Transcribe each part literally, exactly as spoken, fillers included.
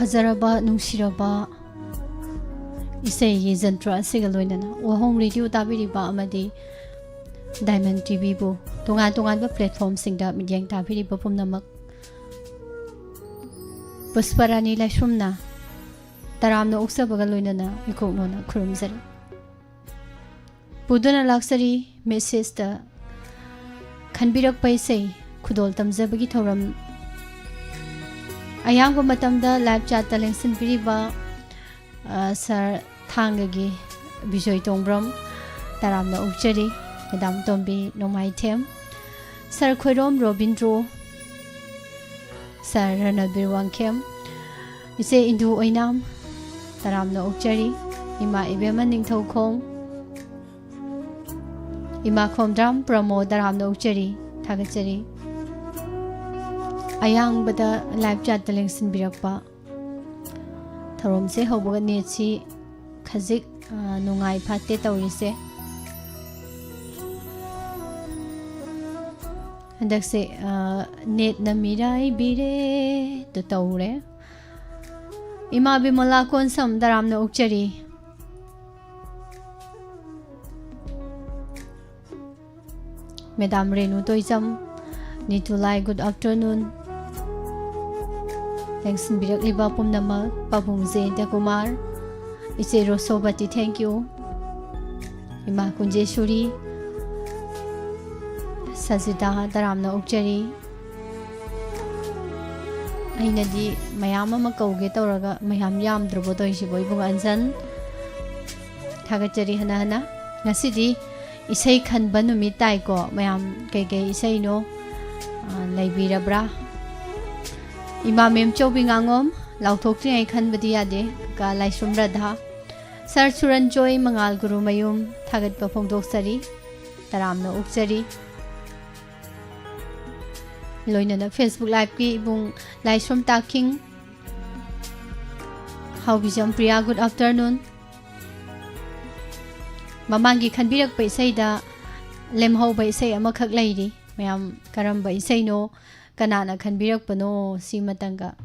ꯐꯖꯔꯕ, ꯅꯨꯡꯁꯤꯔꯕ ꯏꯁꯩꯒꯤ ꯖꯟꯇ꯭ꯔ ꯑꯁꯤꯒ ꯂꯣꯏꯅꯅ ꯋꯥꯍꯣꯡ ꯔꯦꯗꯤꯑꯣ ꯇꯥꯕꯤꯔꯤꯕ ꯑꯃꯗꯤ ꯗꯥꯏꯃꯟ ꯇꯤꯚꯤꯕꯨ ꯇꯣꯉꯥꯟ ꯇꯣꯉꯥꯟꯕ ꯄ꯭ꯂꯦꯠꯐꯣꯝꯁꯤꯡꯗ ꯃꯤꯠꯌꯦꯡ ꯇꯥꯕꯤꯔꯤꯕ ꯄꯨꯝꯅꯃꯛ ꯄꯨꯁꯄꯔꯥꯅꯤ ꯂꯥꯏꯁ꯭ꯔꯝꯅ ꯇꯔꯥꯝꯅ ꯑꯣꯛꯆꯕꯒ ꯂꯣꯏꯅꯅ ꯏꯀꯣꯛꯅꯣꯅ ꯈꯨꯔꯨꯝꯖꯔꯤ꯫ ꯄꯨꯗꯨꯅ ꯂꯥꯛꯆꯔꯤ ꯃꯦꯁꯦꯖꯇ ꯈꯟꯕꯤꯔꯛꯄ ꯏꯁꯩ ꯈꯨꯗꯣꯜ ꯇꯝꯖꯕꯒꯤ ꯊꯧꯔꯝ꯫ ꯑꯌꯥꯝꯕ ꯃꯇꯝꯗ ꯂꯥꯏꯚ ꯆꯥꯠꯇ ꯂꯦꯡꯁꯤꯟꯕꯤꯔꯤꯕ, ꯑ, ꯁꯥꯔ ꯊꯥꯡꯒꯒꯤ ꯕꯤꯖꯣꯏ ꯇꯣꯡꯕ꯭ꯔꯝ, ꯇꯔꯥꯝꯅ ꯑꯣꯛꯆꯔꯤ꯫ ꯃꯦꯗꯥꯝ ꯇꯣꯝꯕꯤ ꯅꯣꯡꯃꯥꯏꯊꯦꯝ, ꯁꯥꯔ ꯈꯣꯏꯔꯣꯝ ꯔꯣꯕꯤꯟꯗ꯭ꯔꯣ, ꯁꯥꯔ ꯔꯅꯕꯤꯔ ꯋꯥꯡꯈꯦꯝ, ꯏꯆꯦ ꯏꯟꯗꯨ ꯑꯣꯏꯅꯥꯝ, ꯇꯔꯥꯝꯅ ꯑꯣꯛꯆꯔꯤ꯫ ꯏꯃꯥ ꯏꯕꯦꯝꯃ ꯅꯤꯡꯊꯧꯈꯣꯡ, ꯏꯃꯥ ꯈꯣꯝꯗ꯭ꯔꯥꯝ ꯄ꯭ꯔꯃꯣ, ꯇꯔꯥꯝꯅ ꯑꯣꯛꯆꯔꯤ, ꯊꯥꯒꯠꯆꯔꯤ꯫ ꯑꯌꯥꯡꯕꯗ ꯂꯥꯏꯚ ꯆꯥꯠꯇ ꯂꯦꯡꯁꯤꯟꯕꯤꯔꯛꯄ ꯊꯧꯔꯝꯁꯦ ꯍꯧꯕꯒ ꯅꯦꯠꯁꯤ ꯈꯖꯤꯛ, ꯑ, ꯅꯨꯡꯉꯥꯏ ꯐꯠꯇꯦ ꯇꯧꯔꯤꯁꯦ꯫ ꯍꯟꯗꯛꯁꯦ, ꯑ, ꯅꯦꯠꯅ ꯃꯤꯔꯥꯏꯕꯤꯔꯦ ꯗꯨ ꯇꯧꯔꯦ꯫ ꯏꯃꯥ ꯕꯤꯃꯂꯥ ꯀꯣꯟꯁꯝ, ꯇꯔꯥꯝꯅ ꯑꯣꯛꯆꯔꯤ꯫ ꯃꯦꯗꯥꯝ ꯔꯦꯅꯨ ꯇꯣꯏꯖꯝ, ꯅꯤꯇꯨꯂꯥꯏ, good afternoon꯫ ꯂꯦꯡꯁꯤꯟꯕꯤꯔꯛꯂꯤꯕ ꯄꯨꯝꯅꯃꯛ, ꯄꯥꯕꯨꯡ ꯖꯦꯟꯇ ꯀꯨꯃꯥꯔ, ꯏꯆꯦ ꯔꯣꯁꯣꯕꯇꯤ, thank you꯫ ꯏꯃꯥ ꯀꯨꯟꯖꯦꯁꯨꯔꯤ, ꯁꯖꯤꯗꯥ, ꯇꯔꯥꯝꯅ ꯑꯣꯛꯆꯔꯤ꯫ ꯑꯩꯅꯗꯤ ꯃꯌꯥꯝ ꯑꯃ ꯀꯧꯒꯦ ꯇꯧꯔꯒ ꯃꯌꯥꯝ ꯌꯥꯝꯗ꯭ꯔꯕꯣ ꯇꯧꯔꯤꯁꯤꯕꯣ, ꯏꯕꯨꯡ ꯑꯟꯖꯟ? ꯊꯥꯒꯠꯆꯔꯤ ꯍꯟꯅ ꯍꯟꯅ꯫ ꯉꯁꯤꯗꯤ ꯏꯁꯩ ꯈꯟꯕ ꯅꯨꯃꯤꯠ ꯇꯥꯏꯀꯣ꯫ ꯃꯌꯥꯝ ꯀꯩꯀꯩ ꯏꯁꯩꯅꯣ, ꯑ, ꯂꯩꯕꯤꯔꯕ꯭ꯔꯥ? ꯏꯃꯥ ꯃꯦꯝꯆꯧꯕꯤ ꯉꯥꯉꯣꯝ, ꯂꯥꯎꯊꯣꯛꯇ꯭ꯔꯤꯉꯩ ꯈꯟꯕꯗꯤ ꯌꯥꯗꯦ꯫ ꯀꯀꯥ ꯂꯥꯏꯁ꯭ꯔꯝ ꯔꯥꯙꯥ, ꯁꯥꯔ ꯁꯨꯔꯟꯖꯣꯏ ꯃꯉꯥꯜ ꯒꯨꯔꯨꯃꯌꯨꯝ, ꯊꯥꯒꯠꯄ ꯐꯣꯡꯗꯣꯛꯆꯔꯤ, ꯇꯔꯥꯝꯅ ꯑꯣꯛꯆꯔꯤ꯫ ꯂꯣꯏꯅꯅ Facebook Liveꯀꯤ ꯏꯕꯨꯡ ꯂꯥꯏꯁ꯭ꯔꯝ ꯇꯥꯈꯤꯡ, ꯍꯥꯎꯕꯤꯖꯝ ꯄ꯭ꯔꯤꯌꯥ, good afternoon꯫ ꯃꯃꯥꯡꯒꯤ ꯈꯟꯕꯤꯔꯛꯄ ꯏꯁꯩꯗ ꯂꯦꯝꯍꯧꯕ ꯏꯁꯩ ꯑꯃꯈꯛ ꯂꯩꯔꯤ꯫ ꯃꯌꯥꯝ ꯀꯔꯝꯕ ꯏꯁꯩꯅꯣ, ꯀꯅꯥꯅ ꯈꯟꯕꯤꯔꯛꯄꯅꯣ, ꯁꯤꯃꯇꯪꯒ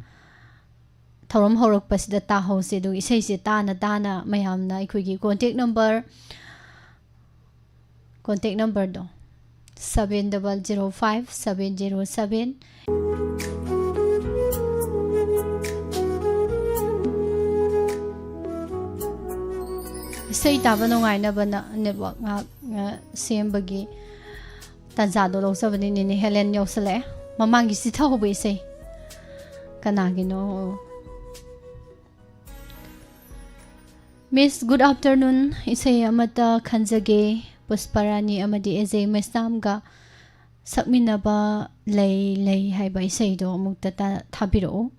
ꯊꯧꯔꯝ ꯍꯧꯔꯛꯄꯁꯤꯗ ꯇꯥꯍꯧꯁꯦ꯫ ꯑꯗꯨꯒ ꯏꯁꯩꯁꯦ ꯇꯥꯅ ꯇꯥꯅ ꯃꯌꯥꯝꯅ ꯑꯩꯈꯣꯏꯒꯤ contact number, contact numberꯗꯣ seven double zero five seven zero seven꯫ ꯏꯁꯩ ꯇꯥꯕ ꯅꯨꯡꯉꯥꯏꯅꯕꯅ network ꯉꯥꯏꯍꯥꯛ, ꯑ, ꯁꯦꯝꯕꯒꯤ ꯇꯥꯟꯖꯥꯗꯣ ꯂꯧꯖꯕꯅꯤ꯫ ꯅꯦꯅꯦ ꯍꯦꯂꯦꯟ ꯌꯧꯁꯜꯂꯛꯑꯦ꯫ ꯃꯃꯥꯡꯒꯤ ꯆꯤꯊꯍꯧꯕ ꯏꯁꯩ ꯀꯅꯥꯒꯤꯅꯣ? Miss, good afternoon. ꯏꯁꯩ ꯑꯃꯠꯇ ꯈꯟꯖꯒꯦ꯫ ꯄꯨꯁꯄꯔꯥꯅꯤ ꯑꯃꯗꯤ ꯑꯦꯖꯦ ꯃꯩꯁꯅꯥꯝꯒ ꯁꯛꯃꯤꯟꯅꯕ ꯂꯩ ꯂꯩ ꯍꯥꯏꯕ ꯏꯁꯩꯗꯣ ꯑꯃꯨꯛꯇ ꯇꯥ-, ꯊꯥꯕꯤꯔꯛꯎ꯫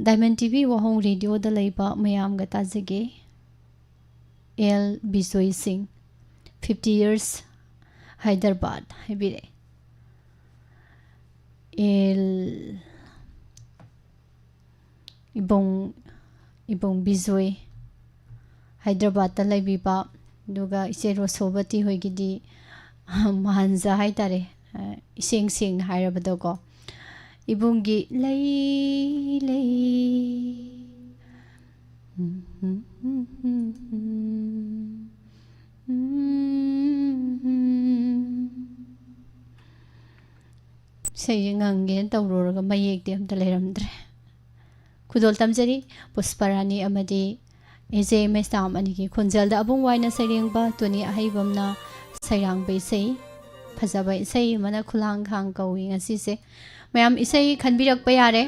Diamond TV ꯋꯥꯍꯣꯡ radioꯗ ꯂꯩꯕ ꯃꯌꯥꯝꯒ ꯇꯥꯖꯒꯦ꯫ ꯑꯦꯜ ꯕꯤꯖꯣꯏ ꯁꯤꯡ, fifty years ꯍꯥꯏꯗ꯭ꯔꯕꯥꯗ ꯍꯥꯏꯕꯤꯔꯛꯑꯦ꯫ ꯑꯦꯜ ꯏꯕꯨꯡ, ꯏꯕꯨꯡ ꯕꯤꯖꯣꯏ, ꯍꯥꯏꯗ꯭ꯔꯕꯥꯗꯇ ꯂꯩꯕꯤꯕ, ꯑꯗꯨꯒ ꯏꯆꯦ ꯔꯣꯁꯣꯕꯇꯤ ꯍꯣꯏꯒꯤꯗꯤ ꯃꯍꯥꯟꯖ ꯍꯥꯏꯇꯥꯔꯦ, ꯏꯁꯦꯡ ꯁꯦꯡꯅ ꯍꯥꯏꯔꯕꯗꯀꯣ꯫ ꯏꯕꯨꯡꯒꯤ ꯂꯩ ꯂꯩ꯫ ꯏꯁꯩꯁꯦ ꯉꯪꯒꯦꯅ ꯇꯧꯔꯨꯔꯒ ꯃꯌꯦꯛꯇꯤ ꯑꯝꯇ ꯂꯩꯔꯝꯗ꯭ꯔꯦ꯫ ꯈꯨꯗꯣꯜ ꯇꯝꯖꯔꯤ ꯄꯨꯁꯄꯔꯥꯅꯤ ꯑꯃꯗꯤ ꯑꯦꯖꯦ ꯃꯩꯁꯅꯥꯝ ꯑꯅꯤꯒꯤ ꯈꯣꯟꯖꯦꯜꯗ꯫ ꯑꯕꯨꯡ ꯋꯥꯏꯅ ꯁꯩꯔꯦꯡꯕ, ꯇꯣꯅꯤ ꯑꯍꯩꯕꯝꯅ ꯁꯩꯔꯥꯡꯕ ꯏꯁꯩ꯫ ꯐꯖꯕ ꯏꯁꯩ ꯑꯃꯅ ꯈꯨꯂꯥꯡꯈꯥꯡ ꯀꯧꯏ ꯉꯁꯤꯁꯦ꯫ ꯃꯌꯥꯝ ꯏꯁꯩ ꯈꯟꯕꯤꯔꯛꯄ ꯌꯥꯔꯦ꯫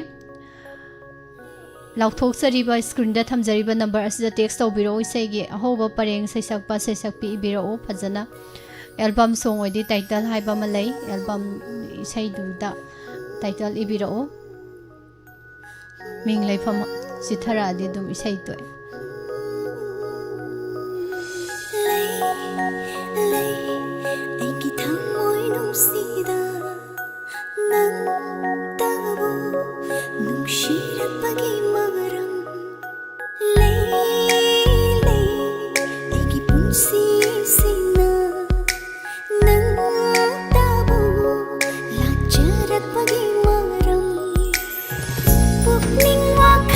ꯂꯥꯎꯊꯣꯛꯆꯔꯤꯕ screenꯗ ꯊꯝꯖꯔꯤꯕ number ꯑꯁꯤꯗ text ꯇꯧꯕꯤꯔꯛꯎ꯫ ꯏꯁꯩꯒꯤ ꯑꯍꯧꯕ ꯄꯔꯦꯡ, ꯁꯩꯁꯛꯄ, ꯁꯩꯁꯛꯄꯤ ꯏꯕꯤꯔꯛꯎ ꯐꯖꯅ꯫ Album song ꯑꯣꯏꯗꯤ title ꯍꯥꯏꯕ ꯑꯃ ꯂꯩ꯫ Album ꯏꯁꯩꯗꯨꯗ title ꯏꯕꯤꯔꯛꯎ꯫ ꯃꯤꯡ ꯂꯩꯐꯝ ꯆꯤꯊꯔꯛꯑꯗꯤ ꯑꯗꯨꯝ ꯏꯁꯩ ꯇꯣꯛꯑꯦ꯫ ꯂꯩ, ꯂꯩ, ꯑꯩꯒꯤ ꯊꯃꯣꯏ ꯅꯨꯡꯁꯤꯗ ꯅꯪꯇꯕꯨ ꯅꯨꯡꯁꯤꯔꯛꯄꯒꯤ ꯃꯔꯝ꯫ ꯂꯩ, ꯂꯩ, ꯑꯩꯒꯤ ꯄꯨꯟꯁꯤꯁꯤꯅ ꯅꯪꯇꯕꯨ ꯂꯥꯠꯆꯔꯛꯄꯒꯤ ꯃꯔꯝ꯫ ꯄꯨꯛꯅꯤꯡ ꯋꯥꯈꯜ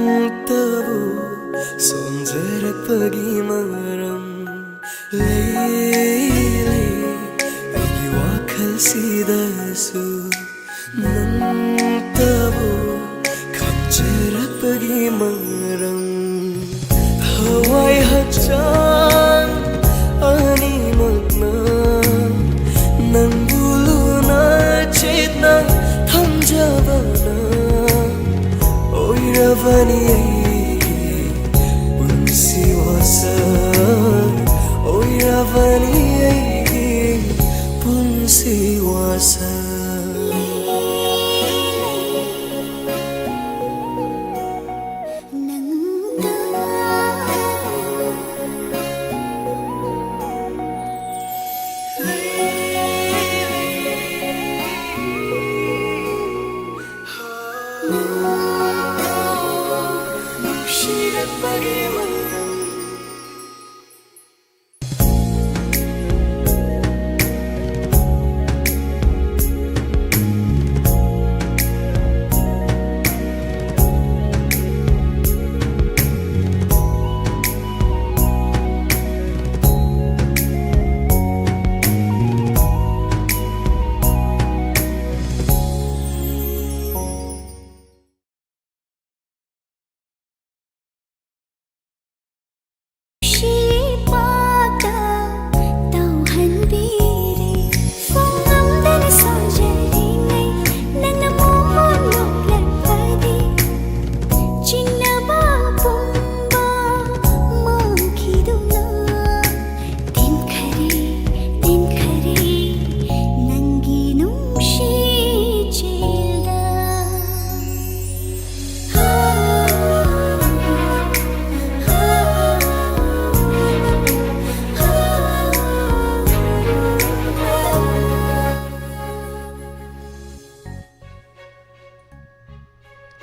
ꯇꯕꯨ ꯁꯣꯟꯖꯔꯛꯄꯒꯤ ꯃꯔꯝ ꯂꯩ, ꯂꯩ꯫ ꯑꯩꯒꯤ ꯋꯥꯈꯜꯁꯤꯗꯁꯨ ꯅꯪꯇꯕꯨ ꯈꯟꯖꯔꯛꯄꯒꯤ ꯃꯔꯝ, ꯊꯋꯥꯏ ꯍꯛꯆꯥꯡ ꯑꯅꯤꯃꯛꯅ ꯅꯪꯕꯨ ꯂꯨꯅ ꯆꯦꯠꯅ ꯊꯝꯖꯕꯅ ꯑꯣꯏꯔꯕꯅꯤ ꯑꯩꯒꯤ ꯄꯨꯟꯁꯤ ꯋꯥꯁꯛ, ꯑꯣꯏꯔꯕꯅꯤ ꯑꯩꯒꯤ ꯄꯨꯟꯁꯤ ꯋꯥꯁꯛ꯫ ꯅꯨꯡꯁꯤꯕꯇ ꯇꯧꯍꯟꯕꯤꯔꯦ꯫ ꯐꯣꯡꯉꯝꯗꯅ ꯁꯣꯟꯖꯔꯤꯉꯩ ꯅꯪꯅ ꯃꯣꯃꯣꯟ ꯅꯣꯛꯂꯛꯄꯗꯤ ꯆꯤꯡꯅꯕ ꯄꯨꯝꯕ ꯃꯥꯡꯈꯤꯗꯨꯅ ꯇꯦꯟꯈꯔꯦ, ꯇꯦꯟꯈꯔꯦ ꯅꯪꯒꯤ ꯅꯨꯡꯁꯤ ꯏꯆꯦꯜꯗ꯫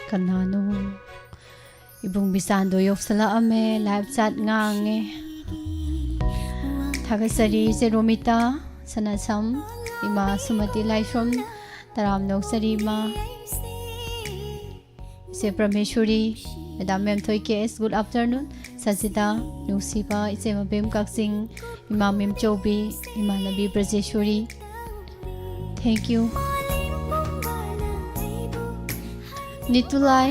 ꯀꯅꯥꯅꯣ? ꯏꯕꯨꯡ ꯕꯤꯆꯥꯟꯗꯣ ꯌꯧꯁꯜꯂꯛꯑꯝꯃꯦ, live chat ꯉꯥꯡꯉꯦ꯫ ꯊꯥꯒꯠꯆꯔꯤ ꯏꯆꯦ ꯔꯣꯃꯤꯇꯥ ꯁꯅꯥꯁꯝ, ꯏꯃꯥ ꯁꯨꯃꯇꯤ ꯂꯥꯏꯁ꯭ꯔꯝ, ꯇꯔꯥꯝꯅ ꯑꯣꯛꯆꯔꯤ ꯏꯃꯥ꯫ ꯏꯆꯦ ꯄ꯭ꯔꯃꯦꯁꯣꯔꯤ, Madam ꯃꯦꯝꯊꯣꯏ ꯀꯦ ꯑꯦꯁ, good afternoon. ꯁꯖꯤꯗꯥ, ꯅꯨꯡꯁꯤꯕ ꯏꯆꯦ ꯃꯕꯦꯝ ꯀꯛꯆꯤꯡ, ꯏꯃꯥ ꯃꯦꯝꯆꯧꯕꯤ, ꯏꯃꯥꯟꯅꯕꯤ ꯕ꯭ꯔꯖꯦꯁꯣꯔꯤ, thank you. ꯅꯤꯇꯨꯂꯥꯏ,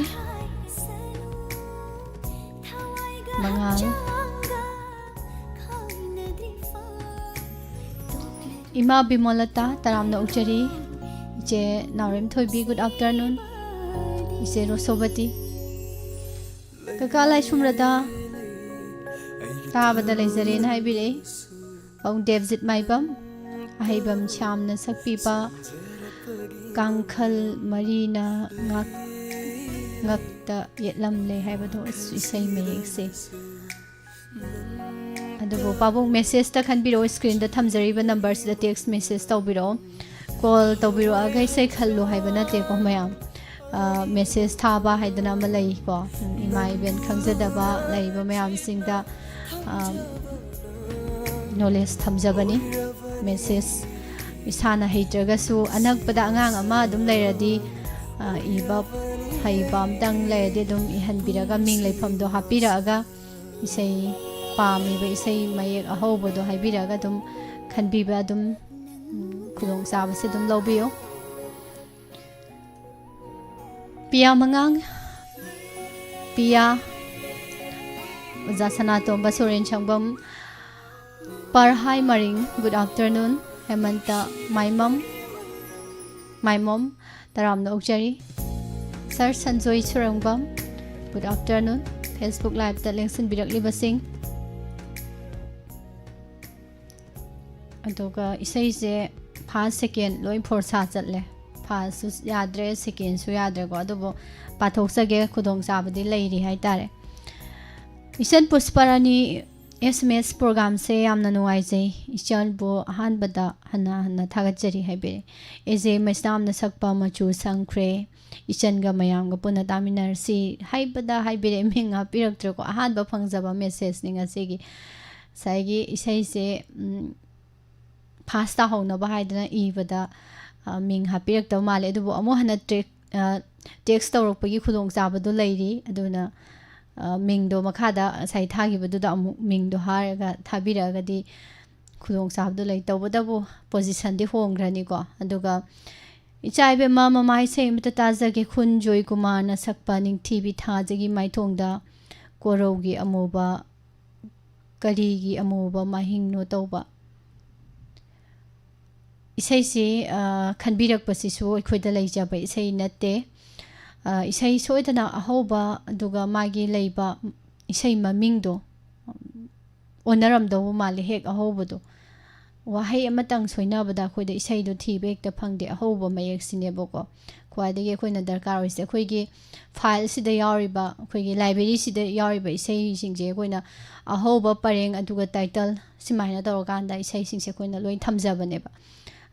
ꯃꯉꯥꯜ, ꯏꯃꯥ ꯕꯤꯃꯣꯂꯇꯥ, ꯇꯔꯥꯝꯅ ꯑꯣꯛꯆꯔꯤ꯫ ꯏꯆꯦ ꯅꯥꯎꯔꯦꯝꯊꯣꯏꯕꯤ, good afternoon꯫ ꯏꯆꯦ ꯔꯣꯁꯣꯕꯇꯤ, ꯀꯀꯥ ꯂꯥꯏꯁ꯭ꯔꯝ ꯔꯗꯥ, ꯇꯥꯕꯗ ꯂꯩꯖꯔꯦꯅ ꯍꯥꯏꯕꯤꯔꯛꯏ꯫ ꯄꯥꯕꯨꯡ ꯗꯦꯕꯖꯤꯠ ꯃꯥꯏꯕꯝ, ꯑꯍꯩꯕꯝ ꯁ꯭ꯌꯥꯝꯅ ꯁꯛꯄꯤꯕ ꯀꯥꯡꯈꯜ ꯃꯔꯤꯅ ꯉꯥꯛ-, ꯉꯛꯇ ꯌꯦꯠꯂꯝꯂꯦ ꯍꯥꯏꯕꯗꯣ, ꯑꯁ, ꯏꯁꯩ ꯃꯌꯦꯛꯁꯦ꯫ ꯑꯗꯨꯕꯨ ꯄꯥꯕꯨꯡ, message ꯇ ꯈꯟꯕꯤꯔꯛꯑꯣ, screen ꯗ ꯊꯝꯖꯔꯤꯕ number ꯁꯤꯗ text message ꯇꯧꯕꯤꯔꯛꯑꯣ꯫ Call ꯇꯧꯕꯤꯔꯛꯑꯒ ꯏꯁꯩ ꯈꯜꯂꯨ ꯍꯥꯏꯕ ꯅꯠꯇꯦꯀꯣ ꯃꯌꯥꯝ꯫ ꯑ, message ꯊꯥꯕ ꯍꯥꯏꯗꯅ ꯑꯃ ꯂꯩꯀꯣ꯫ ꯎꯝ, ꯏꯃꯥ ꯏꯕꯦꯟ ꯈꯪꯖꯗꯕ ꯂꯩꯕ ꯃꯌꯥꯝꯁꯤꯡꯗ, ꯑ, knowledge ꯊꯝꯖꯕꯅꯤ꯫ Message ꯏꯁꯥꯅ ꯍꯩꯇ꯭ꯔꯒꯁꯨ ꯑꯅꯛꯄꯗ ꯑꯉꯥꯡ ꯑꯃ ꯑꯗꯨꯝ ꯂꯩꯔꯗꯤ, ꯑ, ꯏꯕ ꯍꯩꯕ ꯑꯝꯇꯪ ꯂꯩꯔꯗꯤ ꯑꯗꯨꯝ ꯏꯍꯟꯕꯤꯔꯒ ꯃꯤꯡ ꯂꯩꯐꯝꯗꯣ ꯍꯥꯞꯄꯤꯔꯛꯑꯒ ꯏꯁꯩ ꯄꯥꯝꯃꯤꯕ ꯏꯁꯩ ꯃꯌꯦꯛ ꯑꯍꯧꯕꯗꯣ ꯍꯥꯏꯕꯤꯔꯒ ꯑꯗꯨꯝ ꯈꯟꯕꯤꯕ ꯑꯗꯨꯝ, ꯎꯝ, ꯈꯨꯗꯣꯡꯆꯥꯕꯁꯦ ꯑꯗꯨꯝ ꯂꯧꯕꯤꯌꯨ꯫ ꯄꯤꯌꯥ ꯃꯉꯥꯡ, ꯄꯤꯌꯥ, ꯑꯣꯖꯥ ꯁꯅꯥꯇꯣꯝꯕ ꯁꯣꯔꯦꯟ ꯁꯪꯕꯝ, ꯄꯔꯍꯥꯏ ꯃꯔꯤꯡ, good afternoon꯫ ꯍꯦꯃꯟꯇ ꯃꯥꯏꯃꯝ, ꯃꯥꯏꯃꯣꯝ, ꯇꯔꯥꯝꯅ ꯑꯣꯛꯆꯔꯤ꯫ Sir Sanjoy ꯁꯨꯔꯪꯕꯝ, good afternoon꯫ Facebook Live ꯇ ꯂꯦꯡꯁꯤꯟꯕꯤꯔꯛꯂꯤꯕꯁꯤꯡ꯫ ꯑꯗꯨꯒ ꯏꯁꯩꯁꯦ first second ꯂꯣꯏ ꯐꯣꯔꯁꯥ ꯆꯠꯂꯦ꯫ First ꯁꯨ ꯌꯥꯗ꯭ꯔꯦ, second ꯁꯨ ꯌꯥꯗ꯭ꯔꯦꯀꯣ꯫ ꯑꯗꯨꯕꯨ ꯄꯥꯊꯣꯛꯆꯒꯦ, ꯈꯨꯗꯣꯡꯆꯥꯕꯗꯤ ꯂꯩꯔꯤ ꯍꯥꯏꯇꯥꯔꯦ꯫ ꯏꯆꯟ ꯄꯨꯁꯄꯔꯥꯅꯤ, S M S program ꯁꯦ ꯌꯥꯝꯅ ꯅꯨꯡꯉꯥꯏꯖꯩ꯫ ꯏꯆꯟꯕꯨ ꯑꯍꯥꯟꯕꯗ ꯍꯟꯅ ꯍꯟꯅ ꯊꯥꯒꯠꯆꯔꯤ ꯍꯥꯏꯕꯤꯔꯦ꯫ ꯑꯦꯖꯦ ꯃꯩꯁꯅꯥꯝꯅ ꯁꯛꯄ ꯃꯆꯨ ꯁꯪꯈ꯭ꯔꯦ꯫ ꯏꯆꯟꯒ ꯃꯌꯥꯝꯒ ꯄꯨꯟꯅ ꯇꯥꯃꯤꯟꯅꯔꯁꯤ ꯍꯥꯏꯕꯗ ꯍꯥꯏꯕꯤꯔꯦ, ꯃꯤꯡ ꯍꯥꯞꯄꯤꯔꯛꯇ꯭ꯔꯦꯀꯣ꯫ ꯑꯍꯥꯟꯕ ꯐꯪꯖꯕ message ꯅꯤ ꯉꯁꯤꯒꯤ꯫ ꯉꯁꯥꯏꯒꯤ ꯏꯁꯩꯁꯦ, ꯎꯝ, pass ꯇꯥꯍꯧꯅꯕ ꯍꯥꯏꯗꯅ ꯏꯕꯗ, ꯑ, ꯃꯤꯡ ꯍꯥꯞꯄꯤꯔꯛꯇꯕ ꯃꯥꯜꯂꯦ꯫ ꯑꯗꯨꯕꯨ ꯑꯃꯨꯛ ꯍꯟꯅ track ꯇꯦꯛꯁ ꯇꯧꯔꯛꯄꯒꯤ ꯈꯨꯗꯣꯡꯆꯥꯕꯗꯣ ꯂꯩꯔꯤ꯫ ꯑꯗꯨꯅ, ꯑ, ꯃꯤꯡꯗꯣ ꯃꯈꯥꯗ ꯉꯁꯥꯏ ꯊꯥꯈꯤꯕꯗꯨꯗ ꯑꯃꯨꯛ ꯃꯤꯡꯗꯣ ꯍꯥꯏꯔꯒ ꯊꯥꯕꯤꯔꯛꯑꯒꯗꯤ ꯈꯨꯗꯣꯡꯆꯥꯕꯗꯣ ꯂꯩ꯫ ꯇꯧꯕꯇꯕꯨ ꯄꯣꯖꯤꯁꯟꯗꯤ ꯍꯣꯡꯈ꯭ꯔꯅꯤꯀꯣ꯫ ꯑꯗꯨꯒ ꯏꯆꯥ ꯏꯕꯦꯝꯃ, ꯃꯃꯥ ꯏꯁꯩ ꯑꯃꯇ ꯇꯥꯖꯒꯦ꯫ ꯈꯨꯟ ꯖꯣꯏꯀꯨꯃꯥꯔꯅ ꯁꯛꯄ ꯅꯤꯡꯊꯤꯕꯤ ꯊꯥꯖꯒꯤ ꯃꯥꯏꯊꯣꯡꯗ ꯀꯣꯔꯧꯒꯤ ꯑꯃꯨꯕ, ꯀꯔꯤꯒꯤ ꯑꯃꯨꯕ ꯃꯍꯤꯡꯅꯣ ꯇꯧꯕ꯫ ꯏꯁꯩꯁꯤ, ꯑ, ꯈꯟꯕꯤꯔꯛꯄꯁꯤꯁꯨ ꯑꯩꯈꯣꯏꯗ ꯂꯩꯖꯕ ꯏꯁꯩ ꯅꯠꯇꯦ꯫ ꯑ, ꯏꯁꯩ ꯁꯣꯏꯗꯅ ꯑꯍꯧꯕ ꯑꯗꯨꯒ ꯃꯥꯒꯤ ꯂꯩꯕ ꯏꯁꯩ ꯃꯃꯤꯡꯗꯣ ꯑꯣꯟꯅꯔꯝꯗꯧꯕ ꯃꯥꯜꯂꯦ, ꯍꯦꯛ ꯑꯍꯧꯕꯗꯣ꯫ ꯋꯥꯍꯩ ꯑꯃꯇꯪ ꯁꯣꯏꯅꯕꯗ ꯑꯩꯈꯣꯏꯗ ꯏꯁꯩꯗꯣ ꯊꯤꯕ ꯍꯦꯛꯇ ꯐꯪꯗꯦ, ꯑꯍꯧꯕ ꯃꯌꯦꯛꯁꯤꯅꯦꯕꯀꯣ꯫ ꯈ꯭ꯋꯥꯏꯗꯒꯤ ꯑꯩꯈꯣꯏꯅ ꯗꯔꯀꯥꯔ ꯑꯣꯏꯔꯤꯁꯦ ꯑꯩꯈꯣꯏꯒꯤ ꯐꯥꯏꯜꯁꯤꯗ ꯌꯥꯎꯔꯤꯕ, ꯑꯩꯈꯣꯏꯒꯤ ꯂꯥꯏꯕ꯭ꯔꯦꯔꯤꯁꯤꯗ ꯌꯥꯎꯔꯤꯕ ꯏꯁꯩꯁꯤꯡꯁꯦ ꯑꯩꯈꯣꯏꯅ ꯑꯍꯧꯕ ꯄꯔꯦꯡ ꯑꯗꯨꯒ ꯇꯥꯏꯇꯜ ꯁꯨꯃꯥꯏꯅ ꯇꯧꯔꯀꯥꯟꯗ ꯏꯁꯩꯁꯤꯡꯁꯦ ꯑꯩꯈꯣꯏꯅ ꯂꯣꯏ ꯊꯝꯖꯕꯅꯦꯕ꯫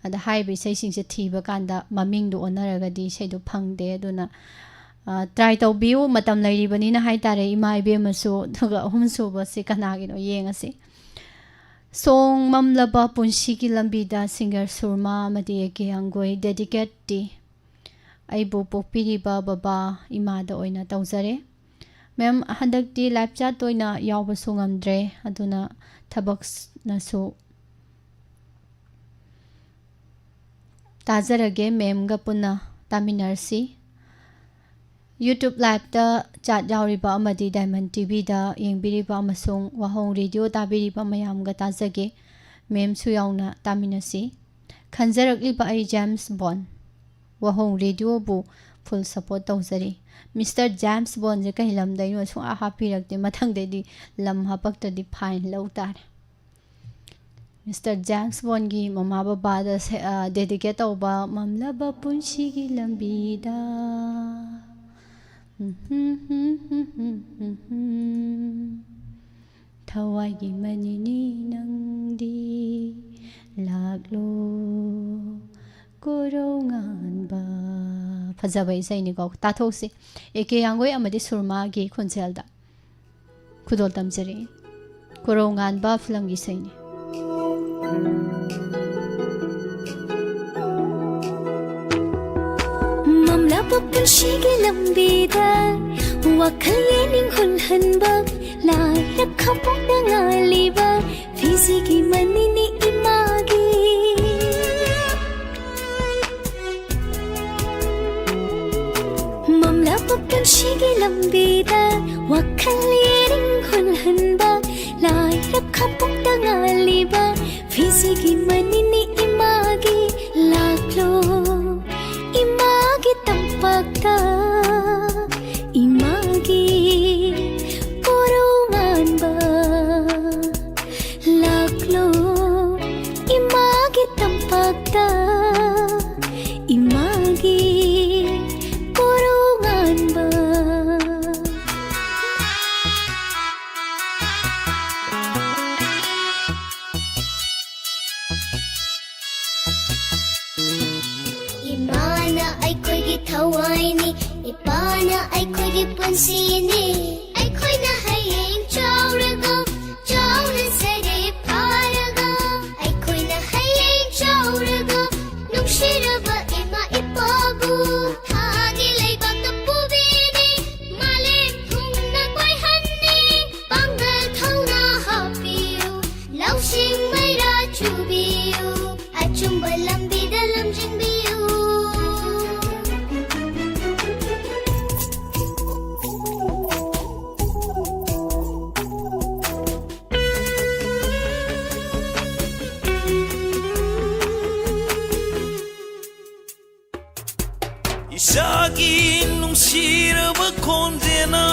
ꯑꯗ ꯍꯥꯏꯔꯤꯕ ꯏꯁꯩꯁꯤꯡꯁꯦ ꯊꯤꯕ ꯀꯥꯟꯗ ꯃꯃꯤꯡꯗꯣ ꯑꯣꯟꯅꯔꯒꯗꯤ ꯏꯁꯩꯗꯣ ꯐꯪꯗꯦ꯫ ꯑꯗꯨꯅ, ꯑ, ꯇ꯭ꯔꯥꯏ ꯇꯧꯕꯤꯌꯨ, ꯃꯇꯝ ꯂꯩꯔꯤꯕꯅꯤꯅ ꯍꯥꯏꯇꯥꯔꯦ, ꯏꯃꯥ ꯏꯕꯦꯝꯃꯁꯨ꯫ ꯑꯗꯨꯒ ꯑꯍꯨꯝꯁꯨꯕꯁꯤ ꯀꯅꯥꯒꯤꯅꯣ ꯌꯦꯡꯉꯁꯤ꯫ ꯁꯣꯡ ꯃꯝꯂꯕ ꯄꯨꯟꯁꯤꯒꯤ ꯂꯝꯕꯤꯗ, ꯁꯤꯡꯒꯔ ꯁꯨꯔꯃꯥ ꯑꯃꯗꯤ ꯑꯦ ꯀꯦ ꯑꯪꯒꯣꯏ꯫ ꯗꯦꯗꯤꯀꯦꯠꯇꯤ ꯑꯩꯕꯨ ꯄꯣꯛꯄꯤꯔꯤꯕ ꯕꯕꯥ ꯏꯃꯥꯗ ꯑꯣꯏꯅ ꯇꯧꯖꯔꯦ꯫ ꯃꯦꯝ, ꯍꯟꯗꯛꯇꯤ ꯂꯥꯏꯚ ꯆꯥꯠ ꯑꯣꯏꯅ ꯌꯥꯎꯕꯁꯨ ꯉꯝꯗ꯭ꯔꯦ, ꯑꯗꯨꯅ ꯊꯕꯛꯅꯁꯨ ꯇꯥꯖꯔꯒꯦ꯫ ꯃꯦꯝꯒ ꯄꯨꯟꯅ ꯇꯥꯃꯤꯟꯅꯔꯁꯤ꯫ YouTube ꯂꯥꯏꯚꯇ ꯆꯥꯠ ꯌꯥꯎꯔꯤꯕ ꯑꯃꯗꯤ ꯗꯥꯏꯃꯟ ꯇꯤꯚꯤꯗ ꯌꯦꯡꯕꯤꯔꯤꯕ ꯑꯃꯁꯨꯡ ꯋꯥꯍꯣꯡ ꯔꯦꯗꯤꯑꯣ ꯇꯥꯕꯤꯔꯤꯕ ꯃꯌꯥꯝꯒ ꯇꯥꯖꯒꯦ꯫ ꯃꯦꯝꯁꯨ ꯌꯥꯎꯅ ꯇꯥꯃꯤꯟꯅꯁꯤ꯫ ꯈꯟꯖꯔꯛꯂꯤꯕ ꯑꯩ ꯖꯦꯝꯁ ꯕꯣꯟ꯫ ꯋꯥꯍꯣꯡ ꯔꯦꯗꯤꯑꯣꯕꯨ ꯐꯨꯜ ꯁꯄꯣꯔꯠ ꯇꯧꯖꯔꯤ꯫ ꯃꯤꯁꯇꯔ ꯖꯦꯝꯁ ꯕꯣꯟꯁꯦ ꯀꯩ ꯂꯝꯗꯩꯅꯣ ꯁꯨꯡꯍꯥꯞ ꯍꯥꯞꯄꯤꯔꯛꯇꯦ꯫ ꯃꯊꯪꯗꯩꯗꯤ ꯂꯝ ꯍꯥꯞꯄꯛꯇ꯭ꯔꯗꯤ ꯐꯥꯏꯟ ꯂꯧ ꯇꯥꯔꯦ꯫ ꯃꯤꯁꯇꯔ ꯖꯦꯝꯁ ꯕꯣꯟꯒꯤ ꯃꯃꯥ ꯕꯕꯥꯗ ꯁꯦ-, ꯑ, ꯗꯦꯗꯤꯀꯦꯠ ꯇꯧꯕ ꯃꯝꯂꯕ ꯄꯨꯟꯁꯤꯒꯤ ꯂꯝꯕꯤꯗ꯫ ꯊꯋꯥꯏꯒꯤ ꯃꯅꯤꯅꯤ ꯅꯪꯗꯤ ꯂꯥꯛꯂꯣ ꯀꯣꯔꯧ ꯉꯥꯟꯕ꯫ ꯐꯖꯕ ꯏꯁꯩꯅꯤꯀꯣ, ꯇꯥꯊꯣꯛꯁꯤ꯫ ꯑꯦ ꯀꯦ ꯌꯥꯡꯒꯣꯏ ꯑꯃꯗꯤ ꯁꯨꯔꯃꯥꯒꯤ ꯈꯣꯟꯖꯦꯜꯗ ꯈꯨꯗꯣꯜ ꯇꯝꯖꯔꯤ꯫ ꯀꯣꯔꯧ ꯉꯥꯟꯕ ꯐꯤꯂꯝꯒꯤ ꯏꯁꯩꯅꯤ꯫ ꯃꯝꯂꯕ ꯄꯨꯟꯁꯤꯒꯤ ꯂꯝꯕꯤꯗ ꯋꯥꯈꯜ ꯌꯦꯅꯤꯡ ꯍꯨꯜꯍꯟꯕ, ꯂꯥꯏꯔꯛ ꯈꯥꯡꯄꯣꯛꯇ ꯉꯥꯜꯂꯤꯕ ꯐꯤꯖꯤꯒꯤ ꯃꯅꯤꯅꯤ ꯏꯃꯥꯒꯤ꯫ ꯃꯝꯂꯕ ꯄꯨꯟꯁꯤꯒꯤ ꯂꯝꯕꯤꯗ ꯋꯥꯈꯜ ꯌꯦꯅꯤꯡ ꯍꯨꯜꯍꯟꯕ, ꯂꯥꯏꯔꯛ ꯈꯥꯡꯄꯣꯛꯇ ꯉꯥꯜꯂꯤꯕ ꯐꯤꯖꯤꯒꯤ ꯃꯅꯤꯅꯤ ꯏꯃꯥꯒꯤ꯫ ꯂꯥꯛꯂꯣ ꯏꯃꯥꯒꯤ ꯇꯝꯄꯥꯛꯇ, ꯏꯃꯥꯒꯤ ꯀꯣꯔꯧ ꯉꯥꯟꯕ꯫ ꯂꯥꯛꯂꯣ ꯏꯃꯥꯒꯤ ꯇꯝꯄꯥꯛꯇ, ꯏꯃꯥꯒꯤ ꯀꯣꯔꯧ ꯉꯥꯟꯕ꯫ ꯏꯃꯥꯅ ꯑꯩꯈꯣꯏꯒꯤ ꯊꯋꯥꯏꯅꯤ, ꯏꯄꯥꯅ ꯑꯩꯈꯣꯏꯒꯤ ꯄꯨꯟꯁꯤꯅꯤ꯫ ꯑꯩꯈꯣꯏꯅ ꯍꯌꯦꯡ ꯆꯥꯎꯔꯒ, ꯆꯥꯎꯅ ꯁꯔꯦ ꯐꯥꯔꯒ, ꯑꯩꯈꯣꯏꯅ ꯍꯌꯦꯡ ꯆꯥꯎꯔꯒ, ꯅꯨꯡꯁꯤꯔꯕ ꯏꯃꯥ ꯏꯄꯥꯕꯨ ꯊꯥꯒꯤ ꯂꯩꯕꯥꯛꯇ ꯄꯨꯕꯤꯅꯤ꯫ ꯃꯥꯂꯦꯝ ꯊꯨꯡꯅ ꯀꯣꯏꯍꯟꯅꯤ, ꯄꯥꯡꯒꯜ ꯊꯧꯅꯥ ꯍꯥꯞꯄꯤꯌꯨ, ꯂꯧꯁꯤꯡ ꯃꯩꯔꯥ ꯆꯨꯕꯤꯌꯨ, ꯑꯆꯨꯝꯕ ꯂꯝꯕꯤꯗ ꯂꯝꯖꯤꯡꯕꯤꯌꯨ꯫ ꯏꯁꯥꯒꯤ ꯅꯨꯡꯁꯤꯔꯕ ꯈꯣꯟꯖꯦꯜꯅ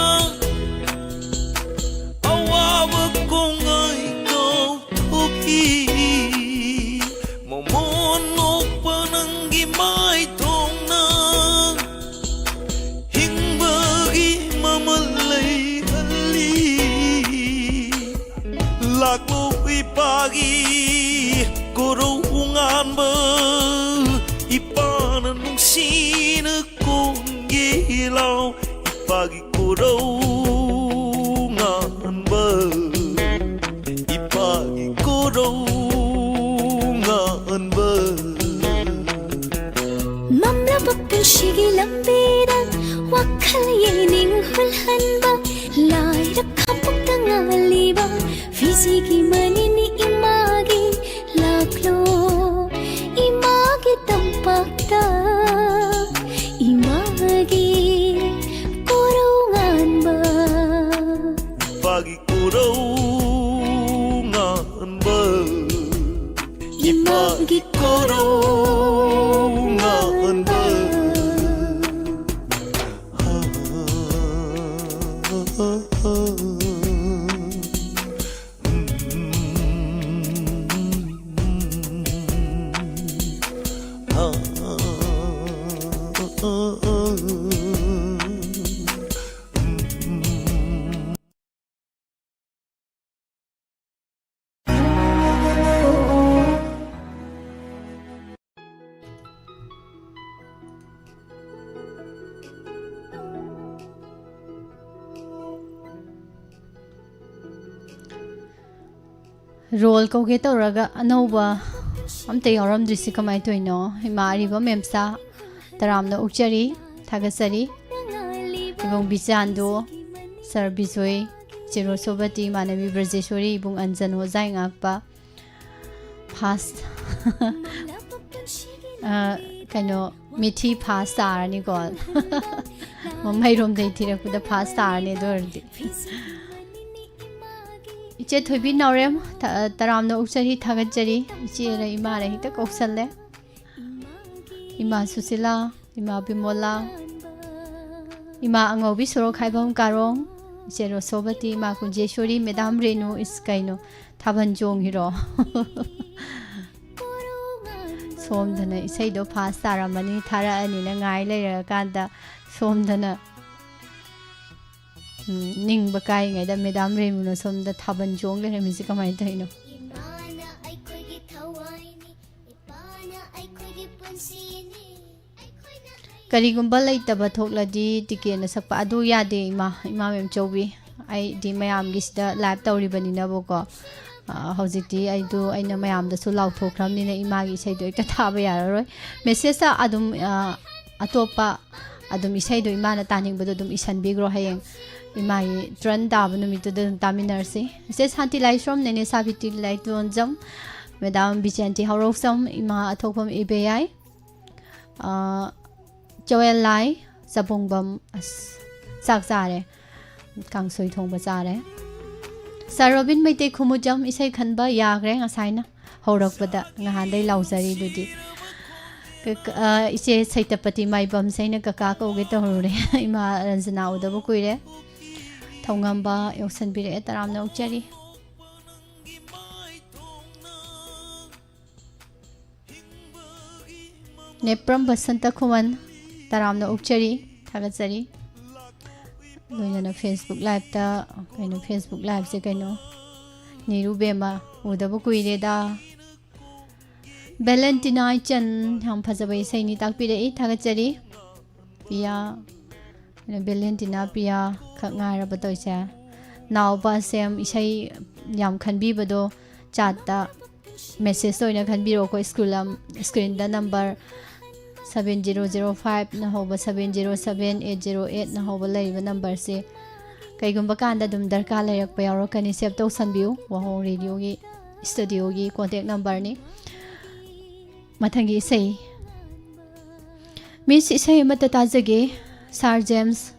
ꯑꯋꯥꯕ ꯀꯣꯡꯒꯩ ꯀꯥꯎꯊꯣꯛꯏ꯫ ꯃꯃꯣꯟ ꯅꯣꯛꯄ ꯅꯪꯒꯤ ꯃꯥꯏꯊꯣꯡꯅ ꯍꯤꯡꯕꯒꯤ ꯃꯃꯜ ꯂꯩꯍꯜꯂꯤ꯫ ꯂꯥꯛꯂꯣ ꯏꯄꯥꯒꯤ ꯀꯣꯔꯧ ꯉꯥꯟꯕ, ꯏꯄꯥꯅ ꯅꯨꯡꯁꯤꯅ ꯀꯣꯟꯒꯦ ꯂꯥꯎ꯫ ꯏꯄꯥꯒꯤ ꯀꯣꯔꯧ ꯉꯥꯟꯕ, ꯏꯄꯥꯒꯤ ꯀꯣꯔꯧ ꯉꯥꯟꯕ꯫ ꯃꯝꯂꯕ ꯄꯨꯟꯁꯤꯒꯤ ꯂꯝꯕꯤꯗ ꯂꯥꯏꯔ ꯈꯝꯕꯨꯛꯇ ꯉꯥꯜꯂꯤꯕ ꯐꯤꯖꯤꯒꯤ ꯃꯅꯤꯅꯤ ꯏꯃꯥꯒꯤ ꯂꯥꯛꯂꯣ, ꯏꯃꯥꯒꯤ ꯇꯝꯄꯥꯛꯇ ꯏꯃꯥꯒꯤ ꯀꯣꯔꯧ ꯉꯥꯟꯕ꯫ ꯏꯄꯥꯒꯤ ꯀꯣꯔꯧ ꯉꯥꯟꯕ꯫ ꯏꯃꯥꯒꯤ ꯀꯣꯔꯧ ꯉꯥꯟꯕ꯫ ꯔꯣꯜ ꯀꯧꯒꯦ ꯇꯧꯔꯒ ꯑꯅꯧꯕ ꯑꯝꯇ ꯌꯥꯎꯔꯝꯗ꯭ꯔꯤꯁꯤ ꯀꯃꯥꯏꯅ ꯇꯧꯔꯤꯅꯣ? ꯏꯃꯥ ꯑꯔꯤꯕ ꯃꯦꯝꯆꯥ ꯇꯔꯥꯝꯅ ꯑꯣꯛꯆꯔꯤ, ꯊꯥꯒꯠꯆꯔꯤ꯫ ꯏꯕꯨꯡ ꯕꯤꯆꯥꯟꯗꯣ, ꯁꯥꯔ ꯕꯤꯖꯣꯏ, ꯆꯦ ꯔꯣꯁꯣꯕꯇꯤ, ꯏꯃꯥꯟꯅꯕꯤ ꯕ꯭ꯔꯖꯦꯁꯣꯔꯤ, ꯏꯕꯨꯡ ꯑꯟꯖꯟ, ꯑꯣꯖꯥ ꯏꯉꯥꯛꯄ, ꯐꯥꯁ꯫ ꯑ, ꯀꯩꯅꯣ, ꯃꯤꯊꯤ ꯐꯥꯁ ꯇꯥꯔꯅꯤꯀꯣ꯫ ꯃꯃꯩꯔꯣꯝꯗꯩ ꯊꯤꯔꯛꯄꯗ ꯐꯥꯁ ꯇꯥꯔꯅꯤ ꯑꯗꯨ ꯑꯣꯏꯔꯗꯤ꯫ ꯏꯆꯦ ꯊꯣꯏꯕꯤ ꯅꯥꯎꯔꯦꯝ, ꯇ-, ꯇꯔꯥꯝꯅ ꯑꯣꯛꯆꯔꯤ, ꯊꯥꯒꯠꯆꯔꯤ꯫ ꯏꯆꯦꯔ ꯏꯃꯥꯔ ꯍꯦꯛꯇ ꯀꯧꯁꯜꯂꯦ꯫ ꯏꯃꯥ ꯁꯨꯁꯤꯂꯥ, ꯏꯃꯥ ꯕꯤꯃꯣꯂꯥ, ꯏꯃꯥ ꯑꯉꯧꯕꯤ ꯁꯣꯔꯣꯛꯈꯥꯏꯕꯝ ꯀꯥꯔꯣꯡ, ꯏꯆꯦ ꯔꯣꯁꯣꯕꯇꯤ, ꯏꯃꯥ ꯀꯨꯟꯖꯦꯁꯣꯔꯤ, ꯃꯦꯗꯥꯝ ꯔꯦꯅꯨ, ꯏꯁ ꯀꯩꯅꯣ, ꯊꯥꯕꯜ ꯆꯣꯡꯉꯤꯔꯣ? ꯁꯣꯝꯗꯅ ꯏꯁꯩꯗꯣ ꯐꯥꯁ ꯇꯥꯔꯝꯃꯅꯤ, ꯊꯥꯔꯛꯑꯅꯤꯅ ꯉꯥꯏ ꯂꯩꯔꯀꯥꯟꯗ ꯁꯣꯝꯗꯅ, ꯎꯝ, ꯅꯤꯡꯕ ꯀꯥꯏꯉꯩꯗ ꯃꯦꯗꯥꯝ ꯔꯦꯅꯨꯅ ꯁꯣꯝꯗ ꯊꯥꯕꯜ ꯆꯣꯡ ꯂꯩꯔꯝꯃꯤꯁꯦ ꯀꯃꯥꯏꯅ ꯇꯧꯔꯤꯅꯣ? ꯏꯃꯥꯅ ꯑꯩꯈꯣꯏꯒꯤ ꯊꯋꯥꯏꯅꯤ, ꯏꯄꯥꯅ ꯑꯩꯈꯣꯏꯒꯤ ꯄꯨꯟꯁꯤꯅꯤ꯫ ꯀꯔꯤꯒꯨꯝꯕ ꯂꯩꯇꯕ ꯊꯣꯛꯂꯗꯤ ꯇꯤꯀꯦꯠꯅ ꯁꯛꯄ ꯑꯗꯨ ꯌꯥꯗꯦ, ꯏꯃꯥ, ꯏꯃꯥ ꯃꯦꯝꯆꯧꯕꯤ꯫ ꯑꯩꯗꯤ ꯃꯌꯥꯝꯒꯤꯁꯤꯗ ꯂꯥꯏꯚ ꯇꯧꯔꯤꯕꯅꯤꯅꯕꯀꯣ꯫ ꯑ, ꯍꯧꯖꯤꯛꯇꯤ ꯑꯩꯗꯣ, ꯑꯩꯅ ꯃꯌꯥꯝꯗꯁꯨ ꯂꯥꯎꯊꯣꯛꯈ꯭ꯔꯕꯅꯤꯅ ꯏꯃꯥꯒꯤ ꯏꯁꯩꯗꯣ ꯍꯦꯛꯇ ꯊꯥꯕ ꯌꯥꯔꯔꯣꯏ꯫ ꯃꯦꯁꯦꯖꯇ ꯑꯗꯨꯝ, ꯑ, ꯑꯇꯣꯞꯄ ꯑꯗꯨꯝ ꯏꯁꯩꯗꯣ ꯏꯃꯥꯅ ꯇꯥꯅꯤꯡꯕꯗꯣ ꯑꯗꯨꯝ ꯏꯁꯟꯕꯤꯈ꯭ꯔꯣ꯫ ꯍꯌꯦꯡ ꯏꯃꯥꯒꯤ ꯇ꯭ꯔꯟ ꯇꯥꯕ ꯅꯨꯃꯤꯠꯇꯨꯗ ꯑꯗꯨꯝ ꯇꯥꯃꯤꯟꯅꯔꯁꯤ꯫ ꯏꯆꯦ ꯁꯥꯟꯇꯤ ꯂꯥꯏꯁ꯭ꯔꯣꯝ, ꯅꯦꯅꯦ ꯁꯥꯕꯤꯇꯤ ꯂꯥꯏꯇꯣꯟꯖꯝ, ꯃꯦꯗꯥꯝ ꯕꯤꯖꯦꯟꯇꯤ ꯍꯧꯔꯧꯁꯝ, ꯏꯃꯥ ꯑꯊꯣꯛꯐꯝ ꯏꯕꯦꯌꯥꯏ, ꯑ, ꯆꯣꯌꯦꯜ ꯂꯥꯏ, ꯆꯕꯨꯡꯕꯝ, ꯑꯁ, ꯆꯥꯛ ꯆꯥꯔꯦ꯫ ꯀꯥꯡꯁꯣꯏ ꯊꯣꯡꯕ ꯆꯥꯔꯦ꯫ ꯁꯥꯔ ꯔꯣꯕꯤꯟ ꯃꯩꯇꯩ ꯈꯨꯃꯨꯖꯝ, ꯏꯁꯩ ꯈꯟꯕ ꯌꯥꯈ꯭ꯔꯦ ꯉꯁꯥꯏꯅ꯫ ꯍꯧꯔꯛꯄꯗ ꯉꯍꯥꯟꯗꯩ ꯂꯥꯎꯖꯔꯤꯗꯨꯗꯤ꯫ ꯀ-, ꯀ-, ꯑ, ꯏꯆꯦ ꯁꯩꯇꯄꯇꯤ ꯃꯥꯏꯕꯝꯁꯦ ꯑꯩꯅ ꯀꯀꯥ ꯀꯧꯒꯦ ꯇꯧꯔꯨꯔꯦ꯫ ꯏꯃꯥ ꯔꯟꯖꯅꯥ ꯎꯗꯕ ꯀꯨꯏꯔꯦ꯫ ꯊꯧꯉꯝꯕ ꯌꯥꯎꯁꯟꯕꯤꯔꯛꯑꯦ, ꯇꯔꯥꯝꯅ ꯑꯣꯛꯆꯔꯤ꯫ ꯅꯦꯄ꯭ꯔꯝ ꯕꯁꯟꯇ ꯈꯨꯃꯟ, ꯇꯔꯥꯝꯅ ꯑꯣꯛꯆꯔꯤ, ꯊꯥꯒꯠꯆꯔꯤ꯫ ꯂꯣꯏꯅꯅ Facebook Liveꯇ, ꯀꯩꯅꯣ, Facebook Liveꯁꯦ ꯀꯩꯅꯣ? ꯅꯤꯔꯨ ꯕꯦꯝꯃ, ꯎꯗꯕ ꯀꯨꯏꯔꯦꯗ꯫ ꯚꯦꯂꯦꯟꯇꯤꯅꯥ ꯏꯆꯟ, ꯌꯥꯝ ꯐꯖꯕ ꯏꯁꯩꯅꯤ, ꯇꯥꯛꯄꯤꯔꯛꯏ, ꯊꯥꯒꯠꯆꯔꯤ꯫ ꯄꯤꯌꯥ, ꯚꯦꯂꯦꯟꯇꯤꯅꯥ ꯄꯤꯌꯥ ꯈꯛ ꯉꯥꯏꯔꯕ ꯇꯧꯔꯤꯁꯦ꯫ ꯅꯥꯎꯕ ꯁꯦꯝ, ꯏꯁꯩ ꯌꯥꯝ ꯈꯟꯕꯤꯕꯗꯣ ꯆꯥꯠꯇ ꯃꯦꯁꯦꯖ ꯑꯣꯏꯅ ꯈꯟꯕꯤꯔꯛꯑꯣꯀꯣ꯫ ꯁ꯭ꯀꯨꯜ ꯑꯝ-, ꯁ꯭ꯀ꯭ꯔꯤꯟꯗ ꯅꯝꯕꯔ seven zero zero fiveꯅ ꯍꯧꯕ, seven zero seven eight zero eightꯅ ꯍꯧꯕ ꯂꯩꯔꯤꯕ ꯅꯝꯕꯔꯁꯦ ꯀꯩꯒꯨꯝꯕ ꯀꯥꯟꯗ ꯑꯗꯨꯝ ꯗꯔꯀꯥꯔ ꯂꯩꯔꯛꯄ ꯌꯥꯎꯔꯛꯀꯅꯤ꯫ ꯁꯦꯚ ꯇꯧꯁꯟꯕꯤꯌꯨ, ꯋꯥꯍꯣꯡ ꯔꯦꯗꯤꯑꯣꯒꯤ ꯁ꯭ꯇꯨꯗꯤꯑꯣꯒꯤ ꯀꯣꯟꯇꯦꯛ ꯅꯝꯕꯔꯅꯤ꯫ ꯃꯊꯪꯒꯤ ꯏꯁꯩ, ꯃꯤꯁ, ꯏꯁꯩ ꯑꯃꯠꯇ ꯇꯥꯖꯒꯦ꯫ ꯁꯥꯔ ꯖꯦꯝꯁ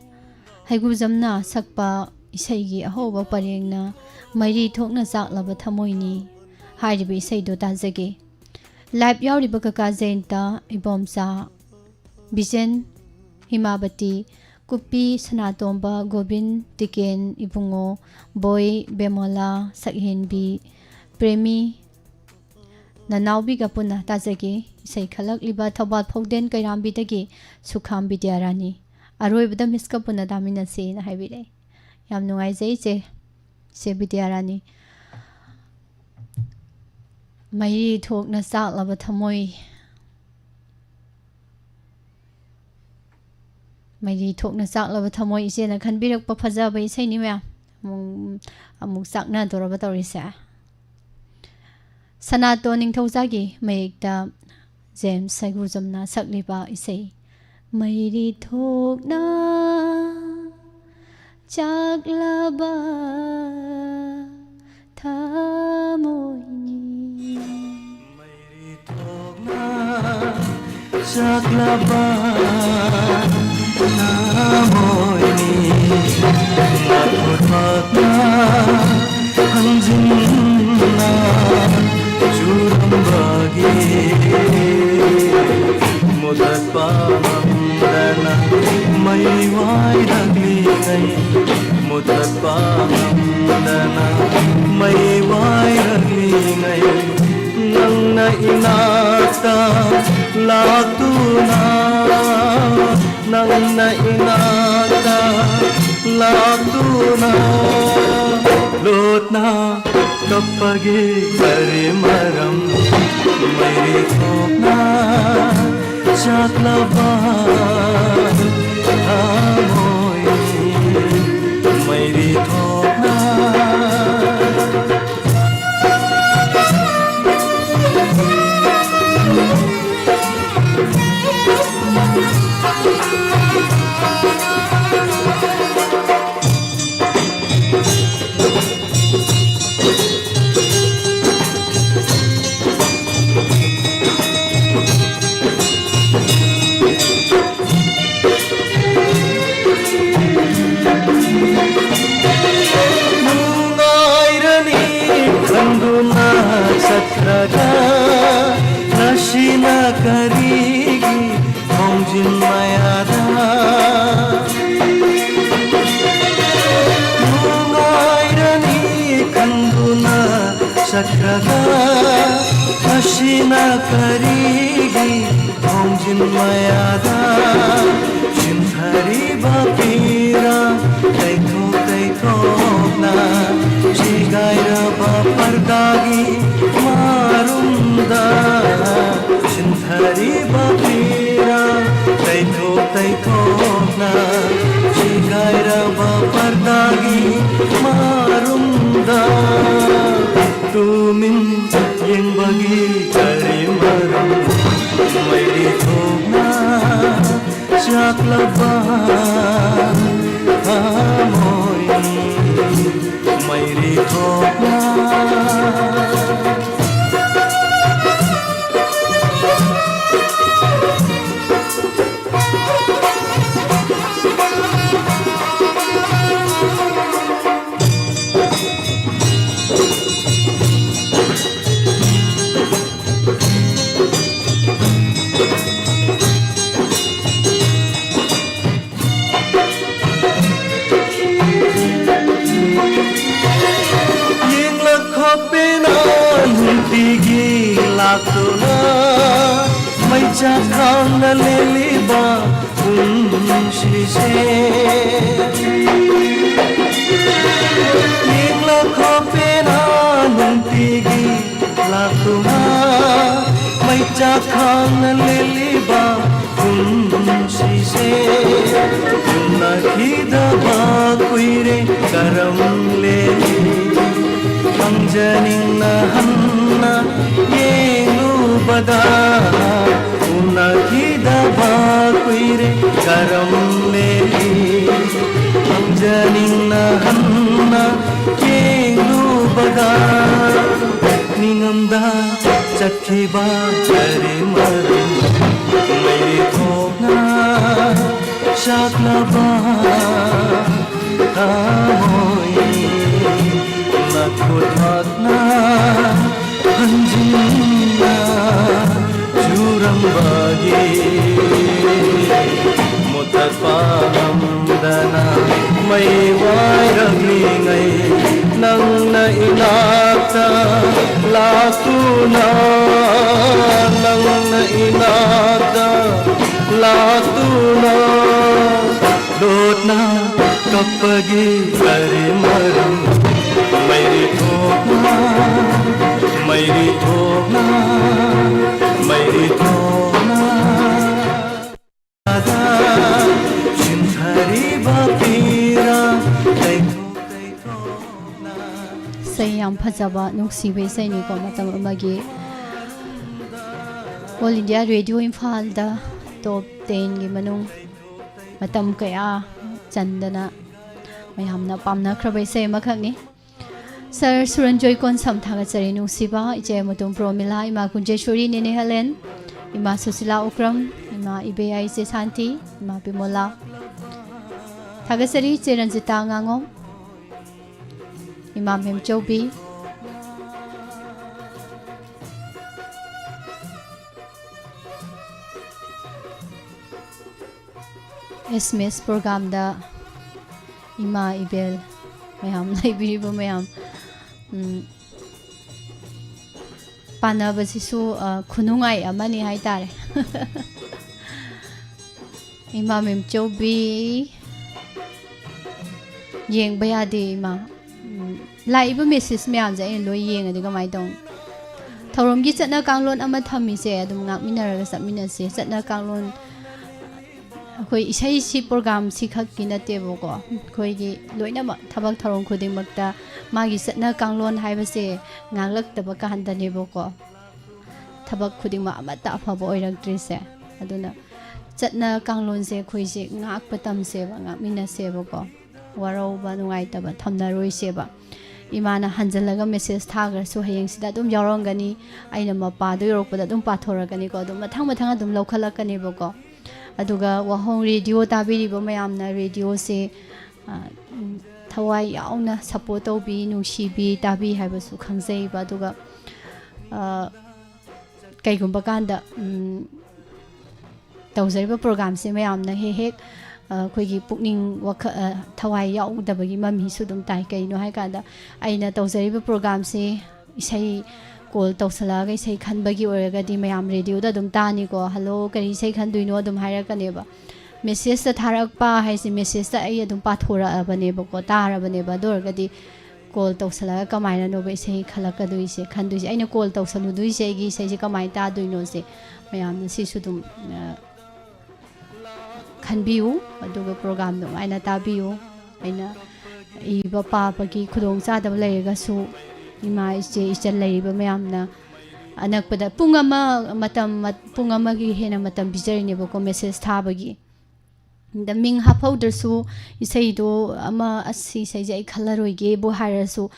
ꯍꯩꯒꯨꯖꯝꯅ ꯁꯛꯄ ꯏꯁꯩꯒꯤ ꯑꯍꯧꯕ ꯄꯔꯦꯡꯅ "ꯃꯩꯔꯤ ꯊꯣꯛꯅ ꯆꯥꯛꯂꯕ ꯊꯃꯣꯏꯅꯤ" ꯍꯥꯏꯔꯤꯕ ꯏꯁꯩꯗꯨ ꯇꯥꯖꯒꯦ꯫ ꯂꯥꯏꯚ ꯌꯥꯎꯔꯤꯕ ꯀꯀꯥ ꯖꯌꯟꯇ, ꯏꯕꯣꯝꯆꯥ ꯕꯤꯖꯦꯟ, ꯍꯤꯃꯥꯕꯇꯤ, ꯀꯨꯞꯄꯤ, ꯁꯅꯥꯇꯣꯝꯕ, ꯒꯣꯕꯤꯟ, ꯇꯤꯀꯦꯟ, ꯏꯕꯨꯡꯉꯣ, ꯕꯣꯏ, ꯕꯦꯃꯣꯂꯥ, ꯁꯛꯍꯦꯟꯕꯤ, ꯄ꯭ꯔꯦꯃꯤ, ꯅꯅꯥꯎꯕꯤꯒ ꯄꯨꯟꯅ ꯇꯥꯖꯒꯦ꯫ ꯏꯁꯩ ꯈꯜꯂꯛꯂꯤꯕ ꯊꯧꯕꯥꯜ ꯐꯧꯗꯦꯟ ꯀꯩꯔꯥꯝꯕꯤꯗꯒꯤ ꯁꯨꯈꯥꯝ ꯕꯤꯗ꯭ꯌꯥꯔꯥꯅꯤ꯫ ꯑꯔꯣꯏꯕꯗ ꯃꯤꯁꯀ ꯄꯨꯟꯅ ꯇꯥꯃꯤꯟꯅꯁꯦꯅ ꯍꯥꯏꯕꯤꯔꯛꯑꯦ꯫ ꯌꯥꯝ ꯅꯨꯡꯉꯥꯏꯖꯩ ꯏꯆꯦ, ꯏꯆꯦ ꯕꯤꯗ꯭ꯌꯥꯔꯥꯅꯤ꯫ ꯃꯩꯔꯤ ꯊꯣꯛꯅ ꯆꯥꯛꯂꯕ ꯊꯃꯣꯏ, ꯃꯩꯔꯤ ꯊꯣꯛꯅ ꯆꯥꯛꯂꯕ ꯊꯃꯣꯏ, ꯏꯆꯦꯅ ꯈꯟꯕꯤꯔꯛꯄ ꯐꯖꯕ ꯏꯁꯩꯅꯤ ꯃꯌꯥꯝ꯫ ꯑꯃꯨꯛ, ꯑꯃꯨꯛ ꯆꯥꯛꯅꯗꯣꯔꯕ ꯇꯧꯔꯤꯁꯦ꯫ ꯁꯅꯥꯇꯣꯟ ꯅꯤꯡꯊꯧꯖꯥꯒꯤ ꯃꯌꯦꯛꯇ ꯖꯦꯝꯁ ꯁꯩꯒꯨꯖꯝꯅ ꯁꯛꯂꯤꯕ ꯏꯁꯩ, "ꯃꯩꯔꯤ ꯊꯣꯛꯅ ꯆꯥꯛꯂꯕ ꯊꯃꯣꯏꯅꯤ꯫ ꯃꯩꯔꯤ ꯊꯣꯛꯅ ꯆꯥꯛꯂꯕ ꯊꯃꯣꯏꯅꯤ꯫ ꯅꯥꯈꯣꯠ ꯄꯥꯛꯅ ꯍꯟꯖꯤꯟꯅ ꯆꯨꯔꯝꯕꯒꯤ ꯃꯨꯊꯠꯄ ꯉꯝꯗꯅ ꯃꯩ ꯋꯥꯏꯔꯛꯂꯤꯉꯩ, ꯃꯨꯊꯠꯄ ꯉꯝꯗꯅ ꯃꯩ ꯋꯥꯏꯔꯛꯂꯤꯉꯩ, ꯅꯪꯅ ꯏꯅꯥꯛꯇ ꯂꯥꯛꯇꯨꯅ, ꯅꯪꯅ ꯏꯅꯥꯛꯇ ꯂꯥꯛꯇꯨꯅ ꯂꯣꯠꯅ ꯀꯞꯄꯒꯤ ꯀꯔꯤ ꯃꯔꯝ? ꯃꯩꯔꯤ ꯊꯣꯛꯅ ꯆꯥꯛꯂꯕ ꯊꯃꯣꯏ, ꯃꯩꯔꯤ ꯊꯣꯛꯅ꯫ ꯅꯨꯡꯉꯥꯏꯔꯅꯤ ꯈꯟꯗꯨꯅ ꯆꯠꯈ꯭ꯔꯒ ꯉꯁꯤꯅ ꯀꯔꯤꯒꯤ ꯊꯣꯡꯖꯤꯟ ꯃꯌꯥꯗ ꯅꯨꯡꯉꯥꯏꯔꯅꯤ ꯈꯟꯗꯨꯅ ꯆꯠꯈ꯭ꯔꯒ ꯉꯁꯤꯅ ꯀꯔꯤꯒꯤ ꯊꯣꯡꯖꯤꯟ ꯃꯌꯥꯗ ꯆꯤꯟꯊꯔꯤꯕ ꯄꯤꯔꯥꯡ ꯇꯩꯊꯣꯛ ꯇꯩꯊꯣꯛꯅ ꯁꯤꯒꯥꯏꯔꯕ ꯄꯔꯗꯥꯒꯤ ꯃꯔꯨꯝꯗ ꯆꯤꯟꯊꯔꯤꯕ ꯄꯤꯔꯥꯡ ꯇꯩꯊꯣꯛ ꯇꯩꯊꯣꯛꯅ ꯁꯤꯒꯥꯏꯔꯕ ꯄꯔꯗꯥꯒꯤ ꯃꯔꯨꯝꯗ ꯇꯨꯃꯤꯟ ꯌꯦꯡꯕꯒꯤ ꯀꯔꯤ ꯃꯔꯝ? ꯃꯩꯔꯤ ꯊꯣꯛꯅ ꯆꯥꯛꯂꯕ ꯊꯃꯣꯏ꯫ ꯊꯣꯛꯅ ꯌꯦꯡꯂꯛꯈꯣ ꯄꯦꯟꯅ ꯅꯨꯡꯇꯤꯒꯤ ꯂꯥꯛꯇꯨꯅ ꯃꯩꯆꯥꯛ ꯈꯥꯡꯅ ꯂꯦꯜꯂꯤꯕ ꯄꯨꯟꯁꯤꯁꯦ꯫ ꯌꯦꯡꯂꯛꯈꯣ ꯄꯦꯟꯅ ꯅꯨꯡꯇꯤꯒꯤ ꯂꯥꯛꯇꯨꯅ ꯃꯩꯆꯥꯛ ꯈꯥꯡꯅ ꯂꯦꯜꯂꯤꯕ ꯄꯨꯟꯁꯤꯁꯦ꯫ ꯎꯅꯈꯤꯗꯕ ꯀꯨꯏꯔꯦ ꯀꯔꯝ ꯂꯦꯜꯂꯤ? ꯈꯪꯖꯅꯤꯡꯅ ꯍꯟꯅ ꯌꯦꯡꯂꯨꯕꯗ ꯎꯅꯈꯤꯗꯕ ꯀꯨꯏꯔꯦ ꯀꯔꯝ ꯂꯦꯜꯂꯤ? ꯈꯪꯖꯅꯤꯡꯅ ꯍꯟꯅ ꯌꯦꯡꯂꯨꯕꯗ ꯅꯤꯡꯉꯝꯗ ꯆꯠꯈꯤꯕ ꯀꯔꯤ ꯃꯔꯝ? ꯃꯩꯔꯤ ꯊꯣꯛꯅ ꯆꯥꯛꯂꯕ ꯊꯃꯣꯏ ꯅꯈꯨꯠꯃꯛꯅ ꯍꯟꯖꯤꯟꯅ ꯆꯨꯔꯝꯕꯒꯤ ꯃꯨꯊꯠꯄ ꯉꯝꯗꯅ ꯃꯩ ꯋꯥꯏꯔꯝꯂꯤꯉꯩ ꯅꯪꯅ ꯏꯅꯥꯛꯇ ꯂꯥꯛꯇꯨꯅ, ꯅꯪꯅ ꯏꯅꯥꯛꯇ ꯂꯥꯛꯇꯨꯅ ꯂꯣꯠꯅ ꯀꯞꯄꯒꯤ ꯀꯔꯤ ꯃꯔꯝ? ꯃꯩꯔꯤ ꯊꯣꯛꯅ, ꯃꯩꯔꯤ ꯊꯣꯛꯅ, ꯃꯩꯔꯤ ꯊꯣꯛꯅ ꯆꯤꯟꯊꯔꯤꯕ ꯄꯤꯔꯥ ꯇꯩꯊꯣꯛ ꯇꯩꯊꯣꯛꯅ꯫ ꯏꯁꯩ ꯌꯥꯝ ꯐꯖꯕ ꯅꯨꯡꯁꯤꯕ ꯏꯁꯩꯅꯤꯀꯣ꯫ ꯃꯇꯝ ꯑꯃꯒꯤ All India Radio ꯏꯝꯐꯥꯜꯗ ꯇꯣꯞ ꯇꯦꯟꯒꯤ ꯃꯅꯨꯡ ꯃꯇꯝ ꯀꯌꯥ ꯆꯟꯗꯅ ꯃꯌꯥꯝꯅ ꯄꯥꯝꯅꯈ꯭ꯔꯕ ꯏꯁꯩ ꯑꯃꯈꯛꯅꯤ꯫ ꯁꯥꯔ ꯁꯨꯔꯟꯖꯣꯏ ꯀꯣꯟꯁꯝ ꯊꯥꯒꯠꯆꯔꯤ꯫ ꯅꯨꯡꯁꯤꯕ ꯏꯆꯦ ꯃꯨꯇꯨꯝ ꯄ꯭ꯔꯣꯃꯤꯂꯥ, ꯏꯃꯥ ꯀꯨꯟꯖꯦꯁꯣꯔꯤ, ꯅꯦꯅꯦ ꯍꯦꯂꯦꯟ, ꯏꯃꯥ ꯁꯨꯁꯤꯂꯥ ꯎꯀ꯭ꯔꯝ, ꯏꯃꯥ ꯏꯕꯦꯌꯥꯏ ꯏꯆꯦ ꯁꯥꯟꯇꯤ, ꯏꯃꯥ ꯕꯤꯃꯣꯂꯥ꯫ ꯊꯥꯒꯠꯆꯔꯤ ꯏꯆꯦ ꯔꯟꯖꯤꯇꯥ ꯉꯥꯉꯣꯝ, ꯏꯃꯥ ꯃꯦꯝꯆꯧꯕꯤ꯫ ꯑꯦꯁ ꯑꯦꯝ ꯑꯦꯁ ꯄ꯭ꯔꯣꯒ꯭ꯔꯥꯝꯗ ꯏꯃꯥ ꯏꯕꯦꯜ ꯃꯌꯥꯝ ꯂꯩꯕꯤꯔꯤꯕ ꯃꯌꯥꯝ, ꯎꯝ, ꯄꯥꯟꯅꯕꯁꯤꯁꯨ, ꯑ, ꯈꯨꯅꯨꯡꯉꯥꯏ ꯑꯃꯅꯤ ꯍꯥꯏꯇꯥꯔꯦ꯫ ꯏꯃꯥ ꯃꯦꯝꯆꯧꯕꯤ, ꯌꯦꯡꯕ ꯌꯥꯗꯦ ꯏꯃꯥ꯫ ꯎꯝ, ꯂꯥꯛꯏꯕ ꯃꯦꯁꯦꯖ ꯃꯌꯥꯝꯁꯦ ꯑꯩꯅ ꯂꯣꯏ ꯌꯦꯡꯉꯗꯤ ꯀꯃꯥꯏꯅ ꯇꯧꯅꯤ? ꯊꯧꯔꯝꯒꯤ ꯆꯠꯅ ꯀꯥꯡꯂꯣꯟ ꯑꯃ ꯊꯝꯃꯤꯁꯦ ꯑꯗꯨꯝ ꯉꯥꯛꯃꯤꯟꯅꯔꯒ ꯆꯠꯃꯤꯟꯅꯁꯦ꯫ ꯆꯠꯅ ꯀꯥꯡꯂꯣꯟ, ꯑꯩꯈꯣꯏ ꯏꯁꯩꯁꯤ ꯄ꯭ꯔꯣꯒ꯭ꯔꯥꯝꯁꯤ ꯈꯛꯀꯤ ꯅꯠꯇꯦꯕꯀꯣ, ꯑꯩꯈꯣꯏꯒꯤ ꯂꯣꯏꯅꯃꯛ ꯊꯕꯛ ꯊꯧꯔꯝ ꯈꯨꯗꯤꯡꯃꯛꯇ ꯃꯥꯒꯤ ꯆꯠꯅ ꯀꯥꯡꯂꯣꯟ ꯍꯥꯏꯕꯁꯦ ꯉꯥꯛꯂꯛꯇꯕ ꯀꯥꯟꯗꯅꯦꯕꯀꯣ ꯊꯕꯛ ꯈꯨꯗꯤꯡꯃꯛ ꯑꯃꯠꯇ ꯑꯐꯕ ꯑꯣꯏꯔꯛꯇ꯭ꯔꯤꯁꯦ꯫ ꯑꯗꯨꯅ ꯆꯠꯅ ꯀꯥꯡꯂꯣꯟꯁꯦ ꯑꯩꯈꯣꯏꯁꯦ ꯉꯥꯛꯄ ꯇꯝꯁꯦꯕ, ꯉꯥꯛꯃꯤꯟꯅꯁꯦꯕꯀꯣ꯫ ꯋꯥꯔꯧꯕ, ꯅꯨꯡꯉꯥꯏꯇꯕ ꯊꯝꯅꯔꯣꯏꯁꯦꯕ꯫ ꯏꯃꯥꯅ ꯍꯟꯖꯜꯂꯒ ꯃꯦꯁꯦꯖ ꯊꯥꯈ꯭ꯔꯁꯨ ꯍꯌꯦꯡꯁꯤꯗ ꯑꯗꯨꯝ ꯌꯥꯎꯔꯝꯒꯅꯤ꯫ ꯑꯩꯅ ꯃꯄꯥꯗꯣ ꯌꯧꯔꯛꯄꯗ ꯑꯗꯨꯝ ꯄꯥꯊꯣꯔꯛꯀꯅꯤꯀꯣ꯫ ꯑꯗꯨꯝ ꯃꯊꯪ ꯃꯊꯪ ꯑꯗꯨꯝ ꯂꯧꯈꯠꯂꯛꯀꯅꯦꯕꯀꯣ꯫ ꯑꯗꯨꯒ ꯋꯥꯍꯣꯡ ꯔꯦꯗꯤꯑꯣ ꯇꯥꯕꯤꯔꯤꯕ ꯃꯌꯥꯝꯅ ꯔꯦꯗꯤꯑꯣꯁꯦ, ꯑ, ꯎꯝ, ꯊꯋꯥꯏ ꯌꯥꯎꯅ ꯁꯞꯄꯣꯔꯠ ꯇꯧꯕꯤ, ꯅꯨꯡꯁꯤꯕꯤ, ꯇꯥꯕꯤ ꯍꯥꯏꯕꯁꯨ ꯈꯪꯖꯩꯕ꯫ ꯑꯗꯨꯒ, ꯑ, ꯀꯩꯒꯨꯝꯕ ꯀꯥꯟꯗ, ꯎꯝ, ꯇꯧꯖꯔꯤꯕ ꯄ꯭ꯔꯣꯒ꯭ꯔꯥꯝꯁꯦ ꯃꯌꯥꯝꯅ ꯍꯦꯛ ꯍꯦꯛ, ꯑ, ꯑꯩꯈꯣꯏꯒꯤ ꯄꯨꯛꯅꯤꯡ ꯋꯥꯈꯜ, ꯑ, ꯊꯋꯥꯏ ꯌꯥꯎꯗꯕꯒꯤ ꯃꯃꯤꯁꯨ ꯑꯗꯨꯝ ꯇꯥꯏ꯫ ꯀꯩꯅꯣ ꯍꯥꯏꯀꯥꯟꯗ ꯑꯩꯅ ꯇꯧꯖꯔꯤꯕ ꯄ꯭ꯔꯣꯒ꯭ꯔꯥꯝꯁꯦ ꯏꯁꯩ ꯀꯣꯜ ꯇꯧꯁꯜꯂꯛꯑꯒ ꯏꯁꯩ ꯈꯟꯕꯒꯤ ꯑꯣꯏꯔꯒꯗꯤ ꯃꯌꯥꯝ ꯔꯦꯗꯤꯑꯣꯗ ꯑꯗꯨꯝ ꯇꯥꯅꯤꯀꯣ, "ꯍꯜꯂꯣ, ꯀꯔꯤ ꯏꯁꯩ ꯈꯟꯗꯣꯏꯅꯣ?" ꯑꯗꯨꯝ ꯍꯥꯏꯔꯛꯀꯅꯦꯕ꯫ ꯃꯦꯁꯦꯖꯇ ꯊꯥꯔꯛꯄ ꯍꯥꯏꯁꯦ ꯃꯦꯁꯦꯖꯇ ꯑꯩ ꯑꯗꯨꯝ ꯄꯥꯊꯣꯔꯛꯑꯕꯅꯦꯕꯀꯣ, ꯇꯥꯔꯕꯅꯦꯕ꯫ ꯑꯗꯨ ꯑꯣꯏꯔꯒꯗꯤ ꯀꯣꯜ ꯇꯧꯁꯜꯂꯒ ꯀꯃꯥꯏꯅꯅꯣꯕ ꯏꯁꯩ ꯈꯜꯂꯛꯀꯗꯣꯏꯁꯦ, ꯈꯟꯗꯣꯏꯁꯦ? ꯑꯩꯅ ꯀꯣꯜ ꯇꯧꯁꯜꯂꯨꯗꯣꯏꯁꯦ ꯑꯩꯒꯤ ꯏꯁꯩꯁꯦ ꯀꯃꯥꯏꯅ ꯇꯥꯗꯣꯏꯅꯣꯁꯦ ꯃꯌꯥꯝꯅ ꯁꯤꯁꯨ ꯑꯗꯨꯝ, ꯑ, ꯈꯟꯕꯤꯌꯨ꯫ ꯑꯗꯨꯒ ꯄ꯭ꯔꯣꯒ꯭ꯔꯥꯝ ꯅꯨꯡꯉꯥꯏꯅ ꯇꯥꯕꯤꯌꯨ꯫ ꯑꯩꯅ ꯏꯕ ꯄꯥꯕꯒꯤ ꯈꯨꯗꯣꯡꯆꯥꯗꯕ ꯂꯩꯔꯒꯁꯨ ꯏꯃꯥ, ꯏꯆꯦ, ꯏꯆꯜ ꯂꯩꯔꯤꯕ ꯃꯌꯥꯝꯅ ꯑꯅꯛꯄꯗ ꯄꯨꯡ ꯑꯃ ꯃꯇꯝ, ꯄꯨꯡ ꯑꯃꯒꯤ ꯍꯦꯟꯅ ꯃꯇꯝ ꯄꯤꯖꯔꯤꯅꯦꯕꯀꯣ ꯃꯦꯁꯦꯖ ꯊꯥꯕꯒꯤ꯫ ꯑꯗ ꯃꯤꯡ ꯍꯥꯞꯍꯧꯗ꯭ꯔꯁꯨ ꯏꯁꯩꯗꯣ ꯑꯃ, "ꯑꯁ, ꯁꯤ ꯏꯁꯩꯁꯦ ꯑꯩ ꯈꯜꯂꯔꯣꯏꯒꯦꯕꯨ" ꯍꯥꯏꯔꯁꯨ,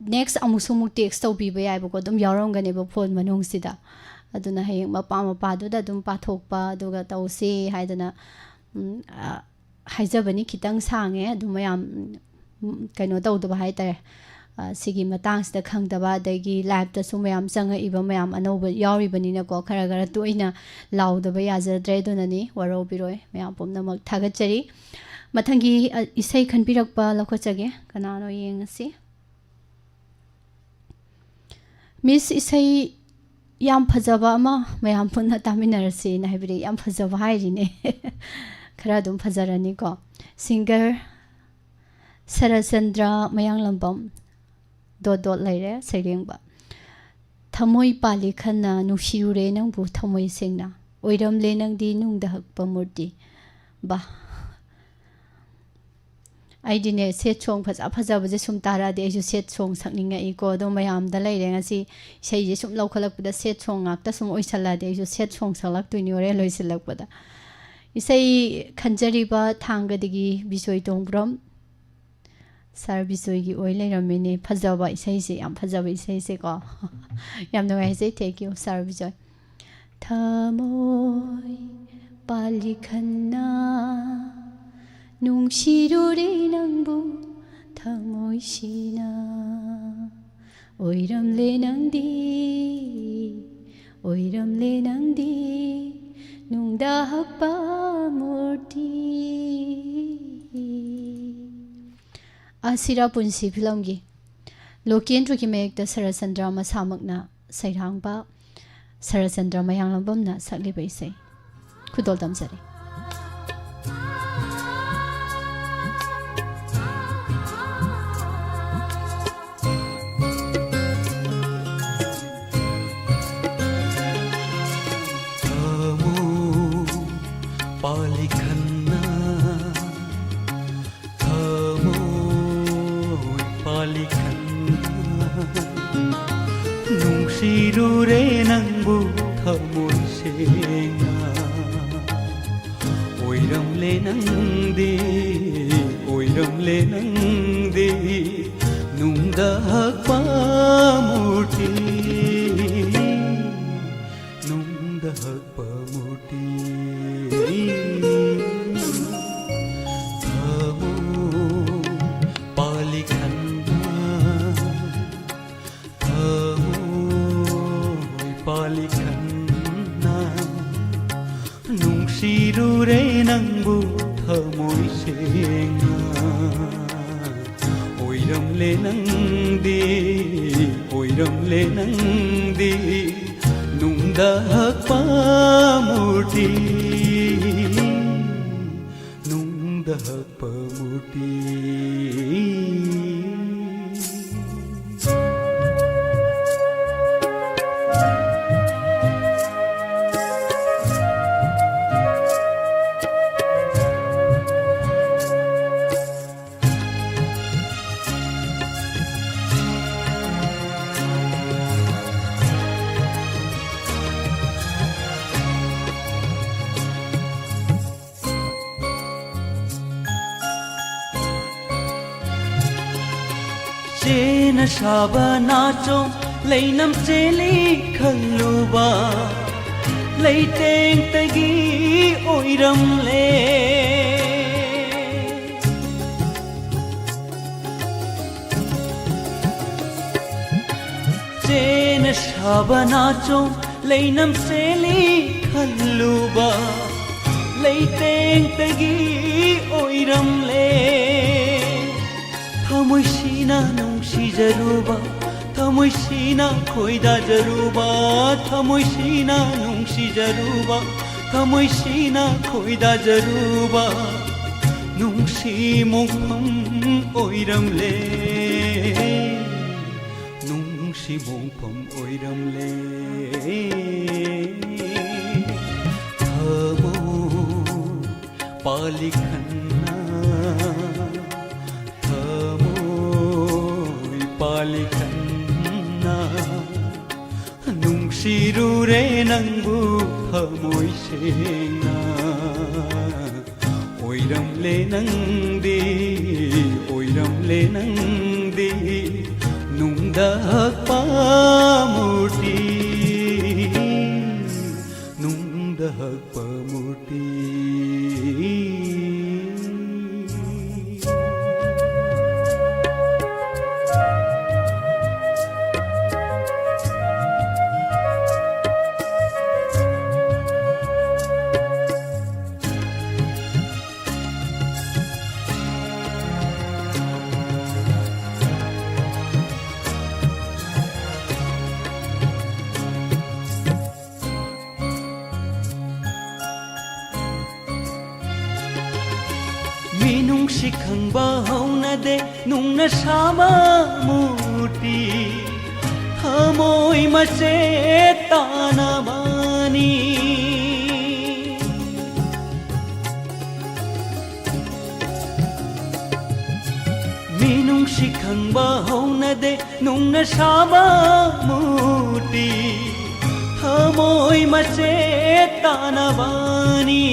ꯅꯦꯛꯁ ꯑꯃꯨꯛꯁꯨ ꯑꯃꯨꯛ ꯇꯦꯛꯁ ꯇꯧꯕꯤꯕ ꯌꯥꯏꯕꯀꯣ, ꯑꯗꯨꯝ ꯌꯥꯎꯔꯝꯒꯅꯦꯕ ꯐꯣꯟ ꯃꯅꯨꯡꯁꯤꯗ꯫ ꯑꯗꯨꯅ ꯍꯌꯦꯡ ꯃꯄꯥ ꯃꯄꯥꯗꯨꯗ ꯑꯗꯨꯝ ꯄꯥꯊꯣꯛꯄ, ꯑꯗꯨꯒ ꯇꯧꯁꯤ ꯍꯥꯏꯗꯅ, ꯎꯝ, ꯑ, ꯍꯥꯏꯖꯕꯅꯤ꯫ ꯈꯤꯇꯪ ꯁꯥꯡꯉꯦ, ꯑꯗꯨ ꯃꯌꯥꯝ, ꯎꯝ, ꯀꯩꯅꯣ ꯇꯧꯗꯕ ꯍꯥꯏꯇꯥꯔꯦ꯫ ꯑ, ꯁꯤꯒꯤ ꯃꯇꯥꯡꯁꯤꯗ ꯈꯪꯗꯕ, ꯑꯗꯒꯤ ꯂꯥꯏꯞꯇꯁꯨ ꯃꯌꯥꯝ ꯆꯪꯉꯛꯏꯕ, ꯃꯌꯥꯝ ꯑꯅꯧꯕ ꯌꯥꯎꯔꯤꯕꯅꯤꯅꯀꯣ, ꯈꯔ ꯈꯔ ꯇꯣꯏꯅ ꯂꯥꯎꯗꯕ ꯌꯥꯖꯗ꯭ꯔꯦ꯫ ꯑꯗꯨꯅꯅꯤ, ꯋꯥꯔꯧꯕꯤꯔꯣꯏ꯫ ꯃꯌꯥꯝ ꯄꯨꯝꯅꯃꯛ ꯊꯥꯒꯠꯆꯔꯤ꯫ ꯃꯊꯪꯒꯤ, ꯑ, ꯏꯁꯩ ꯈꯟꯕꯤꯔꯛꯄ ꯂꯧꯈꯠꯆꯒꯦ꯫ ꯀꯅꯥꯅꯣ ꯌꯦꯡꯉꯁꯤ꯫ ꯃꯤꯁ, ꯏꯁꯩ ꯌꯥꯝ ꯐꯖꯕ ꯑꯃ ꯃꯌꯥꯝ ꯄꯨꯟꯅ ꯇꯥꯃꯤꯟꯅꯔꯁꯦꯅ ꯍꯥꯏꯕꯗꯤ ꯌꯥꯝ ꯐꯖꯕ ꯍꯥꯏꯔꯤꯅꯦ꯫ ꯈꯔ ꯑꯗꯨꯝ ꯐꯖꯔꯅꯤꯀꯣ꯫ ꯁꯤꯡꯒꯔ ꯁꯔꯠꯆꯟꯗ꯭ꯔ ꯃꯌꯥꯡꯂꯝꯕꯝ꯫ ꯗꯣꯠ ꯗꯣꯠ ꯂꯩꯔꯦ, ꯁꯩꯔꯦꯡꯕ꯫ ꯊꯃꯣꯏ ꯄꯥꯜꯂꯤ ꯈꯟꯅ ꯅꯨꯡꯁꯤꯔꯨꯔꯦ ꯅꯪꯕꯨ ꯊꯃꯣꯏ ꯁꯦꯡꯅ꯫ ꯑꯣꯏꯔꯝꯂꯦ ꯅꯪꯗꯤ ꯅꯨꯡꯗ ꯍꯛꯄ ꯃꯨꯔꯇꯤ꯫ ꯕꯥ꯫ ꯑꯩꯗꯤꯅꯦ, ꯁꯦꯠ ꯁꯣꯡ ꯐꯖ ꯐꯖꯕꯁꯦ ꯁꯨꯝ ꯇꯥꯔꯛꯑꯗꯤ ꯑꯩꯁꯨ ꯁꯦꯠ ꯁꯣꯡ ꯁꯛꯅꯤꯡꯉꯛꯏꯀꯣ꯫ ꯑꯗꯣ ꯃꯌꯥꯝꯗ ꯂꯩꯔꯦ ꯉꯁꯤ꯫ ꯏꯁꯩꯁꯦ ꯁꯨꯝ ꯂꯧꯈꯠꯂꯛꯄꯗ ꯁꯦꯠ ꯁꯣꯡ ꯉꯥꯛꯇ ꯁꯨꯝ ꯑꯣꯏꯁꯜꯂꯛꯑꯗꯤ ꯑꯩꯁꯨ ꯁꯦꯠ ꯁꯣꯡ ꯁꯛꯂꯛꯇꯣꯏꯅꯤ ꯍꯣꯔꯦꯟ ꯂꯣꯏꯁꯤꯜꯂꯛꯄꯗ꯫ ꯏꯁꯩ ꯈꯟꯖꯔꯤꯕ ꯊꯥꯡꯒꯗꯒꯤ ꯕꯤꯖꯣꯏ ꯇꯣꯡꯕ꯭ꯔꯝ꯫ ꯁꯥꯔ ꯕꯤꯖꯣꯏꯒꯤ ꯑꯣꯏ ꯂꯩꯔꯝꯃꯤꯅꯦ꯫ ꯐꯖꯕ ꯏꯁꯩꯁꯦ, ꯌꯥꯝ ꯐꯖꯕ ꯏꯁꯩꯁꯦꯀꯣ꯫ ꯌꯥꯝ ꯅꯨꯡꯉꯥꯏꯖꯩ꯫ Thank you, ꯁꯥꯔ ꯕꯤꯖꯣꯏ꯫ ꯊꯃꯣꯏ ꯄꯥꯜꯂꯤ ꯈꯟꯅ ꯅꯨꯡꯁꯤꯔꯨꯔꯦ ꯅꯪꯕꯨ ꯊꯃꯣꯏꯁꯤꯅ꯫ ꯑꯣꯏꯔꯝꯂꯦ ꯅꯪꯗꯤ, ꯑꯣꯏꯔꯝꯂꯦ ꯅꯪꯗꯤ ꯅꯨꯡꯗ ꯍꯛꯄ ꯃꯨꯔꯇꯤ꯫ ꯑꯁꯤꯔꯥ ꯄꯨꯟꯁꯤ ꯐꯤꯂꯝꯒꯤ ꯂꯣꯀꯦꯟꯗ꯭ꯔꯒꯤ ꯃꯌꯦꯛꯇ ꯁꯔꯠꯆꯟꯗ꯭ꯔ ꯃꯁꯥꯃꯛꯅ ꯁꯩꯔꯥꯡꯕ ꯁꯔꯠꯆꯟꯗ꯭ꯔ ꯃꯌꯥꯡꯂꯝꯕꯝꯅ ꯁꯛꯂꯤꯕ ꯏꯁꯩ ꯈꯨꯗꯣꯜ ꯇꯝꯖꯔꯤ꯫ ꯊꯃꯣꯏ ꯄꯥꯜꯂꯤ ꯈꯟꯅ, ꯊꯃꯣꯏ ꯄꯥꯜꯂꯤ ꯈꯟꯅ, ꯅꯨꯡꯁꯤꯔꯨꯔꯦ ꯅꯪꯕꯨ ꯊꯃꯣꯏ ꯁꯦꯡꯅ꯫ ꯑꯣꯏꯔꯝꯂꯦ ꯅꯪꯗꯤ, ꯑꯣꯏꯔꯝꯂꯦ ꯅꯪꯗꯤ ꯅꯨꯡꯗ ꯍꯛ ꯄꯥꯂꯤꯈꯟꯅ ꯅꯨꯡꯁꯤꯔꯨꯔꯦ ꯅꯪꯕꯨ ꯊꯃꯣꯏ ꯁꯦꯡꯅ꯫ ꯑꯣꯏꯔꯝꯂꯦ ꯅꯪꯗꯤ, ꯑꯣꯏꯔꯝꯂꯦ ꯅꯪꯗꯤ ꯅꯨꯡꯗ ꯍꯛꯄ ꯃꯨꯔꯇꯤ, ꯅꯨꯡꯗ ꯍꯛꯄ ꯃꯨꯔꯇꯤ꯫ ꯆꯦꯅ ꯁꯥꯕ ꯅꯥꯆꯣꯝ ꯂꯩꯅꯝ ꯆꯦꯜꯂꯤ ꯈꯜꯂꯨꯕ ꯂꯩꯇꯦꯡꯇꯒꯤ ꯑꯣꯏꯔꯝꯂꯦ꯫ ꯆꯦꯅ ꯁꯥꯕ ꯅꯥꯆꯣꯝ ꯂꯩꯅꯝ ꯆꯦꯜꯂꯤ ꯈꯜꯂꯨꯕ ꯂꯩꯇꯦꯡꯇꯒꯤ ꯑꯣꯏꯔꯝꯂꯦ꯫ ꯊꯃꯣꯏꯁꯤꯅ ꯅꯨꯡꯁꯤꯖꯔꯨꯕ, ꯊꯃꯣꯏꯁꯤꯅ ꯈꯣꯏꯗꯥꯖꯔꯨꯕ, ꯊꯃꯣꯏꯁꯤꯅ ꯅꯨꯡꯁꯤꯖꯔꯨꯕ, ꯊꯃꯣꯏꯁꯤꯅ ꯈꯣꯏꯗꯥꯖꯔꯨꯕ ꯅꯨꯡꯁꯤ ꯃꯣꯡꯐꯝ ꯑꯣꯏꯔꯝꯂꯦ꯫ ꯅꯨꯡꯁꯤ ꯃꯣꯡꯐꯝ ꯑꯣꯏꯔꯝꯂꯦ꯫ ꯊꯃꯣꯏ ꯄꯥꯂꯤꯈꯟꯅ, ꯊꯃꯣꯏ ꯄꯥꯂꯤꯈꯟꯅ ꯅꯨꯡꯁꯤꯔꯨꯔꯦ ꯅꯪꯕꯨ ꯊꯃꯣꯏ ꯁꯦꯡꯅ꯫ ꯑꯣꯏꯔꯝꯂꯦ ꯅꯪꯗꯤ, ꯑꯣꯏꯔꯝꯂꯦ ꯅꯪꯗꯤ ꯅꯨꯡꯗ ꯍꯛꯄ ꯃꯨꯔꯇꯤ, ꯅꯨꯡꯗ ꯍꯛꯄ ꯃꯨꯔꯇꯤ꯫ ꯅꯨꯡꯅ ꯁꯥꯕ ꯃꯨꯔꯇꯤ ꯊꯃꯣꯏ ꯃꯆꯦꯠ ꯇꯥꯅꯕꯅꯤ꯫ ꯃꯤꯅꯨꯡꯁꯤ ꯈꯪꯕ ꯍꯧꯅꯗꯦ ꯅꯨꯡꯅ ꯁꯥꯕ ꯃꯨꯔꯇꯤ ꯊꯃꯣꯏ ꯃꯆꯦꯠ ꯇꯥꯅꯕꯅꯤ꯫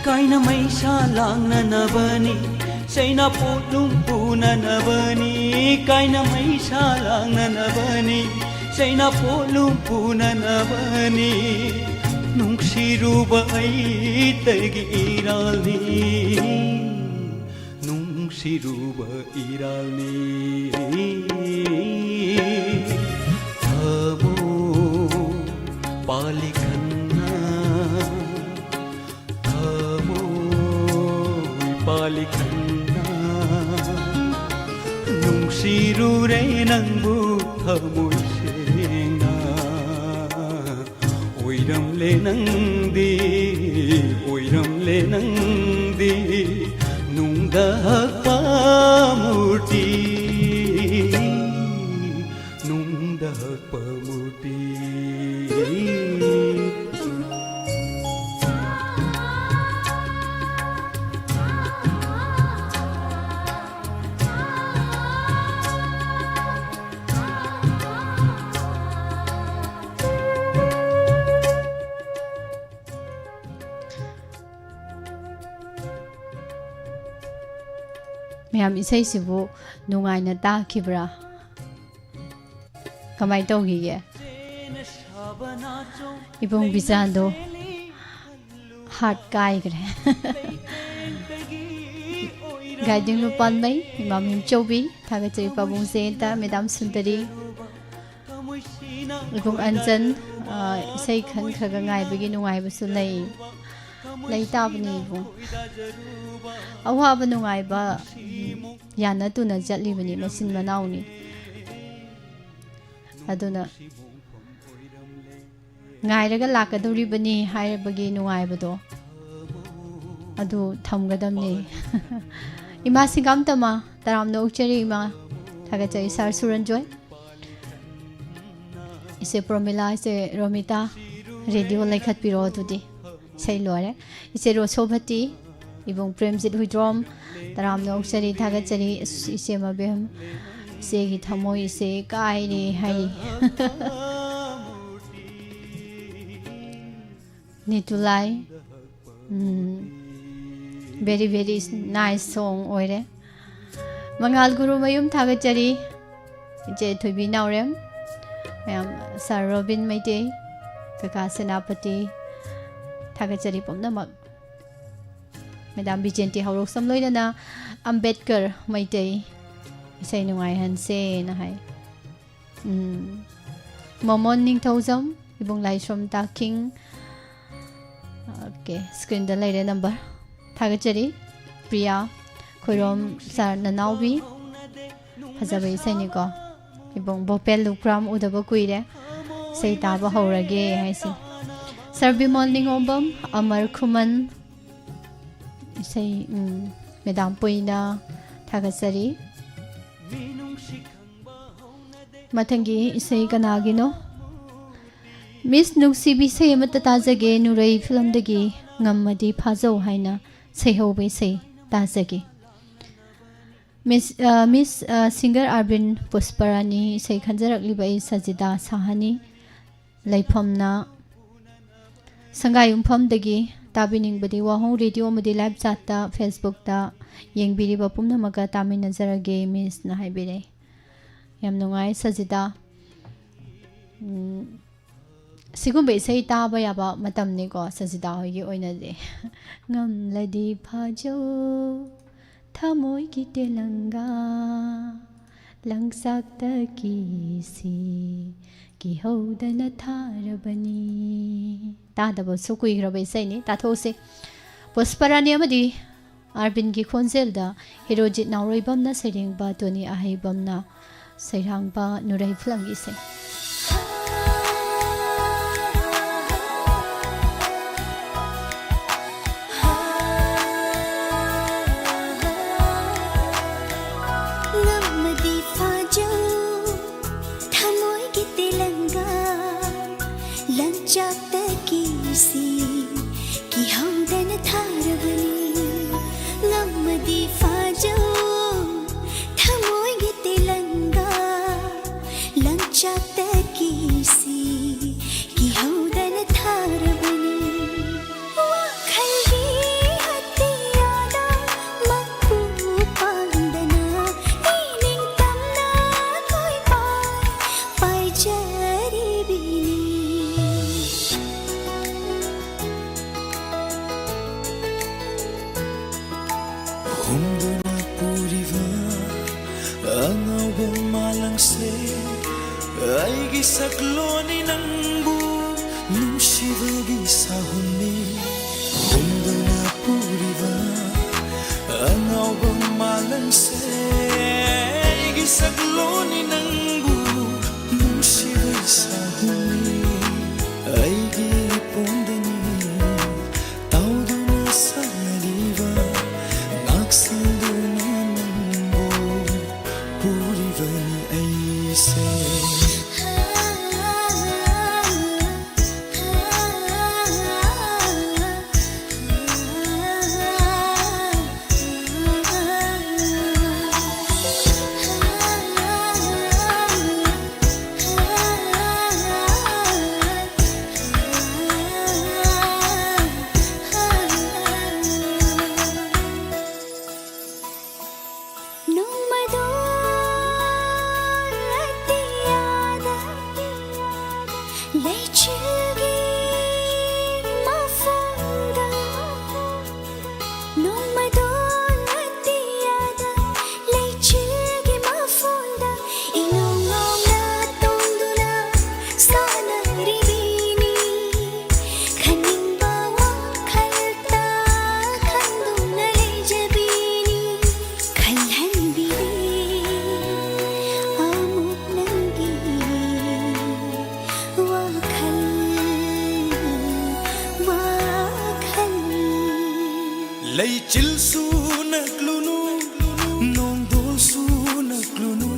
ꯀꯥꯏꯅ ꯃꯩꯁꯥ ꯂꯥꯡꯅꯅꯕꯅꯤ ꯆꯩꯅꯥ ꯄꯣꯠꯂꯨꯝ ꯄꯨꯅꯅꯕꯅꯤ꯫ ꯀꯥꯏꯅ ꯃꯩꯁꯥ ꯂꯥꯡꯅꯅꯕꯅꯤ ꯆꯩꯅꯥ ꯄꯣꯠꯂꯨꯝ ꯄꯨꯅꯅꯕꯅꯤ꯫ ꯅꯨꯡꯁꯤꯔꯨꯕ ꯑꯩꯇꯒꯤ ꯏꯔꯥꯜꯅꯤ ꯅꯨꯡꯁꯤꯔꯨꯕ ꯏꯔꯥꯜꯅꯤ꯫ ꯊꯃꯣꯏ ꯄꯥꯂꯤ ꯈꯟꯅ ꯊꯃꯣꯏ ꯄꯥꯂꯤ ꯈꯟꯅ ꯅꯨꯡꯁꯤꯔꯨꯔꯦ ꯅꯪꯕꯨ ꯊꯃꯣꯏ ꯁꯦꯡꯅ꯫ ꯑꯣꯏꯔꯝꯂꯦ ꯅꯪꯗꯤ ꯑꯣꯏꯔꯝꯂꯦ ꯅꯪꯗꯤ ꯅꯨꯡꯗ ꯍꯛꯄ ꯃꯨꯔꯇꯤ ꯅꯨꯡꯗ ꯍꯛꯄ ꯃꯨꯔꯇꯤ꯫ ꯃꯌꯥꯝ, ꯏꯁꯩꯁꯤꯕꯨ ꯅꯨꯡꯉꯥꯏꯅ ꯇꯥꯈꯤꯕ꯭ꯔꯥ? ꯀꯃꯥꯏꯅ ꯇꯧꯈꯤꯒꯦ? ꯏꯕꯨꯡ ꯕꯤꯖꯥꯟꯗꯣ ꯍꯥꯔꯠ ꯀꯥꯏꯈ꯭ꯔꯦ꯫ ꯒꯥꯏꯗꯤꯡ ꯂꯨꯄꯥꯟꯃꯩ, ꯏꯃꯥ ꯃꯤꯡꯆꯧꯕꯤ, ꯊꯥꯒꯠꯆꯔꯤ ꯄꯥꯕꯨꯡ ꯖꯌꯟꯇ, ꯃꯦꯗꯥꯝ ꯁꯨꯟꯗꯔꯤ, ꯏꯕꯨꯡ ꯑꯟꯆꯟ, ꯑ, ꯏꯁꯩ ꯈꯟꯈ꯭ꯔꯒ ꯉꯥꯏꯕꯒꯤ ꯅꯨꯡꯉꯥꯏꯕꯁꯨ ꯂꯩ꯫ ꯂꯩ ꯇꯥꯕꯅꯤ ꯏꯕꯨꯡ꯫ ꯑꯋꯥꯕ ꯅꯨꯡꯉꯥꯏꯕ, ꯎꯝ, ꯌꯥꯅ ꯇꯨꯅ ꯆꯠꯂꯤꯕꯅꯤ, ꯃꯆꯤꯟ ꯃꯅꯥꯎꯅꯤ꯫ ꯑꯗꯨꯅ ꯉꯥꯏꯔꯒ ꯂꯥꯛꯀꯗꯧꯔꯤꯕꯅꯤ ꯍꯥꯏꯔꯕꯒꯤ ꯅꯨꯡꯉꯥꯏꯕꯗꯣ ꯑꯗꯨ ꯊꯝꯒꯗꯕꯅꯤ꯫ ꯏꯃꯥ ꯁꯤꯡꯒꯥꯝꯇꯃ, ꯇꯔꯥꯝꯅ ꯑꯣꯛꯆꯔꯤ ꯏꯃꯥ꯫ ꯊꯥꯒꯠꯆꯔꯤ ꯁꯥꯔ ꯁꯨꯔꯟꯖꯣꯏ꯫ ꯏꯆꯦ ꯄ꯭ꯔꯣꯃꯤꯂꯥ, ꯏꯆꯦ ꯔꯣꯃꯤꯇꯥ, ꯔꯦꯗꯤꯑꯣ ꯂꯩꯈꯠꯄꯤꯔꯣ ꯑꯗꯨꯗꯤ꯫ ꯏꯁꯩ ꯂꯣꯏꯔꯦ꯫ ꯏꯆꯦ ꯔꯣꯁꯣꯚꯇꯤ, ꯏꯕꯨꯡ ꯄ꯭ꯔꯦꯝꯖꯤꯠ ꯍꯨꯏꯗ꯭ꯔꯣꯝ, ꯇꯔꯥꯝꯅ ꯑꯣꯛꯆꯔꯤ, ꯊꯥꯒꯠꯆꯔꯤ꯫ ꯑꯁ, ꯏꯆꯦ ꯃꯕꯦꯝ, ꯏꯆꯦꯒꯤ ꯊꯃꯣꯏ ꯏꯆꯦ ꯀꯥꯏꯔꯦ ꯍꯥꯏꯔꯤ꯫ ꯅꯤꯇꯨꯂꯥꯏ, ꯎꯝ, very, very nice song ꯑꯣꯏꯔꯦ꯫ ꯃꯉꯥꯜ ꯒꯨꯔꯨꯃꯌꯨꯝ, ꯊꯥꯒꯠꯆꯔꯤ꯫ ꯏꯆꯦ ꯊꯣꯏꯕꯤ ꯅꯥꯎꯔꯦꯝ, ꯃꯌꯥꯝ, ꯁꯥꯔ ꯔꯣꯕꯤꯟ ꯃꯩꯇꯩ, ꯀꯀꯥ ꯁꯦꯅꯥꯄꯇꯤ, ꯊꯥꯒꯠꯆꯔꯤ ꯄꯨꯝꯅꯃꯛ꯫ ꯃꯦꯗꯥꯝ ꯕꯤꯖꯦꯟꯇꯤ ꯍꯧꯔꯣꯛꯁꯝ ꯂꯣꯏꯅꯅ ꯑꯝꯕꯦꯗꯀꯔ ꯃꯩꯇꯩ ꯏꯁꯩ ꯅꯨꯡꯉꯥꯏꯍꯟꯁꯦꯅ ꯍꯥꯏ꯫ ꯎꯝ꯫ ꯃꯣꯃꯣꯟ ꯅꯤꯡꯊꯧꯖꯝ, ꯏꯕꯨꯡ ꯂꯥꯏꯁ꯭ꯔꯝ ꯇꯥꯈꯤꯡ꯫ ꯑꯣꯀꯦ, ꯁ꯭ꯀ꯭ꯔꯤꯟꯗ ꯂꯩꯔꯦ ꯅꯝꯕꯔ꯫ ꯊꯥꯒꯠꯆꯔꯤ꯫ ꯄ꯭ꯔꯤꯌꯥ ꯈꯣꯏꯔꯣꯝ ꯁꯥꯔ ꯅꯅꯥꯎꯕꯤ꯫ ꯐꯖꯕ ꯏꯁꯩꯅꯤꯀꯣ꯫ ꯏꯕꯨꯡ ꯚꯣꯄꯦꯜ ꯂꯨꯈ꯭ꯔꯥꯝ ꯎꯗꯕ ꯀꯨꯏꯔꯦ꯫ ꯏꯁꯩ ꯇꯥꯕ ꯍꯧꯔꯒꯦ ꯍꯥꯏꯁꯤ꯫ ꯁꯥꯔ ꯕꯤꯃꯣꯜ ꯅꯤꯉꯣꯝꯕꯝ, ꯑꯃꯔ ꯈꯨꯃꯟ꯫ ꯏꯁꯩ, ꯎꯝ, ꯃꯦꯗꯥꯝ ꯄꯨꯏꯅ ꯊꯥꯒꯠꯆꯔꯤ꯫ ꯃꯊꯪꯒꯤ ꯏꯁꯩ ꯀꯅꯥꯒꯤꯅꯣ? ꯃꯤꯁ ꯅꯨꯡꯁꯤꯕꯤ, ꯏꯁꯩ ꯑꯃꯠꯇ ꯇꯥꯖꯒꯦ, ꯅꯨꯔꯩ ꯐꯤꯂꯝꯗꯒꯤ ꯉꯝꯃꯗꯤ ꯐꯥꯖꯧ ꯍꯥꯏꯅ ꯁꯩꯍꯧꯕ ꯏꯁꯩ ꯇꯥꯖꯒꯦ꯫ ꯃꯤꯁ, ꯑ, ꯃꯤꯁ, ꯑ, ꯁꯤꯡꯒꯔ ꯑꯥꯔꯕꯤꯟ ꯄꯨꯁꯄꯔꯥꯅꯤ, ꯏꯁꯩ ꯈꯟꯖꯔꯛꯂꯤꯕ ꯑꯩ ꯁꯖꯤꯗꯥ ꯁꯥꯍꯅꯤ꯫ ꯂꯩꯐꯝꯅ ꯁꯪꯒꯥꯏ ꯌꯨꯝꯐꯝꯗꯒꯤ꯫ ꯇꯥꯕꯤꯅꯤꯡꯕꯗꯤ ꯋꯥꯍꯣꯡ ꯔꯦꯗꯤꯑꯣ ꯑꯃꯗꯤ ꯂꯥꯏꯚ ꯆꯥꯠꯇ, ꯐꯦꯁꯕꯨꯛꯇ ꯌꯦꯡꯕꯤꯔꯤꯕ ꯄꯨꯝꯅꯃꯛꯀ ꯇꯥꯃꯤꯟꯅꯖꯔꯒꯦ, ꯃꯤꯁꯅ ꯍꯥꯏꯕꯤꯔꯛꯏ꯫ ꯌꯥꯝ ꯅꯨꯡꯉꯥꯏ ꯁꯖꯤꯗꯥ꯫ ꯎꯝ, ꯁꯤꯒꯨꯝꯕ ꯏꯁꯩ ꯇꯥꯕ ꯌꯥꯕ ꯃꯇꯝꯅꯤꯀꯣ ꯁꯖꯤꯗꯥ ꯍꯣꯏꯒꯤ ꯑꯣꯏꯅꯗꯤ꯫ ꯉꯝꯂꯗꯤ ꯐꯥꯖꯧ ꯊꯃꯣꯏꯒꯤ ꯇꯦꯂꯪꯒꯥ, ꯂꯪꯆꯥꯛꯇ ꯀꯤꯁꯤ ꯀꯤꯍꯧꯗꯅ ꯊꯥꯔꯕꯅꯤ꯫ ꯇꯥꯗꯕꯁꯨ ꯀꯨꯏꯈ꯭ꯔꯕ ꯏꯁꯩꯅꯤ, ꯇꯥꯊꯣꯛꯎꯁꯤ꯫ ꯄꯨꯁꯄꯔꯥꯅꯤ ꯑꯃꯗꯤ ꯑꯥꯔꯕꯤꯟꯒꯤ ꯈꯣꯟꯖꯦꯜꯗ ꯍꯦꯔꯣꯖꯤꯠ ꯅꯥꯎꯔꯣꯏꯕꯝꯅ ꯁꯩꯔꯦꯡꯕ, ꯇꯣꯅꯤ ꯑꯍꯩꯕꯝꯅ ꯁꯩꯔꯥꯡꯕ ꯅꯨꯔꯩ ꯐꯤꯂꯝꯒꯤ ꯏꯁꯩ꯫ ꯑꯉꯥꯎꯕ ꯃꯥꯂꯪꯁꯦ, ꯑꯩꯒꯤ ꯁꯛꯂꯣꯟꯅꯤ ꯅꯪꯕꯨ ꯅꯨꯡꯁꯤꯕꯒꯤ ꯁꯥꯍꯨꯝꯅꯤ꯫ ꯍꯨꯝꯗꯨꯅ ꯄꯨꯔꯤꯕ ꯑꯉꯥꯎꯕ ꯃꯥꯂꯪꯁꯦ, ꯑꯩꯒꯤ ꯁꯛꯂꯣꯟꯅꯤ ꯅꯪꯕꯨ ꯅꯨꯡꯁꯤꯕꯒꯤ ꯁꯥꯍꯨꯝꯅꯤ꯫ ꯑꯩꯒꯤ ꯄꯣꯟꯗꯅꯤ ꯇꯥꯎꯗꯨꯅ ꯁꯥꯟꯅꯔꯤꯕ, ꯉꯥꯛꯁꯦꯟꯗꯨꯅ ꯅꯪꯕꯨ ꯄꯨꯔꯤꯕꯅꯤ ꯑꯩꯁꯦ꯫ ꯅꯣꯡꯃꯗꯣ ꯑꯇꯤꯌꯥꯗ ꯂꯩꯆꯤꯜꯒꯤ ꯃꯐꯝꯗ, ꯅꯣꯡꯃꯗꯣ ꯑꯇꯤꯌꯥꯗ ꯂꯩꯆꯤꯜꯒꯤ ꯃꯐꯝꯗ ꯏꯅꯧ ꯅꯧꯅ ꯇꯣꯡꯗꯨꯅ ꯁꯥꯟꯅꯔꯤꯕꯤꯅꯤ꯫ ꯈꯟꯅꯤꯡꯕ ꯋꯥꯈꯜꯇ ꯈꯟꯗꯨꯅ ꯂꯩꯖꯕꯤꯅꯤ꯫ ꯈꯜꯍꯟꯕꯤꯔꯦ ꯑꯃꯨꯛ ꯅꯪꯒꯤ ꯋꯥꯈꯜ, ꯋꯥꯈꯜ꯫ ꯂꯩꯆꯤꯜꯁꯨ ꯅꯛꯂꯨꯅꯨ, ꯅꯣꯡꯗꯣꯜꯁꯨ ꯅꯛꯂꯨꯅꯨ,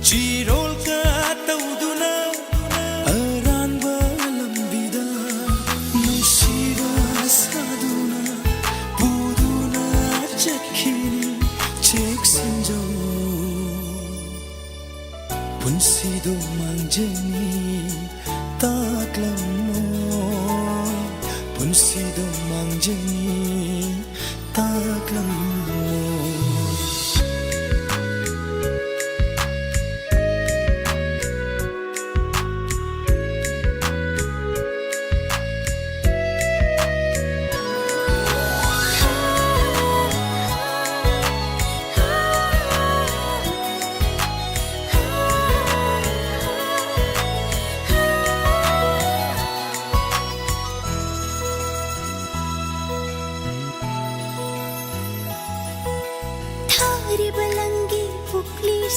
ꯆꯤꯔꯣꯜ ꯀꯥ ꯇꯧꯗꯨꯅ ꯑꯔꯥꯟꯕ ꯂꯝꯕꯤꯗ ꯅꯨꯡꯁꯤꯕ ꯁꯥꯗꯨꯅ ꯄꯨꯗꯨꯅ ꯆꯠꯈꯤꯅꯤ꯫ ꯆꯦꯛꯁꯤꯟꯖꯧ, ꯄꯨꯟꯁꯤꯗꯣ ꯃꯥꯡꯖꯅꯤ ꯇꯥꯛꯂꯝꯃꯣ, ꯄꯨꯟꯁꯤꯗꯣ ꯃꯥꯡꯖꯅꯤ ꯇꯥꯛꯂꯝꯃꯣ꯫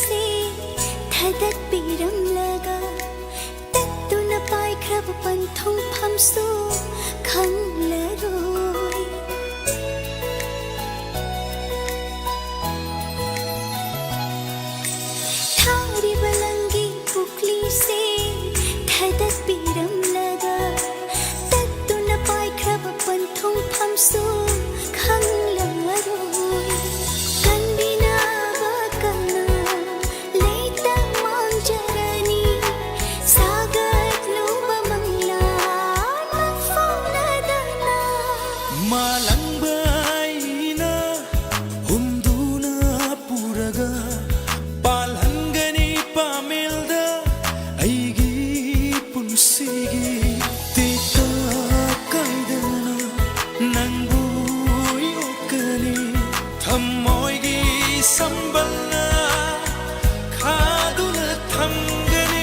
ꯁꯦ ꯊꯥꯗꯠꯄꯤꯔꯝꯂꯒ ꯇꯠꯇꯨꯅ ꯄꯥꯏꯈ꯭ꯔꯕ ꯄꯟꯊꯨꯡꯐꯝꯁꯨ ꯈꯪꯂꯔꯣꯏ꯫ ꯊꯥꯔꯤꯕ ꯂꯪꯒꯤ ꯄꯨꯛꯂꯤꯁꯦ ꯊꯥꯗꯠꯄꯤꯔꯝꯂꯒ ꯇꯠꯇꯨꯅ ꯄꯥꯏꯈ꯭ꯔꯕ ꯄꯟꯊꯨꯡꯐꯝꯁꯨ ꯈꯪꯂꯔꯣꯏ꯫ ꯀꯟꯕꯤꯅꯕ ꯀꯅꯥ ꯂꯩꯇ ꯃꯥꯡꯖꯔꯅꯤ꯫ ꯁꯥꯒꯠꯂꯨꯕ ꯃꯪꯂꯥꯟ ꯃꯪꯐꯥꯎꯅꯗꯅ꯫ ꯃꯥꯂꯪꯕ ꯑꯩꯅ ꯍꯨꯝꯗꯨꯅ ꯄꯨꯔꯒ ꯄꯥꯜꯍꯟꯒꯅꯤ ꯄꯥꯃꯦꯜꯗ ꯑꯩꯒꯤ ꯄꯨꯟꯁꯤꯒꯤ ꯇꯦꯛꯇ ꯀꯥꯏꯗꯅ ꯅꯪꯕꯨ ꯌꯣꯛꯀꯅꯤ꯫ ꯊꯃꯣꯏꯒꯤ ꯁꯝꯕꯜꯅ ꯈꯥꯗꯨꯅ ꯊꯝꯒꯅꯤ꯫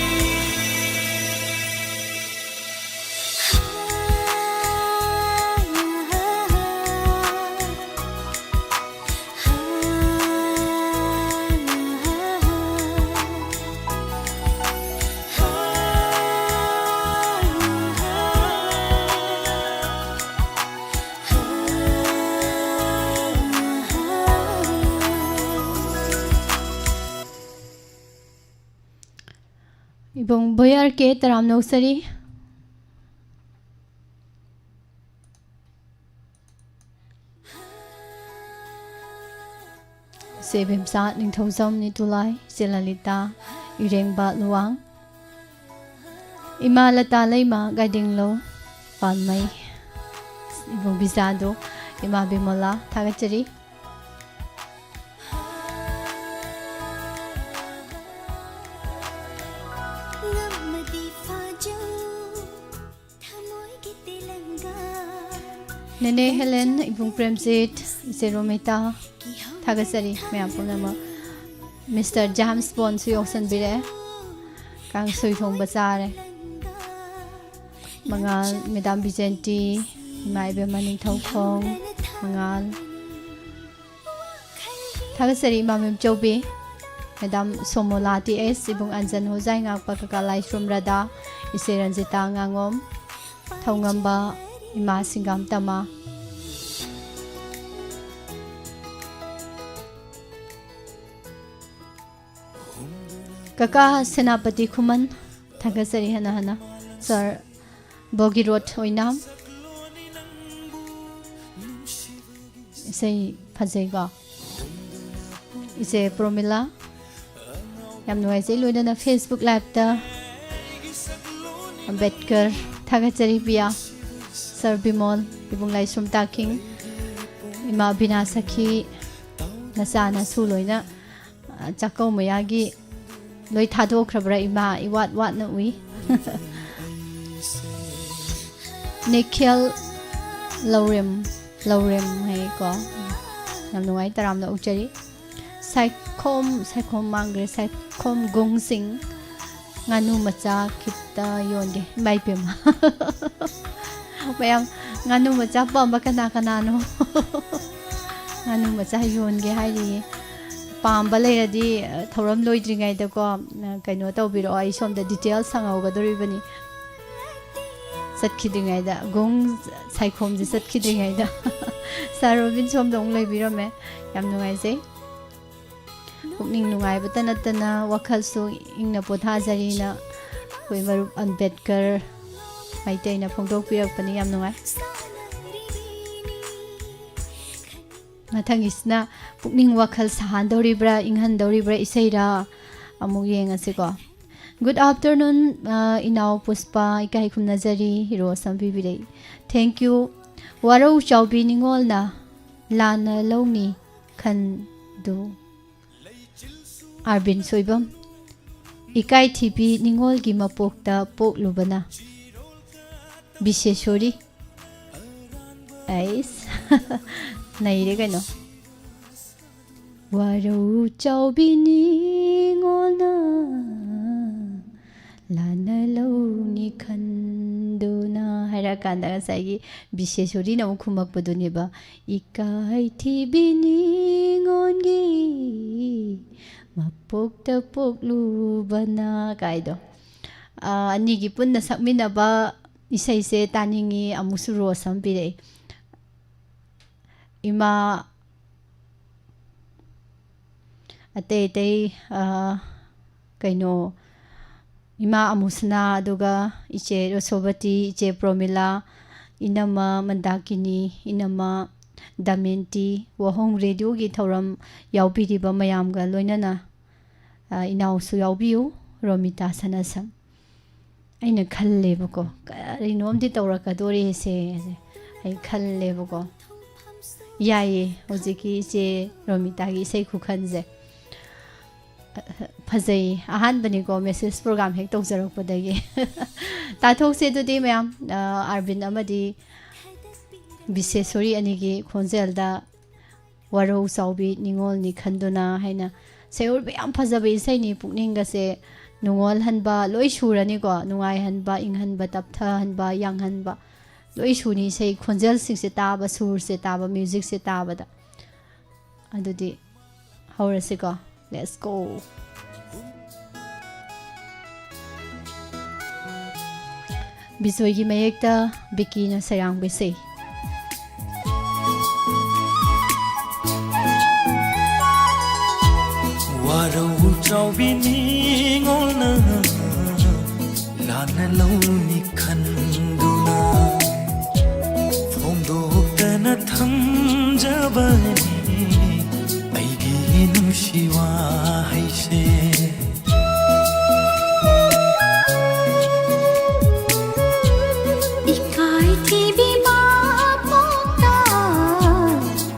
ꯏꯕꯨꯡ ꯕꯣꯌꯥꯔ ꯀꯦ ꯇꯔꯥꯝꯅ ꯑꯣꯛꯆꯔꯤ꯫ ꯏꯆꯦ ꯏꯕꯦꯝꯆꯥ ꯅꯤꯡꯊꯧꯖꯝ ꯅꯤꯇꯨꯂꯥꯏ, ꯏꯆꯦ ꯂꯂꯤꯇꯥ, ꯏꯔꯦꯡꯕ ꯂꯨꯋꯥꯡ, ꯏꯃꯥ ꯂꯇꯥ ꯂꯩꯃ ꯒꯥꯏꯗꯤꯡꯂꯣ ꯄꯥꯟꯃꯩ, ꯏꯕꯨꯡ ꯕꯤꯖꯥꯗꯣ, ꯏꯃꯥ ꯕꯤꯃꯣꯂꯥ ꯊꯥꯒꯠꯆꯔꯤ꯫ ꯅꯦꯅꯦ ꯍꯦꯂꯦꯟ, ꯏꯕꯨꯡ ꯄ꯭ꯔꯦꯝꯖꯤꯠ, ꯏꯆꯦ ꯔꯣꯃꯤꯇꯥ, ꯊꯥꯒꯠꯆꯔꯤ ꯃꯌꯥꯝ ꯄꯨꯝꯅꯃꯛ꯫ ꯃꯤꯁꯇꯔ ꯖꯦꯝꯁ ꯕꯣꯟꯁꯨ ꯌꯥꯎꯁꯟꯕꯤꯔꯛꯑꯦ꯫ ꯀꯥꯡꯁꯣꯏ ꯊꯣꯡꯕ ꯆꯥꯔꯦ꯫ ꯃꯉꯥꯜ, ꯃꯦꯗꯥꯝ ꯕꯤꯖꯦꯟꯇꯤ, ꯏꯃꯥ ꯏꯕꯦꯝꯃ ꯅꯤꯡꯊꯧꯈꯣꯡ, ꯃꯉꯥꯜ꯫ ꯊꯥꯒꯠꯆꯔꯤ ꯏꯃꯥ ꯃꯦꯝꯆꯧꯕꯤ꯫ ꯃꯦꯗꯥꯝ ꯁꯣꯃꯣꯂꯥ ꯇꯤ ꯑꯦꯁ, ꯏꯕꯨꯡ ꯑꯟꯖꯟ ꯍꯣꯖꯥꯏ ꯉꯥꯛꯄ, ꯀꯀꯥ ꯂꯥꯏꯁ꯭ꯔꯝ ꯔꯥꯙꯥ, ꯏꯆꯦ ꯔꯟꯖꯤꯇꯥ ꯉꯥꯉꯣꯝ, ꯊꯧꯉꯝꯕ, ꯏꯃꯥ ꯁꯤꯡꯒꯥꯝ ꯇꯃꯥ꯫ ꯀꯀꯥ ꯁꯦꯅꯥꯄꯇꯤ ꯈꯨꯃꯟ, ꯊꯥꯒꯠꯆꯔꯤ ꯍꯟꯅ ꯍꯟꯅ꯫ ꯁꯥꯔ ꯕꯣꯒꯤꯔꯣꯠ ꯑꯣꯏꯅꯥꯝ, ꯏꯁꯩ ꯐꯖꯩꯀꯣ꯫ ꯏꯆꯦ ꯄ꯭ꯔꯣꯃꯤꯂꯥ, ꯌꯥꯝ ꯅꯨꯡꯉꯥꯏꯖꯩ꯫ ꯂꯣꯏꯅꯅ Facebook Liveꯇ ꯑꯝꯕꯦꯗꯀꯔ, ꯊꯥꯒꯠꯆꯔꯤ ꯄꯤꯌꯥ, ꯁꯥꯔ ꯕꯤꯃꯣꯜ, ꯏꯕꯨꯡ ꯂꯥꯏꯁ꯭ꯔꯝ ꯇꯥꯈꯤꯡ, ꯏꯃꯥ ꯕꯤꯅꯥ ꯁꯈꯤ, ꯅꯆꯥ ꯅꯁꯨ ꯂꯣꯏꯅ, ꯑ, ꯆꯥꯛꯀꯧ ꯃꯌꯥꯒꯤ ꯂꯣꯏ ꯊꯥꯗꯣꯛꯈ꯭ꯔꯕ꯭ꯔꯥ ꯏꯃꯥ? ꯏꯋꯥꯠ ꯋꯥꯠꯅ ꯎꯏ꯫ ꯅꯤꯈꯦꯜ ꯂꯧꯔꯦꯝ, ꯂꯧꯔꯦꯝ ꯍꯥꯏꯀꯣ꯫ ꯌꯥꯝ ꯅꯨꯡꯉꯥꯏ, ꯇꯔꯥꯝꯅ ꯑꯣꯛꯆꯔꯤ꯫ ꯁꯥꯏꯈꯣꯝ, ꯁꯥꯏꯈꯣꯝ ꯃꯥꯡꯈ꯭ꯔꯦ, ꯁꯥꯏꯈꯣꯝ ꯒꯣꯡꯁꯤꯡ꯫ ꯉꯥꯅꯨ ꯃꯆꯥ ꯈꯤꯇ ꯌꯣꯟꯒꯦ꯫ ꯏꯃꯥ ꯏꯄꯦꯝꯃ꯫ ꯃꯌꯥꯝ ꯉꯥꯅꯨ ꯃꯆꯥ ꯄꯥꯝꯕ ꯀꯅꯥ ꯀꯅꯥꯅꯣ? ꯉꯥꯅꯨ ꯃꯆꯥ ꯌꯣꯟꯒꯦ ꯍꯥꯏꯔꯤꯌꯦ꯫ ꯄꯥꯝꯕ ꯂꯩꯔꯗꯤ, ꯑ, ꯊꯧꯔꯝ ꯂꯣꯏꯗ꯭ꯔꯤꯉꯩꯗꯀꯣ, ꯑ, ꯀꯩꯅꯣ ꯇꯧꯕꯤꯔꯛꯑꯣ, ꯑꯩ ꯁꯣꯝꯗ details ꯍꯪꯍꯧꯒꯗꯧꯔꯤꯕꯅꯤ꯫ ꯆꯠꯈꯤꯗ꯭ꯔꯤꯉꯩꯗ, ꯒꯣꯡ ꯁꯥꯏꯈꯣꯝꯁꯦ ꯆꯠꯈꯤꯗ꯭ꯔꯤꯉꯩꯗ꯫ ꯁꯥꯔ ꯔꯣꯕꯤꯟ ꯁꯣꯝꯗ ꯑꯃꯨꯛ ꯂꯩꯕꯤꯔꯝꯃꯦ꯫ ꯌꯥꯝ ꯅꯨꯡꯉꯥꯏꯖꯩ꯫ ꯄꯨꯛꯅꯤꯡ ꯅꯨꯡꯉꯥꯏꯕꯇ ꯅꯠꯇꯅ ꯋꯥꯈꯜꯁꯨ ꯏꯪꯅ ꯄꯣꯊꯥꯖꯔꯤꯅ ꯑꯩꯈꯣꯏ ꯃꯔꯨꯞ ꯑꯝꯕꯦꯗꯀꯔ ꯃꯩꯇꯩꯅ ꯐꯣꯡꯗꯣꯛꯄꯤꯔꯛꯄꯅꯤ꯫ ꯌꯥꯝ ꯅꯨꯡꯉꯥꯏ꯫ ꯃꯊꯪꯒꯤꯁꯤꯅ ꯄꯨꯛꯅꯤꯡ ꯋꯥꯈꯜ ꯁꯥꯍꯟꯗꯧꯔꯤꯕ꯭ꯔꯥ, ꯏꯪꯍꯟꯗꯧꯔꯤꯕ꯭ꯔꯥ ꯏꯁꯩꯔꯥ? ꯑꯃꯨꯛ ꯌꯦꯡꯉꯁꯤꯀꯣ꯫ Good afternoon, ꯑ, ꯏꯅꯥꯎ ꯄꯨꯁꯄꯥ, ꯏꯀꯥꯏ ꯈꯨꯝꯅꯖꯔꯤ, ꯍꯤꯔꯣ ꯁꯝꯕꯤꯕꯤꯔꯛꯏ꯫ Thank you꯫ ꯋꯥꯔꯧ ꯆꯥꯎꯕꯤ ꯅꯤꯉꯣꯜꯅ ꯂꯥꯟꯅ ꯂꯧꯅꯤ ꯈꯟꯗꯨ꯫ ꯑꯥꯔꯕꯤꯟ ꯁꯣꯏꯕꯝ, ꯏꯀꯥꯏꯊꯤꯕꯤ ꯅꯤꯉꯣꯜꯒꯤ ꯃꯄꯣꯛꯇ ꯄꯣꯛꯂꯨꯕꯅ꯫ ꯕꯤꯁꯦꯁꯣꯔꯤ꯫ ꯑꯩꯁ꯫ ꯅꯩꯔꯦ ꯀꯩꯅꯣ꯫ ꯋꯥꯔꯧ ꯆꯥꯎꯕꯤ ꯅꯤꯉꯣꯜꯅ ꯂꯥꯟꯅ ꯂꯧꯅꯤ ꯈꯟꯗꯨꯅ ꯍꯥꯏꯔꯛꯑꯀꯥꯟꯗ ꯉꯁꯥꯏꯒꯤ ꯕꯤꯁꯦꯁꯣꯔꯤꯅ ꯑꯃꯨꯛ ꯈꯨꯝꯃꯛꯄꯗꯨꯅꯦꯕ, ꯏꯀꯥꯏꯊꯤꯕꯤ ꯅꯤꯉꯣꯜꯒꯤ ꯃꯄꯣꯛꯇ ꯄꯣꯛꯂꯨꯕꯅ ꯀꯥꯏꯗꯣ꯫ ꯑꯥ, ꯑꯅꯤꯒꯤ ꯄꯨꯟꯅ ꯁꯛꯃꯤꯟꯅꯕ ꯏꯁꯩꯁꯦ ꯇꯥꯅꯤꯡꯉꯤ꯫ ꯑꯃꯨꯛꯁꯨ ꯔꯣꯁ ꯑꯃ ꯄꯤꯔꯛꯏ꯫ ꯏꯃꯥ, ꯑꯇꯩ ꯑꯇꯩ, ꯑꯥ, ꯀꯩꯅꯣ, ꯏꯃꯥ ꯑꯃꯨꯁꯅꯥ, ꯑꯗꯨꯒ ꯏꯆꯦ ꯔꯣꯁꯣꯕꯇꯤ, ꯏꯆꯦ ꯄ꯭ꯔꯣꯃꯤꯂꯥ, ꯏꯅꯝꯃ ꯃꯟꯗꯥꯀꯤꯅꯤ, ꯏꯅꯝꯃ ꯗꯃꯦꯟꯇꯤ, ꯋꯥꯍꯣꯡ ꯔꯦꯗꯤꯑꯣꯒꯤ ꯊꯧꯔꯝ ꯌꯥꯎꯕꯤꯔꯤꯕ ꯃꯌꯥꯝꯒ ꯂꯣꯏꯅꯅ, ꯑ, ꯏꯅꯥꯎꯁꯨ ꯌꯥꯎꯕꯤꯌꯨ, ꯔꯣꯃꯤꯇꯥ ꯁꯅꯥꯁꯝ꯫ ꯑꯩꯅ ꯈꯜꯂꯦꯕꯀꯣ, ꯀꯔꯤꯅꯣꯝꯗꯤ ꯇꯧꯔꯛꯀꯗꯣꯔꯤꯁꯦ ꯑꯩ ꯈꯜꯂꯦꯕꯀꯣ꯫ ꯌꯥꯏꯌꯦ, ꯍꯧꯖꯤꯛꯀꯤ ꯏꯆꯦ ꯔꯣꯃꯤꯇꯥꯒꯤ ꯏꯁꯩ ꯈꯨꯈꯟꯁꯦ꯫ ꯐꯖꯩ꯫ ꯑꯍꯥꯟꯕꯅꯤꯀꯣ message program ꯍꯦꯛ ꯇꯧꯖꯔꯛꯄꯗꯒꯤ꯫ ꯇꯥꯊꯣꯛꯁꯦ ꯑꯗꯨꯗꯤ ꯃꯌꯥꯝ, ꯑ, ꯑꯥꯔꯕꯤꯟ ꯑꯃꯗꯤ ꯕꯤꯁꯦꯁꯣꯔꯤ ꯑꯅꯤꯒꯤ ꯈꯣꯟꯖꯦꯜꯗ "ꯋꯥꯔꯧ ꯆꯥꯎꯕꯤ ꯅꯤꯉꯣꯜꯅꯤ ꯈꯟꯗꯨꯅ" ꯍꯥꯏꯅ ꯁꯩꯑꯣꯟꯕ ꯌꯥꯝ ꯐꯖꯕ ꯏꯁꯩꯅꯤ꯫ ꯄꯨꯛꯅꯤꯡꯒꯁꯦ ꯅꯨꯡꯉꯣꯜꯍꯟꯕ ꯂꯣꯏ ꯁꯨꯔꯅꯤꯀꯣ, ꯅꯨꯡꯉꯥꯏꯍꯟꯕ, ꯏꯪꯍꯟꯕ, ꯇꯞꯊꯍꯟꯕ, ꯌꯥꯡꯍꯟꯕ ꯂꯣꯏ ꯁꯨꯅꯤ꯫ ꯏꯁꯩ ꯈꯣꯟꯖꯦꯜꯁꯤꯡꯁꯦ ꯇꯥꯕ, ꯁꯨꯔꯁꯦ ꯇꯥꯕ, musicꯁꯦ ꯇꯥꯕꯗ꯫ ꯑꯗꯨꯗꯤ ꯍꯧꯔꯁꯤꯀꯣ꯫ Let's go. ꯕꯤꯖꯣꯏꯒꯤ ꯃꯌꯦꯛꯇ ꯕꯤꯀꯤꯅ ꯁꯩꯔꯥꯡꯕ ꯏꯁꯩ꯫ ꯋꯥꯔꯧ ꯆꯥꯎꯕꯤ ꯅꯤꯉꯣꯜꯅ ꯂꯥꯟꯅ ꯂꯧꯅꯤ ꯈꯟꯗꯨꯅ ꯐꯣꯡꯗꯣꯛꯇꯅ ꯊꯝꯖꯕꯅꯤ ꯑꯩꯒꯤ ꯅꯨꯡꯁꯤ ꯋꯥꯍꯩꯁꯦ꯫ ꯏꯀꯥꯏ ꯊꯤꯕꯤ ꯃꯄꯣꯛꯇ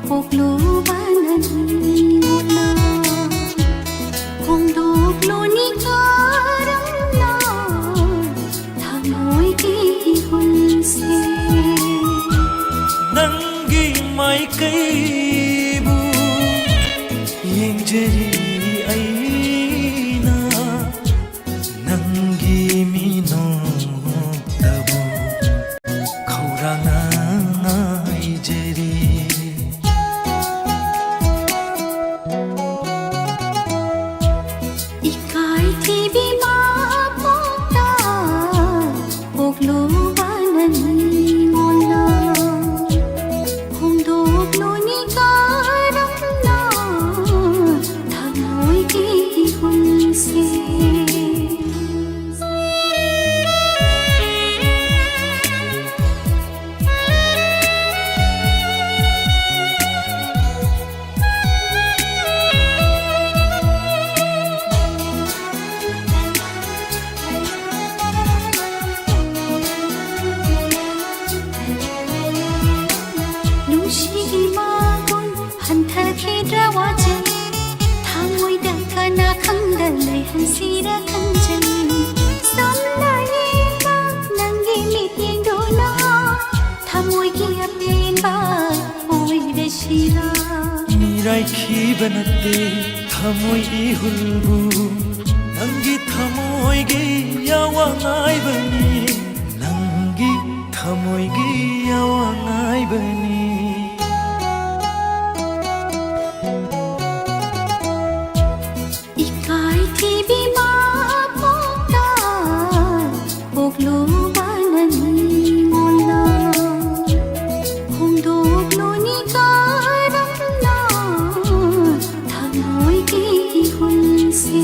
ꯄꯣꯛꯂꯨꯕ ꯅꯪꯅ ꯍꯣꯡꯗꯣꯛꯂꯨꯅꯤ ꯀꯔꯝꯅ ꯊꯃꯣꯏꯒꯤ ꯏꯍꯨꯜꯁꯦ꯫ ꯅꯪꯒꯤ ꯃꯥꯏꯀꯩꯕꯨ ꯌꯦꯡꯖꯔꯤ ꯑꯩꯅ꯫ ꯅꯠꯇꯦ ꯊꯃꯣꯏꯒꯤ ꯍꯨꯜꯕꯨ, ꯅꯪꯒꯤ ꯊꯃꯣꯏꯒꯤ ꯌꯥꯋꯥ ꯉꯥꯏꯕꯅꯤ, ꯅꯪꯒꯤ ꯊꯃꯣꯏꯒꯤ ꯌꯥꯋꯥ ꯉꯥꯏꯕꯅꯤ꯫ ꯏꯀꯥꯏ ꯊꯤꯕꯤ ꯃꯄꯣꯛꯇ ꯄꯣꯛꯂꯨꯕ ꯅꯪꯉꯣꯟꯗ ꯍꯣꯡꯗꯣꯛꯂꯨꯅꯤ ꯀꯔꯝꯅ ꯊꯃꯣꯏꯒꯤ ꯏꯍꯨꯜꯁꯦ?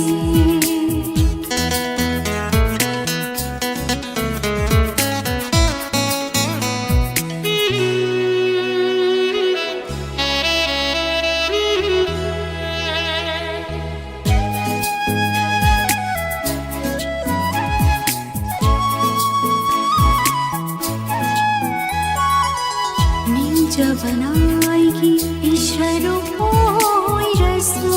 ꯅꯤꯡꯖꯕꯅ ꯑꯩꯒꯤ ꯏꯁꯔꯨ ꯑꯣꯏꯔꯁꯨ,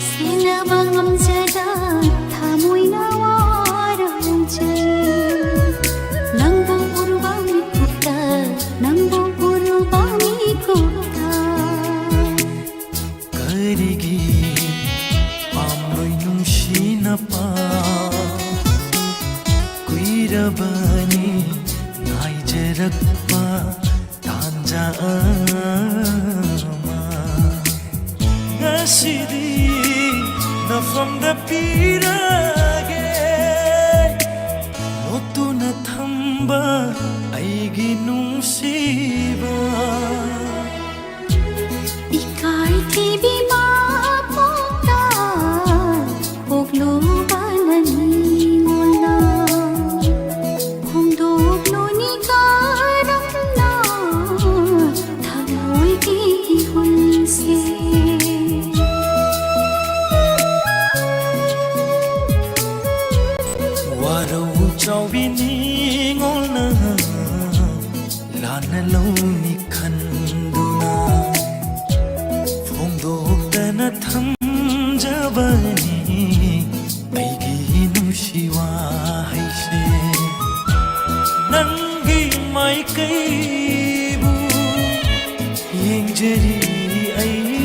ꯁꯦꯟꯅꯕ ꯉꯝꯖꯗ ꯊꯃꯣꯏꯅ ꯋꯥꯔꯧꯖꯩ꯫ ꯅꯪꯕꯨ ꯎꯔꯨꯕ ꯃꯤꯀꯨꯞꯇ, ꯅꯪꯕꯨ ꯎꯔꯨꯕ ꯃꯤꯀꯨꯞꯇ꯫ ꯀꯔꯤꯒꯤ ꯄꯥꯝꯂꯣꯏ ꯅꯨꯡꯁꯤꯅꯕ? ꯀꯨꯏꯔꯕꯅꯤ ꯉꯥꯏꯖꯔꯛꯄ ꯇꯥꯟꯖꯥ ꯑꯃ꯫ ꯉꯁꯤꯗꯤ ꯅꯐꯝꯗ ꯄꯤꯔꯒꯦ, ꯂꯣꯠꯇꯨꯅ ꯊꯝꯕ ꯑꯩꯒꯤ ꯅꯨꯡꯁꯤꯕ꯫ ꯏꯀꯥꯏ ꯊꯤꯕꯤ ꯃꯄꯣꯛꯇ ꯄꯣꯛꯂꯨꯕ ꯅꯪꯉꯣꯟꯗ ꯍꯣꯡꯗꯣꯛꯂꯨꯅꯤ ꯀꯔꯝꯅ ꯊꯃꯣꯏꯒꯤ ꯏꯍꯨꯜꯁꯦ? ꯋꯥꯔꯧ ꯆꯥꯎꯕꯤ ꯅꯤꯡꯉꯣꯜꯅ ꯂꯥꯟꯅ ꯂꯧꯅꯤ ꯈꯟꯗꯨꯅ ꯐꯣꯡꯗꯣꯛꯇꯅ ꯊꯝꯖꯕꯅꯤ ꯑꯩꯒꯤ ꯅꯨꯡꯁꯤ ꯋꯥꯍꯩꯁꯦ꯫ ꯅꯪꯒꯤ ꯃꯥꯏꯀꯩꯕꯨ ꯌꯦꯡꯖꯔꯤ ꯑꯩ꯫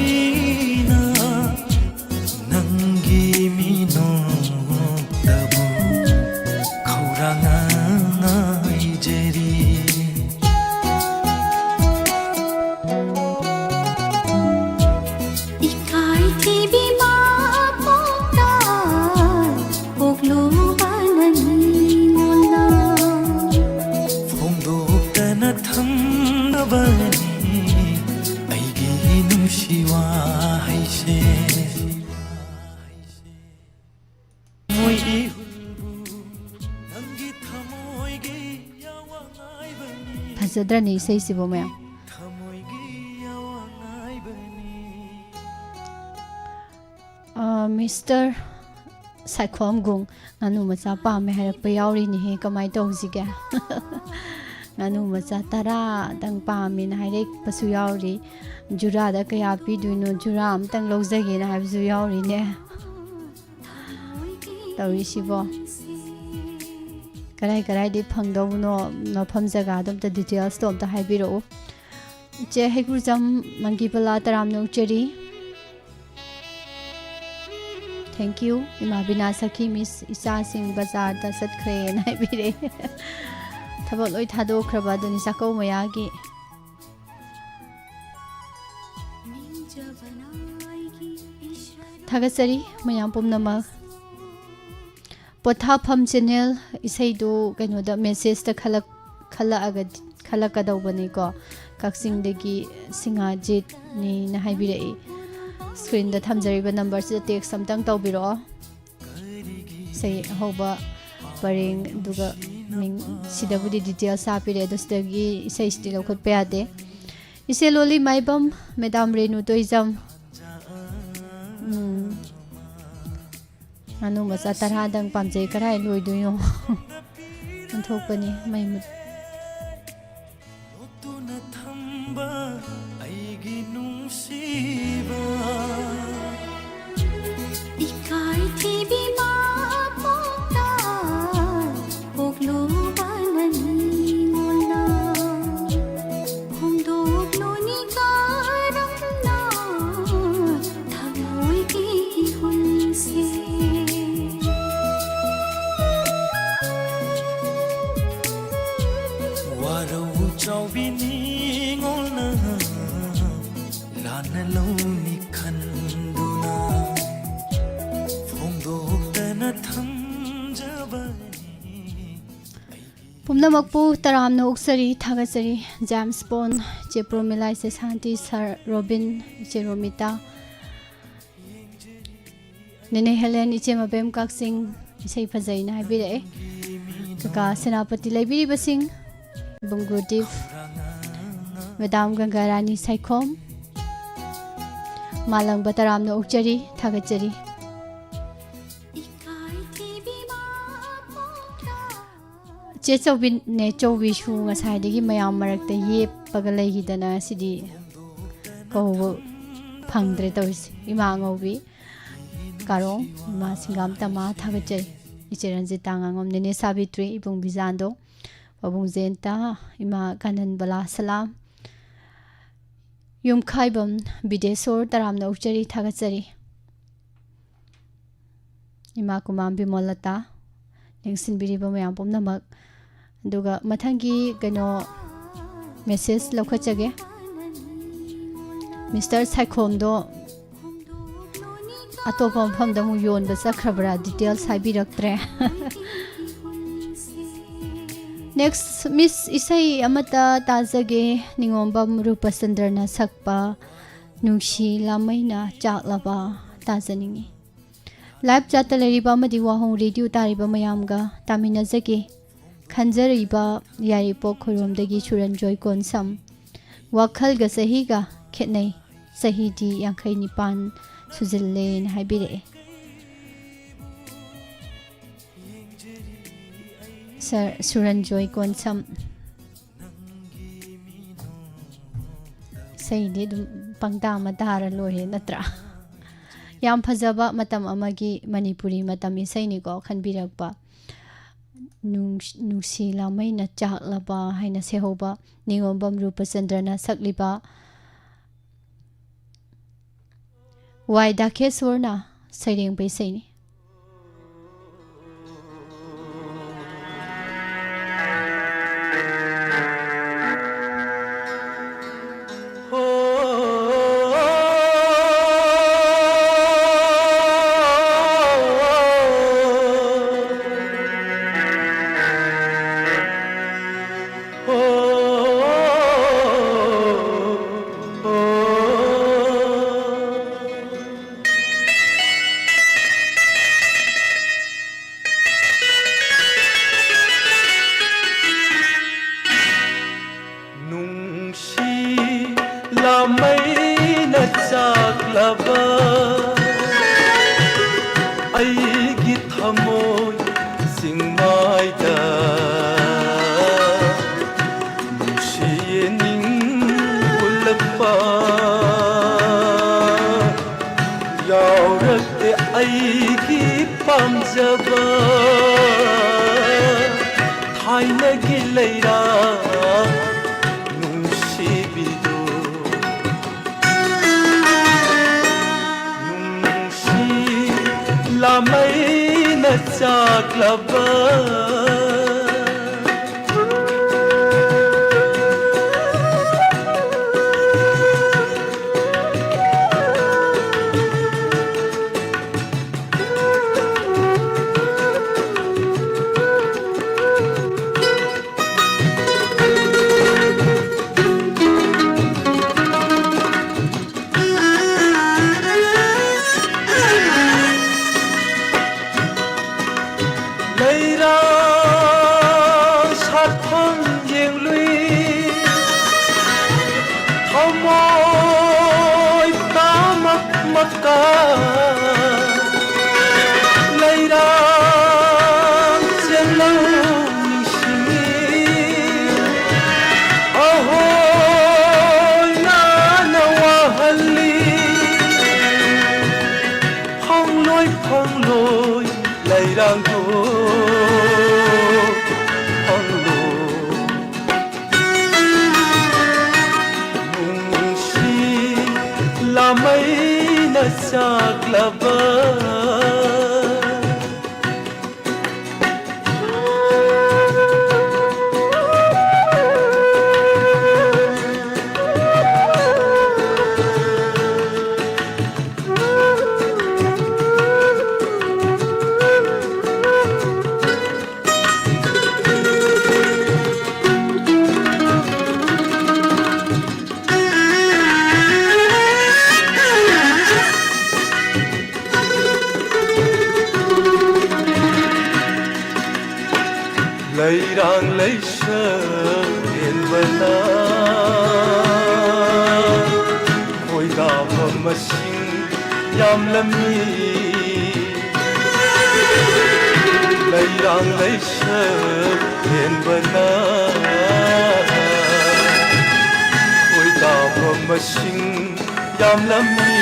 ꯐꯖꯗ꯭ꯔꯅꯦ ꯏꯁꯩꯁꯤꯕꯨ, ꯃꯌꯥꯝ? ꯑ, ꯃꯤꯁꯇꯔ ꯁꯥꯏꯈꯣꯝꯒꯨꯡ, "ꯉꯥꯅꯨ ꯃꯆꯥ ꯄꯥꯝꯃꯦ" ꯍꯥꯏꯔꯛꯄ ꯌꯥꯎꯔꯤꯅꯦꯍꯦ, ꯀꯃꯥꯏꯅ ꯇꯧꯁꯤꯒꯦ? "ꯉꯥꯅꯨ ꯃꯆꯥ ꯇꯔꯥꯗꯪ ꯄꯥꯝꯃꯦꯅ" ꯍꯥꯏꯔꯛꯄꯁꯨ ꯌꯥꯎꯔꯤ꯫ "ꯖꯨꯔꯥꯗ ꯀꯌꯥ ꯄꯤꯗꯣꯏꯅꯣ? ꯖꯨꯔꯥ ꯑꯃꯇꯪ ꯂꯧꯖꯒꯦꯅ" ꯍꯥꯏꯕꯁꯨ ꯌꯥꯎꯔꯤꯅꯦ꯫ ꯇꯧꯔꯤꯁꯤꯕꯣ? ꯀꯔꯥꯏ ꯀꯔꯥꯏꯗꯩ ꯐꯪꯗꯧꯕꯅꯣ? ꯃꯐꯝ ꯖꯒꯥꯗꯣ ꯑꯝꯇ, details ꯇꯣ ꯑꯝꯇ ꯍꯥꯏꯕꯤꯔꯛꯎ꯫ ꯏꯆꯦ ꯍꯩꯀ꯭ꯔꯨꯖꯝ ꯃꯪꯒꯤꯄꯂꯥ, ꯇꯔꯥꯝꯅ ꯑꯣꯛꯆꯔꯤ꯫ Thank you꯫ ꯏꯃꯥ ꯕꯤꯅꯥ ꯁꯈꯤ, "ꯃꯤꯁ, ꯏꯆꯥꯁꯤꯡ ꯕꯖꯥꯔꯗ ꯆꯠꯈ꯭ꯔꯦꯅ" ꯍꯥꯏꯕꯤꯔꯛꯑꯦ꯫ ꯊꯕꯛ ꯂꯣꯏ ꯊꯥꯗꯣꯛꯈ꯭ꯔꯕ ꯑꯗꯨꯅꯤ ꯆꯥꯛꯀꯧ ꯃꯌꯥꯒꯤ꯫ ꯊꯥꯒꯠꯆꯔꯤ ꯃꯌꯥꯝ ꯄꯨꯝꯅꯃꯛ꯫ ꯄꯣꯊꯥꯐꯝ ꯆꯦꯅꯦꯜ ꯏꯁꯩꯗꯨ ꯀꯩꯅꯣꯗ, message ꯇ ꯈꯜꯂꯛ-, ꯈꯜꯂꯛꯑꯒꯗꯤ, ꯈꯜꯂꯛꯀꯗꯧꯕꯅꯤꯀꯣ꯫ ꯀꯛꯆꯤꯡꯗꯒꯤ ꯁꯤꯡꯍꯥꯖꯤꯠꯅꯤꯅ ꯍꯥꯏꯕꯤꯔꯛꯏ꯫ Screen ꯗ ꯊꯝꯖꯔꯤꯕ number ꯁꯤꯗ text ꯑꯝꯇꯪ ꯇꯧꯕꯤꯔꯛꯑꯣ꯫ ꯏꯁꯩ ꯑꯍꯧꯕ ꯄꯔꯦꯡ, ꯑꯗꯨꯒ ꯃꯤꯡ, ꯁꯤꯗꯕꯨꯗꯤ details ꯍꯥꯞꯄꯤꯔꯦ, ꯑꯗꯣ ꯁꯤꯗꯒꯤ ꯏꯁꯩꯁꯤꯗꯤ ꯂꯧꯈꯠꯄ ꯌꯥꯗꯦ꯫ ꯏꯆꯦ ꯂꯣꯂꯤ ꯃꯥꯏꯕꯝ, ꯃꯦꯗꯥꯝ ꯔꯦꯅꯨ ꯇꯣꯏꯖꯝ꯫ ꯎꯝ꯫ "ꯉꯥꯅꯨ ꯃꯆꯥ ꯇꯔꯥꯗꯪ ꯄꯥꯝꯖꯩ, ꯀꯔꯥꯏ ꯂꯣꯏꯗꯣꯏꯅꯣ?" ꯑꯣꯟꯊꯣꯛꯄꯅꯤ ꯃꯩ ꯃꯨꯠ-꯫ ꯂꯣꯠꯇꯨꯅ ꯊꯝꯕ ꯑꯩꯒꯤ ꯅꯨꯡꯁꯤꯕ꯫ ꯏꯀꯥꯏ ꯊꯤꯕꯤ ꯃꯄꯣꯛꯇ ꯄꯣꯛꯂꯨꯕꯅ ꯅꯤꯡꯉꯣꯜꯅ ꯍꯣꯡꯗꯣꯛꯂꯨꯅꯤ ꯀꯔꯝꯅ ꯊꯃꯣꯏꯒꯤ ꯏꯍꯨꯜꯁꯦ? ꯋꯥꯔꯧ ꯆꯥꯎꯕꯤ ꯅꯤꯡꯉꯣꯜꯅ ꯂꯥꯟꯅ ꯂꯧꯅꯤ ꯈꯟꯗꯨꯅ ꯐꯣꯡꯗꯣꯛꯇꯅ ꯊꯝꯖꯕꯅꯤ꯫ ꯄꯨꯝꯅꯃꯛꯄꯨ ꯇꯔꯥꯝꯅ ꯑꯣꯛꯆꯔꯤ, ꯊꯥꯒꯠꯆꯔꯤ꯫ ꯖꯦꯝꯁ ꯕꯣꯟ, ꯏꯆꯦ ꯄ꯭ꯔꯣꯃꯤꯂꯥ, ꯏꯆꯦ ꯁꯥꯟꯇꯤ, ꯁꯥꯔ ꯔꯣꯕꯤꯟ, ꯏꯆꯦ ꯔꯣꯃꯤꯇꯥ, ꯅꯦꯅꯦ ꯍꯦꯂꯦꯟ, ꯏꯆꯦ ꯃꯕꯦꯝ ꯀꯛꯆꯤꯡ, ꯏꯁꯩ ꯐꯖꯩꯅ ꯍꯥꯏꯕꯤꯔꯛꯑꯦ꯫ ꯀꯀꯥ ꯁꯦꯅꯥꯄꯇꯤ ꯂꯩꯕꯤꯔꯤꯕꯁꯤꯡ, ꯏꯕꯨꯡ ꯒꯨꯔꯗꯤꯞ, ꯃꯦꯗꯥꯝ ꯒꯪꯒꯥꯔꯥꯅꯤ ꯁꯥꯏꯈꯣꯝ, ꯃꯥꯂꯪꯕ ꯇꯔꯥꯝꯅ ꯑꯣꯛꯆꯔꯤ, ꯊꯥꯒꯠꯆꯔꯤ꯫ ꯆꯦ ꯆꯧꯕꯤꯅꯦ, ꯆꯧꯕꯤꯁꯨ ꯉꯁꯥꯏꯗꯒꯤ ꯃꯌꯥꯝ ꯃꯔꯛꯇ ꯌꯦꯞꯄꯒ ꯂꯩꯈꯤꯗꯅ ꯁꯤꯗꯤ ꯀꯧꯕ ꯐꯪꯗ꯭ꯔꯦ ꯇꯧꯔꯤꯁꯦ꯫ ꯏꯃꯥ ꯑꯉꯧꯕꯤ ꯀꯥꯔꯣꯡ, ꯏꯃꯥ ꯁꯤꯡꯒꯥꯝ ꯇꯝꯃꯥ, ꯊꯥꯒꯠꯆꯔꯤ꯫ ꯏꯆꯦ ꯔꯟꯖꯤꯇꯥ ꯉꯥꯉꯣꯝ, ꯅꯦꯅꯦ ꯁꯥꯕꯤꯇ꯭ꯔꯤ, ꯏꯕꯨꯡ ꯕꯤꯖꯥꯟꯗꯣ, ꯄꯥꯕꯨꯡ ꯖꯌꯟꯇ, ꯏꯃꯥ ꯀꯥꯅꯟꯕꯂꯥ ꯁꯂꯥꯝ, ꯌꯨꯝꯈꯥꯏꯕꯝ ꯕꯤꯗꯦꯁꯣꯔ, ꯇꯔꯥꯝꯅ ꯑꯣꯛꯆꯔꯤ, ꯊꯥꯒꯠꯆꯔꯤ꯫ ꯏꯃꯥ ꯀꯨꯃꯥꯝ ꯕꯤꯃꯣꯂꯇꯥ, ꯂꯦꯡꯁꯤꯟꯕꯤꯔꯤꯕ ꯃꯌꯥꯝ ꯄꯨꯝꯅꯃꯛ꯫ ꯑꯗꯨꯒ ꯃꯊꯪꯒꯤ ꯀꯩꯅꯣ ꯃꯦꯁꯦꯖ ꯂꯧꯈꯠꯆꯒꯦ꯫ ꯃꯤꯁꯇꯔ ꯁꯥꯏꯈꯣꯝꯗꯣ ꯑꯇꯣꯞꯄ ꯃꯐꯝꯗ ꯑꯃꯨꯛ ꯌꯣꯟꯕ ꯆꯠꯈ꯭ꯔꯕ꯭ꯔꯥ? ꯗꯤꯇꯦꯜꯁ ꯍꯥꯏꯕꯤꯔꯛꯇ꯭ꯔꯦ꯫ ꯅꯦꯛꯁ, ꯃꯤꯁ, ꯏꯁꯩ ꯑꯃꯇ ꯇꯥꯖꯒꯦ꯫ ꯅꯤꯉꯣꯝꯕꯝ ꯔꯨꯄꯆꯟꯗ꯭ꯔꯅ ꯁꯛꯄ ꯅꯨꯡꯁꯤ ꯂꯥꯃꯩꯅ ꯆꯥꯛꯂꯕ ꯇꯥꯖꯅꯤꯡꯉꯤ꯫ ꯂꯥꯏꯚ ꯆꯥꯠꯇ ꯂꯩꯔꯤꯕ ꯑꯃꯗꯤ ꯋꯥꯍꯣꯡ ꯔꯦꯗꯤꯑꯣ ꯇꯥꯔꯤꯕ ꯃꯌꯥꯝꯒ ꯇꯥꯃꯤꯟꯅꯖꯒꯦ꯫ ꯈꯟꯖꯔꯤꯕ ꯌꯥꯏꯔꯤꯄꯣꯛ ꯈꯣꯏꯔꯣꯝꯗꯒꯤ ꯁꯨꯔꯟꯖꯣꯏ ꯀꯣꯟꯁꯝ꯫ ꯋꯥꯈꯜꯒ ꯆꯍꯤꯒ ꯈꯦꯠꯅꯩ, ꯆꯍꯤꯗꯤ ꯌꯥꯡꯈꯩ ꯅꯤꯄꯥꯟ ꯁꯨꯖꯤꯜꯂꯦꯅ ꯍꯥꯏꯕꯤꯔꯛꯑꯦ꯫ ꯁꯥꯔ ꯁꯨꯔꯟꯖꯣꯏ ꯀꯣꯟꯁꯝ꯫ ꯏꯁꯩꯗꯤ ꯑꯗꯨꯝ ꯄꯪꯇꯥ ꯑꯃ ꯇꯥꯔ ꯂꯣꯏꯔꯦ ꯅꯠꯇ꯭ꯔꯥ? ꯌꯥꯝ ꯐꯖꯕ ꯃꯇꯝ ꯑꯃꯒꯤ ꯃꯅꯤꯄꯨꯔꯤ ꯃꯇꯝ ꯏꯁꯩꯅꯤꯀꯣ, ꯈꯟꯕꯤꯔꯛꯄ꯫ ꯅꯨꯡ-, ꯅꯨꯡꯁꯤ ꯂꯥꯃꯩꯅ ꯆꯥꯛꯂꯕ ꯍꯥꯏꯅ ꯁꯩꯍꯧꯕ ꯅꯤꯉꯣꯝꯕꯝ ꯔꯨꯄꯆꯟꯗ꯭ꯔꯅ ꯁꯛꯂꯤꯕ ꯋꯥꯏ ꯗꯥꯈꯦꯁꯣꯔꯅ ꯁꯩꯔꯦꯡꯕ ꯏꯁꯩꯅꯤ꯫ ꯑꯩꯒꯤ ꯊꯃꯣꯏ ꯆꯤꯡꯃꯥꯏꯗ ꯅꯨꯡꯁꯤꯌꯦ ꯅꯤꯡ ꯎꯠꯂꯛꯄ ꯌꯥꯎꯔꯛꯇꯦ ꯑꯩꯒꯤ ꯄꯥꯝꯖꯕ ꯊꯥꯏꯅꯒꯤ ꯂꯩꯔꯥ ꯅꯨꯡꯁꯤꯕꯤꯗꯨ ꯅꯨꯡꯁꯤ ꯂꯥꯃꯩꯅ ꯆꯥꯛꯂꯕ ꯂꯩꯔꯥꯡ ꯁꯥꯠꯐꯝ ꯌꯦꯡꯂꯨꯏ ꯊꯃꯣꯏ ꯇꯥꯃꯛ ꯃꯀꯥ ꯂꯩꯔꯥꯡ ꯆꯦꯜꯂꯧ ꯅꯤꯡꯁꯤꯡꯉꯤ ꯑꯍꯣꯏ ꯅꯥꯅ ꯋꯥꯍꯜꯂꯤ ꯐꯪꯂꯣꯏ ꯐꯪꯂꯣꯏ ꯂꯩꯔꯥꯡꯗꯣ ꯐꯪꯂꯣꯏ ꯅꯨꯡꯁꯤ ꯂꯥꯃꯩꯅ ꯆꯥꯛꯂꯕ ꯂꯩꯔꯥꯡ ꯂꯩꯁꯛ ꯍꯦꯟꯕꯅ ꯈꯣꯏꯗꯥꯕ ꯃꯁꯤꯡ ꯌꯥꯝꯂꯝꯃꯤ ꯏꯔꯥꯡ ꯂꯩꯁꯛ ꯍꯦꯟꯕꯅ ꯈꯣꯏꯗꯥꯕ ꯃꯁꯤꯡ ꯌꯥꯝꯂꯝꯃꯤ꯫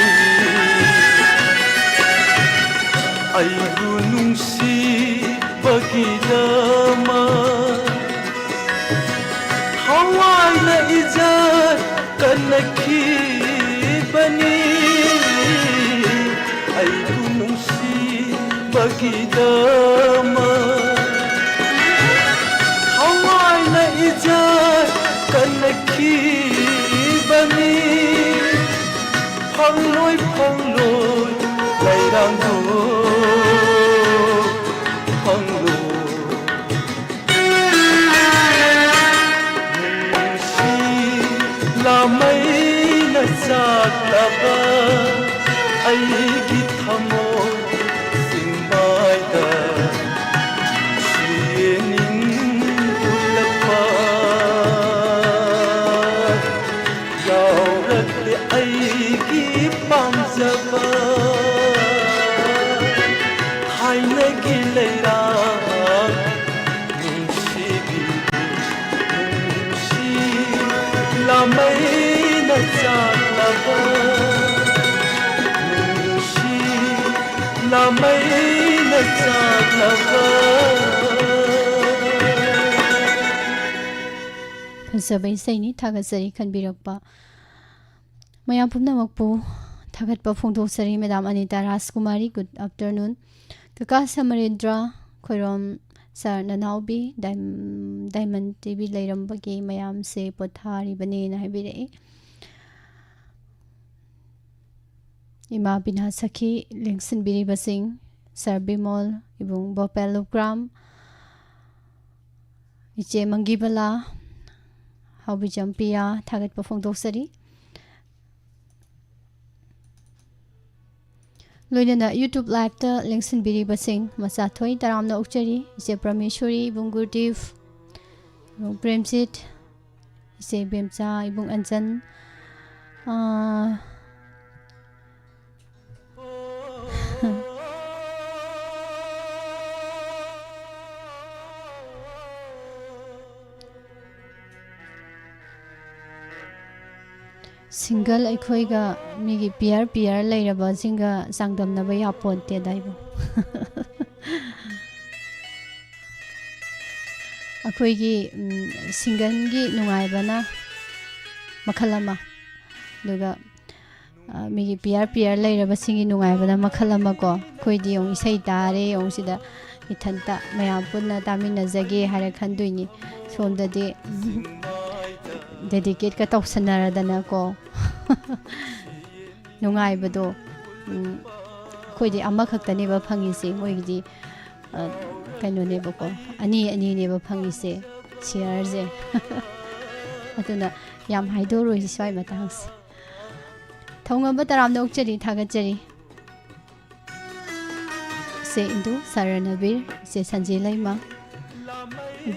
ꯑꯩꯕꯨ ꯅꯨꯡꯁꯤꯕꯒꯤꯗꯃꯛ ꯊꯋꯥꯏꯅ ꯏꯖꯠ ꯀꯟꯅꯈꯤꯕꯅꯤ꯫ ꯑꯩꯕꯨ ꯅꯨꯡꯁꯤꯕꯒꯤꯗꯃꯛ ꯊꯋꯥꯏꯅ ꯏꯖꯠ ꯀꯟꯅꯈꯤꯕꯅꯤ꯫ ꯐꯪꯂꯣꯏ, ꯐꯪꯂꯣꯏ, ꯂꯩꯔꯥꯡꯗꯣ, ꯐꯪꯂꯣꯏ꯫ ꯅꯨꯡꯁꯤ ꯂꯥꯃꯩꯅ ꯆꯥꯛꯂꯕ ꯑꯩꯒꯤ ꯊꯃꯣꯏ ꯆꯤꯡꯃꯥꯏꯗ ꯅꯨꯡꯁꯤ ꯌꯦꯡꯅꯤꯡ ꯎꯠꯂꯛꯄ ꯌꯥꯎꯔꯛꯂꯦ ꯑꯩꯒꯤ ꯄꯥꯝꯖꯕ ꯊꯥꯏꯅꯒꯤ ꯂꯩꯔꯥꯡ ꯅꯨꯡꯁꯤꯕꯤ ꯅꯨꯡꯁꯤ ꯂꯥꯃꯩꯅ ꯆꯥꯛꯂꯕ ꯅꯨꯡꯁꯤ ꯂꯥꯃꯩꯅ ꯆꯥꯛꯂꯕ꯫ ꯐꯖꯕ ꯏꯁꯩꯅꯤ, ꯊꯥꯒꯠꯆꯔꯤ ꯈꯟꯕꯤꯔꯛꯄ ꯃꯌꯥꯝ ꯄꯨꯝꯅꯃꯛꯄꯨ ꯊꯥꯒꯠꯄ ꯐꯣꯡꯗꯣꯛꯆꯔꯤ꯫ Madam Anita Rajkumari, good afternoon꯫ ꯀꯀꯥ ꯁꯃꯔꯦꯟꯗ꯭ꯔ ꯈꯣꯏꯔꯣꯝ, ꯁꯥꯔ ꯅꯅꯥꯎꯕꯤ, ꯗꯥꯏꯝ-, ꯗꯥꯏꯃꯟ ꯇꯤ ꯚꯤ ꯂꯩꯔꯝꯕꯒꯤ ꯃꯌꯥꯝꯁꯦ ꯄꯣꯊꯥꯔꯤꯕꯅꯦꯅ ꯍꯥꯏꯕꯤꯔꯛꯏ꯫ ꯏꯃꯥ ꯕꯤꯅꯥ ꯁꯈꯤ ꯂꯦꯡꯁꯤꯟꯕꯤꯔꯤꯕꯁꯤꯡ, ꯁꯥꯔ ꯕꯤꯃꯣꯜ, ꯏꯕꯨꯡ ꯕꯣꯄꯦꯜ ꯂꯨꯀ꯭ꯔꯥꯝ, ꯏꯆꯦ ꯃꯪꯒꯤꯕꯂꯥ, ꯍꯥꯎꯕꯤꯖꯝ ꯄꯤꯌꯥ ꯊꯥꯒꯠꯄ ꯐꯣꯡꯗꯣꯛꯆꯔꯤ꯫ ꯂꯣꯏꯅꯅ YouTube live ꯇ ꯂꯦꯡꯁꯤꯟꯕꯤꯔꯤꯕꯁꯤꯡ ꯃꯆꯥꯊꯣꯏ ꯇꯔꯥꯝꯅ ꯑꯣꯛꯆꯔꯤ꯫ ꯏꯆꯦ ꯄ꯭ꯔꯃꯦꯁꯣꯔꯤ, ꯏꯕꯨꯡ ꯒꯨꯔꯗꯤꯞ, ꯏꯕꯨꯡ ꯄ꯭ꯔꯦꯝꯖꯤꯠ, ꯏꯆꯦ ꯏꯕꯦꯝꯆꯥ, ꯏꯕꯨꯡ ꯑꯟꯖꯟ, ꯑꯥ, ꯁꯤꯡꯒꯜ ꯑꯩꯈꯣꯏꯒ ꯃꯤꯒꯤ ꯄꯤꯌꯔ ꯄꯤꯌꯔ ꯂꯩꯔꯕꯁꯤꯡꯒ ꯆꯥꯡꯗꯝꯅꯕ ꯌꯥꯄꯣꯟꯇꯦꯗ ꯏꯕꯨꯡ꯫ ꯑꯩꯈꯣꯏꯒꯤ ꯎꯝ, ꯁꯤꯡꯒꯜꯒꯤ ꯅꯨꯡꯉꯥꯏꯕꯅ ꯃꯈꯜ ꯑꯃ, ꯑꯗꯨꯒ ꯑ, ꯃꯤꯒꯤ ꯄꯤꯌꯔ ꯄꯤꯌꯔ ꯂꯩꯔꯕꯁꯤꯡꯒꯤ ꯅꯨꯡꯉꯥꯏꯕꯅ ꯃꯈꯜ ꯑꯃ ꯀꯣ꯫ ꯑꯩꯈꯣꯏꯗꯤ ꯌꯦꯡꯉꯨ, ꯏꯁꯩ ꯇꯥꯔꯦ ꯌꯦꯡꯉꯨ, ꯁꯤꯗ ꯏꯊꯟꯇ ꯃꯌꯥꯝ ꯄꯨꯟꯅ ꯇꯥꯃꯤꯟꯅꯖꯒꯦ ꯍꯥꯏꯔ ꯈꯟꯗꯣꯏꯅꯤ꯫ ꯁꯣꯝꯗꯗꯤ ꯗꯦꯗꯤꯀꯦꯠꯀ ꯇꯧꯁꯟꯅꯔꯗꯅꯀꯣ꯫ ꯅꯨꯡꯉꯥꯏꯕꯗꯣ ꯎꯝ, ꯑꯩꯈꯣꯏꯗꯤ ꯑꯃꯈꯛꯇꯅꯦꯕ ꯐꯪꯉꯤꯁꯦ, ꯃꯣꯏꯒꯤꯗꯤ ꯑ, ꯀꯩꯅꯣꯅꯦꯕꯀꯣ, ꯑꯅꯤ ꯑꯅꯤꯅꯦꯕ ꯐꯪꯉꯤꯁꯦ, ꯁꯤꯌꯔꯁꯦ꯫ ꯑꯗꯨꯅ ꯌꯥꯝ ꯍꯥꯏꯗꯣꯔꯣꯏꯁꯤ ꯁ꯭ꯋꯥꯏ ꯃꯇꯥꯡꯁꯦ꯫ ꯊꯧꯉꯝꯕ ꯇꯔꯥꯝꯅ ꯑꯣꯛꯆꯔꯤ, ꯊꯥꯒꯠꯆꯔꯤ꯫ ꯏꯆꯦ ꯏꯟꯗꯨ ꯁꯥꯔ ꯔꯅꯕꯤꯔ, ꯏꯆꯦ ꯁꯟꯖꯦ ꯂꯩꯃ,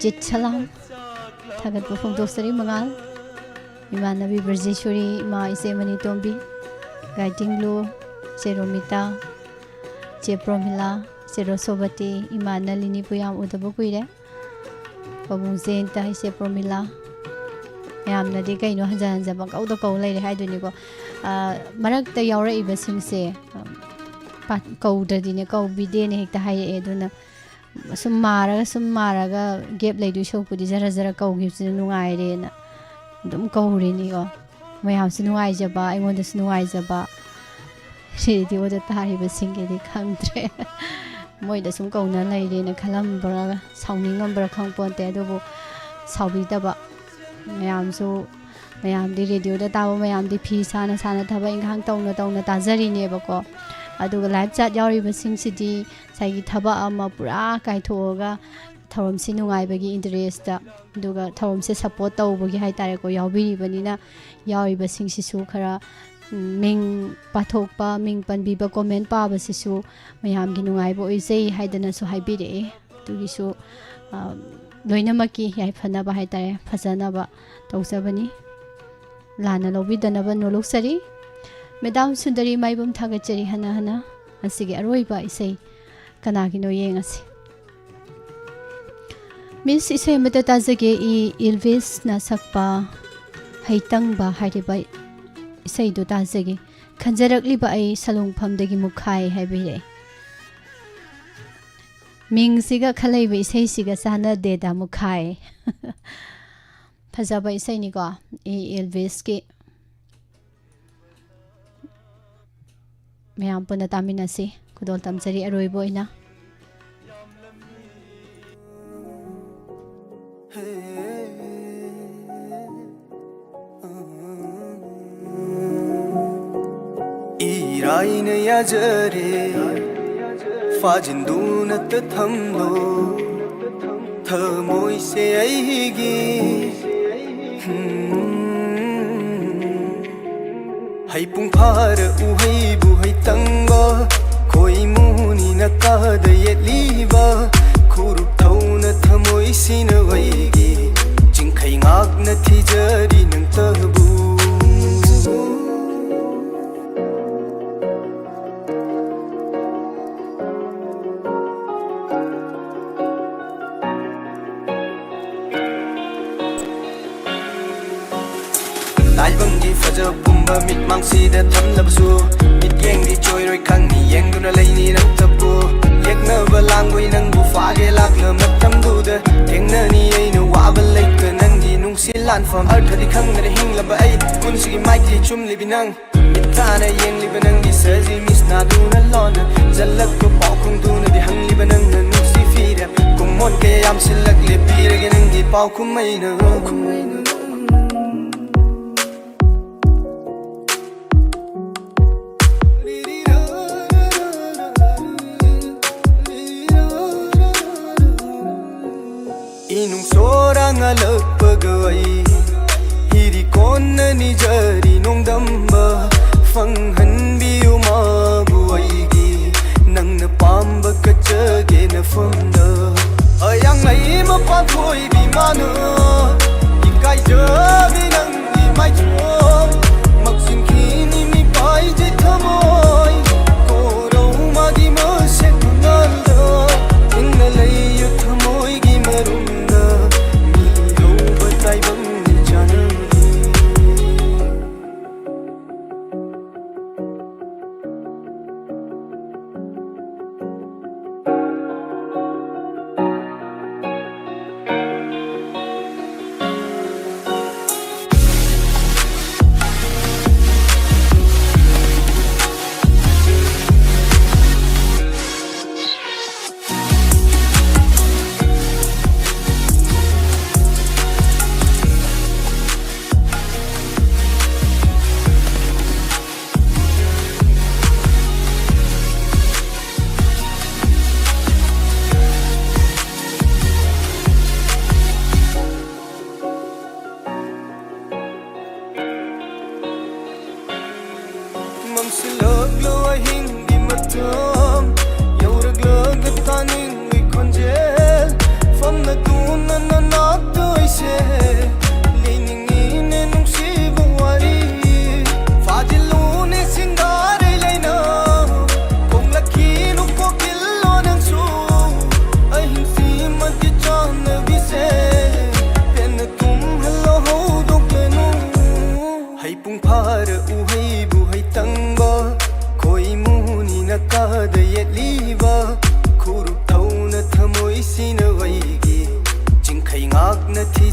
ꯖꯤꯠ ꯁꯂꯥꯝ, ꯊꯥꯒꯠꯄ ꯐꯣꯡꯗꯣꯛꯆꯔꯤ꯫ ꯃꯉꯥꯜ, ꯏꯃꯥꯟꯅꯕꯤ ꯕ꯭ꯔꯖꯦꯁꯣꯔꯤ, ꯏꯃꯥ ꯏꯆꯦ ꯃꯅꯤꯇꯣꯝꯕꯤ, ꯒꯥꯏꯗꯤꯡꯂꯨ, ꯏꯆꯦ ꯔꯣꯃꯤꯇꯥ, ꯏꯆꯦ ꯄ꯭ꯔꯣꯃꯤꯂꯥ, ꯏꯆꯦ ꯔꯣꯁꯣꯕꯇꯤ, ꯏꯃꯥ ꯅꯂꯤꯅꯤꯕꯨ ꯌꯥꯝ ꯎꯗꯕ ꯀꯨꯏꯔꯦ꯫ ꯄꯥꯕꯨꯡ ꯖꯦꯟꯇ, ꯏꯆꯦ ꯄ꯭ꯔꯣꯃꯤꯂꯥ, ꯃꯌꯥꯝꯅꯗꯤ ꯀꯩꯅꯣ ꯍꯟꯖꯟ ꯍꯟꯖꯟ ꯄꯪꯀꯧꯗ ꯀꯧ ꯂꯩꯔꯦ ꯍꯥꯏꯗꯣꯏꯅꯤꯀꯣ꯫ ꯑ, ꯃꯔꯛꯇ ꯌꯥꯎꯔꯛꯏꯕꯁꯤꯡꯁꯦ, ꯑ, ꯄꯥ-, ꯀꯧꯗ꯭ꯔꯗꯤꯅꯦ, ꯀꯧꯕꯤꯗꯦꯅ ꯍꯦꯛꯇ ꯍꯥꯏꯔꯛꯑꯦ꯫ ꯑꯗꯨꯅ ꯁꯨꯝ ꯃꯥꯔꯒ, ꯁꯨꯝ ꯃꯥꯔꯒ ꯒꯦꯞ ꯂꯩꯗꯣꯏ ꯁꯔꯨꯛꯄꯨꯗꯤ ꯖꯔ ꯖꯔ ꯀꯧꯈꯤꯕꯁꯤꯅ ꯅꯨꯡꯉꯥꯏꯔꯦꯅ ꯑꯗꯨꯝ ꯀꯧꯔꯤꯅꯤꯀꯣ꯫ ꯃꯌꯥꯝꯁꯨ ꯅꯨꯡꯉꯥꯏꯖꯕ, ꯑꯩꯉꯣꯟꯗꯁꯨ ꯅꯨꯡꯉꯥꯏꯖꯕ꯫ ꯔꯦꯗꯤꯑꯣꯗ ꯇꯥꯔꯤꯕꯁꯤꯡꯒꯤꯗꯤ ꯈꯪꯗ꯭ꯔꯦ꯫ ꯃꯣꯏꯗ ꯁꯨꯝ ꯀꯧꯅ ꯂꯩꯔꯦꯅ ꯈꯜꯂꯝꯕ꯭ꯔꯥ, ꯁꯥꯎꯅꯤꯡꯉꯝꯕ꯭ꯔꯥ ꯈꯪꯄꯣꯟꯇꯦ꯫ ꯑꯗꯨꯕꯨ ꯁꯥꯎꯕꯤꯗꯕ꯫ ꯃꯌꯥꯝꯁꯨ, ꯃꯌꯥꯝꯗꯤ, ꯔꯦꯗꯤꯑꯣꯗ ꯇꯥꯕ ꯃꯌꯥꯝꯗꯤ ꯐꯤ ꯁꯥꯅ ꯁꯥꯅ, ꯊꯕꯛ ꯏꯪꯈꯥꯡ ꯇꯧꯅ ꯇꯧꯅ ꯇꯥꯖꯔꯤꯅꯦꯕꯀꯣ꯫ ꯑꯗꯨꯒ ꯂꯥꯏꯚ ꯆꯥꯠ ꯌꯥꯎꯔꯤꯕꯁꯤꯡꯁꯤꯗꯤ ꯉꯁꯥꯏꯒꯤ ꯊꯕꯛ ꯑꯃ ꯄꯨꯔꯥ ꯀꯥꯏꯊꯣꯛꯑꯒ ꯊꯧꯔꯝꯁꯤ ꯅꯨꯡꯉꯥꯏꯕꯒꯤ ꯏꯟꯇꯔꯦꯁꯇ, ꯑꯗꯨꯒ ꯊꯧꯔꯝꯁꯦ ꯁꯞꯄꯣꯔꯠ ꯇꯧꯕꯒꯤ ꯍꯥꯏꯇꯥꯔꯦꯀꯣ, ꯌꯥꯎꯕꯤꯔꯤꯕꯅꯤꯅ ꯌꯥꯎꯔꯤꯕꯁꯤꯡꯁꯤꯁꯨ ꯈꯔ, ꯎꯝ, ꯃꯤꯡ ꯄꯥꯊꯣꯛꯄ, ꯃꯤꯡ ꯄꯟꯕꯤꯕ, ꯀꯣꯃꯦꯟ ꯄꯥꯕꯁꯤꯁꯨ ꯃꯌꯥꯝꯒꯤ ꯅꯨꯡꯉꯥꯏꯕ ꯑꯣꯏꯖꯩ ꯍꯥꯏꯗꯅꯁꯨ ꯍꯥꯏꯕꯤꯔꯛꯑꯦ꯫ ꯑꯗꯨꯒꯤꯁꯨ, ꯑ, ꯂꯣꯏꯅꯃꯛꯀꯤ ꯌꯥꯏꯐꯅꯕ ꯍꯥꯏꯇꯥꯔꯦ, ꯐꯖꯅꯕ ꯇꯧꯖꯕꯅꯤ꯫ ꯂꯥꯟꯅ ꯂꯧꯕꯤꯗꯅꯕ ꯅꯣꯂꯣꯛꯆꯔꯤ꯫ ꯃꯦꯗꯥꯝ ꯁꯨꯟꯗꯔꯤ ꯃꯥꯏꯕꯝ, ꯊꯥꯒꯠꯆꯔꯤ ꯍꯟꯅ ꯍꯟꯅ꯫ ꯉꯁꯤꯒꯤ ꯑꯔꯣꯏꯕ ꯏꯁꯩ ꯀꯅꯥꯒꯤꯅꯣ ꯌꯦꯡꯉꯁꯤ꯫ ꯃꯤꯁ, ꯏꯁꯩ ꯑꯃꯇ ꯇꯥꯖꯒꯦ꯫ ꯏ ꯏꯜꯚꯤꯁꯅ ꯁꯛꯄ ꯍꯩꯇꯪꯕ ꯍꯥꯏꯔꯤꯕ ꯏꯁꯩꯗꯨ ꯇꯥꯖꯒꯦ꯫ "ꯈꯟꯖꯔꯛꯂꯤꯕ ꯑꯩ ꯁꯂꯨꯡꯐꯝꯗꯒꯤ ꯃꯨꯈꯥꯏ" ꯍꯥꯏꯕꯤꯔꯛꯑꯦ꯫ ꯃꯤꯡꯁꯤꯒ ꯈꯜꯂꯛꯏꯕ ꯏꯁꯩꯁꯤꯒ ꯆꯥꯟꯅꯗꯦꯗ, ꯃꯨꯈꯥꯏ꯫ ꯐꯖꯕ ꯏꯁꯩꯅꯤꯀꯣ, ꯑꯦ ꯑꯦꯜꯕꯤꯁꯀꯤ꯫ ꯃꯌꯥꯝ ꯄꯨꯟꯅ ꯇꯥꯃꯤꯟꯅꯁꯤ꯫ ꯈꯨꯗꯣꯜ ꯇꯝꯖꯔꯤ ꯑꯔꯣꯏꯕ ꯑꯣꯏꯅ꯫ ꯏꯔꯥꯏꯅ ꯌꯥꯖꯔꯦ, ꯐꯥꯖꯤꯟꯗꯨꯅꯇ ꯊꯝꯂꯣ ꯊꯃꯣꯏꯁꯦ ꯑꯩꯒꯤ꯫ ꯍꯩꯄꯨꯡ ꯐꯥꯔ ꯎꯍꯩꯕꯨ ꯍꯩꯇꯪꯕ, ꯈꯣꯏꯃꯨꯅꯤꯅ ꯀꯥꯗ ꯌꯦꯠꯂꯤꯕ, ꯈꯨꯔꯨꯞ ꯊꯧꯅ ꯊꯃꯣꯏꯁꯤꯅ ꯋꯩꯒꯤ, ꯆꯤꯡꯈꯩ ꯉꯥꯛꯅ ꯊꯤꯖꯔꯤ ꯅꯪꯇꯕꯨ꯫ ꯇꯥꯏꯕꯪꯒꯤ ꯐꯖꯕ ꯄꯨꯝꯕ ꯃꯤꯠꯃꯥꯡꯁꯤꯗ ꯊꯝꯂꯕꯁꯨ, ꯃꯤꯠꯌꯦꯡꯗꯤ ꯆꯣꯏꯔꯣꯏ ꯈꯪꯅꯤ, ꯌꯦꯡꯗꯨꯅ ꯂꯩꯅꯤ ꯅꯪꯇꯕꯨ꯫ ꯌꯦꯛꯅꯕ ꯂꯥꯡꯕꯩ ꯅꯪꯕꯨ ꯐꯥꯒꯦ ꯂꯥꯛꯂ ꯃꯇꯝꯗꯨꯗ, ꯊꯦꯡꯅꯅꯤ ꯑꯩꯅ ꯋꯥꯕ ꯂꯩꯇ ꯅꯪꯒꯤ ꯅꯨꯡꯁꯤ ꯂꯥꯟꯐꯝ꯫ ꯑꯔꯊꯗꯤ ꯈꯪꯗꯅ ꯍꯤꯡꯂꯕ ꯑꯩ, ꯄꯨꯟꯁꯤꯒꯤ ꯃꯥꯏꯀꯩ ꯆꯨꯝꯂꯤꯕꯤ ꯅꯪ꯫ ꯃꯤꯠꯇꯥꯅ ꯌꯦꯡꯂꯤꯕ ꯅꯪꯒꯤ ꯁꯖꯤ ꯃꯤꯠꯁꯅꯥꯗꯨꯅ ꯂꯣꯟꯅ ꯆꯜꯂꯛꯄ ꯄꯥꯎꯈꯨꯝꯗꯨꯅꯗꯤ ꯍꯪꯂꯤꯕ ꯅꯪꯅ ꯅꯨꯡꯁꯤ ꯐꯤꯔꯦꯞ꯫ ꯀꯨꯝꯃꯣꯟ ꯀꯌꯥ ꯌꯥꯝꯁꯤꯜꯂꯛꯂꯦ, ꯄꯤꯔꯒꯦ ꯅꯪꯒꯤ ꯄꯥꯎꯈꯨꯝ ꯑꯩꯅ꯫ ꯏꯅꯨꯡ ꯁꯣꯔꯥ ꯉꯥꯜꯂꯛꯄꯒ ꯑꯩ ꯍꯤꯔꯤ ꯀꯣꯟꯅ ꯅꯤꯖꯔꯤ ꯅꯣꯡꯗꯝꯕ ꯐꯪꯍꯟꯕꯤꯌꯨ ꯃꯥꯕꯨ ꯑꯩꯒꯤ, ꯅꯪꯅ ꯄꯥꯝꯕ ꯀꯠꯆꯒꯦ ꯅꯐꯝꯗ꯫ ꯑꯌꯥꯡꯂꯩ ꯃꯄꯥꯟ ꯊꯣꯏꯕꯤ ꯃꯥꯅ ꯏꯀꯥꯏꯖꯕꯤ ꯅꯪꯒꯤ ꯃꯥꯏꯊꯣꯡ ꯃꯛꯁꯤꯟꯈꯤꯅꯤ ꯃꯤꯄꯥꯏꯖꯦ ꯊꯃꯣꯏ꯫ ꯀꯣꯔꯧ ꯃꯥꯒꯤ ꯃꯁꯦꯛ ꯃꯉꯥꯜꯗ ꯏꯪꯅ ꯂꯩꯌꯨ ꯊꯃꯣꯏꯒꯤ ꯃꯔꯨꯝꯗ꯫ ꯃꯤꯔꯧꯕ ꯇꯥꯏꯕꯪ ꯆꯥꯅꯕꯤ꯫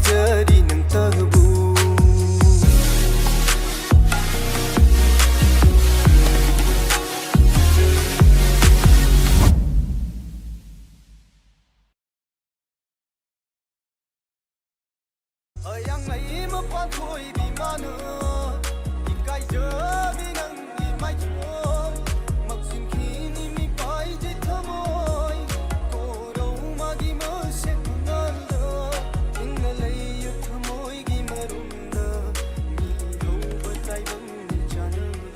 ꯊꯤꯖꯔꯤ ꯅꯪꯇꯕꯨ꯫ ꯍꯌꯥꯡꯂꯩ ꯃꯄꯥꯟ ꯊꯣꯏꯕꯤ ꯃꯥꯅ ꯏꯀꯥꯏꯖꯕꯤ ꯅꯪꯒꯤ ꯃꯥꯏꯊꯣꯡ ꯃꯛꯁꯤꯟꯈꯤꯅꯤ ꯃꯤꯄꯥꯏꯖꯦ ꯊꯃꯣꯏ꯫ ꯀꯣꯔꯧ ꯃꯥꯒꯤ ꯃꯁꯦꯛ ꯃꯉꯥꯜꯗ ꯏꯪꯅ ꯂꯩꯌꯨ ꯊꯃꯣꯏꯒꯤ ꯃꯔꯨꯝꯗ ꯃꯤꯔꯧꯕ ꯇꯥꯏꯕꯪ ꯆꯥꯅꯕꯤ꯫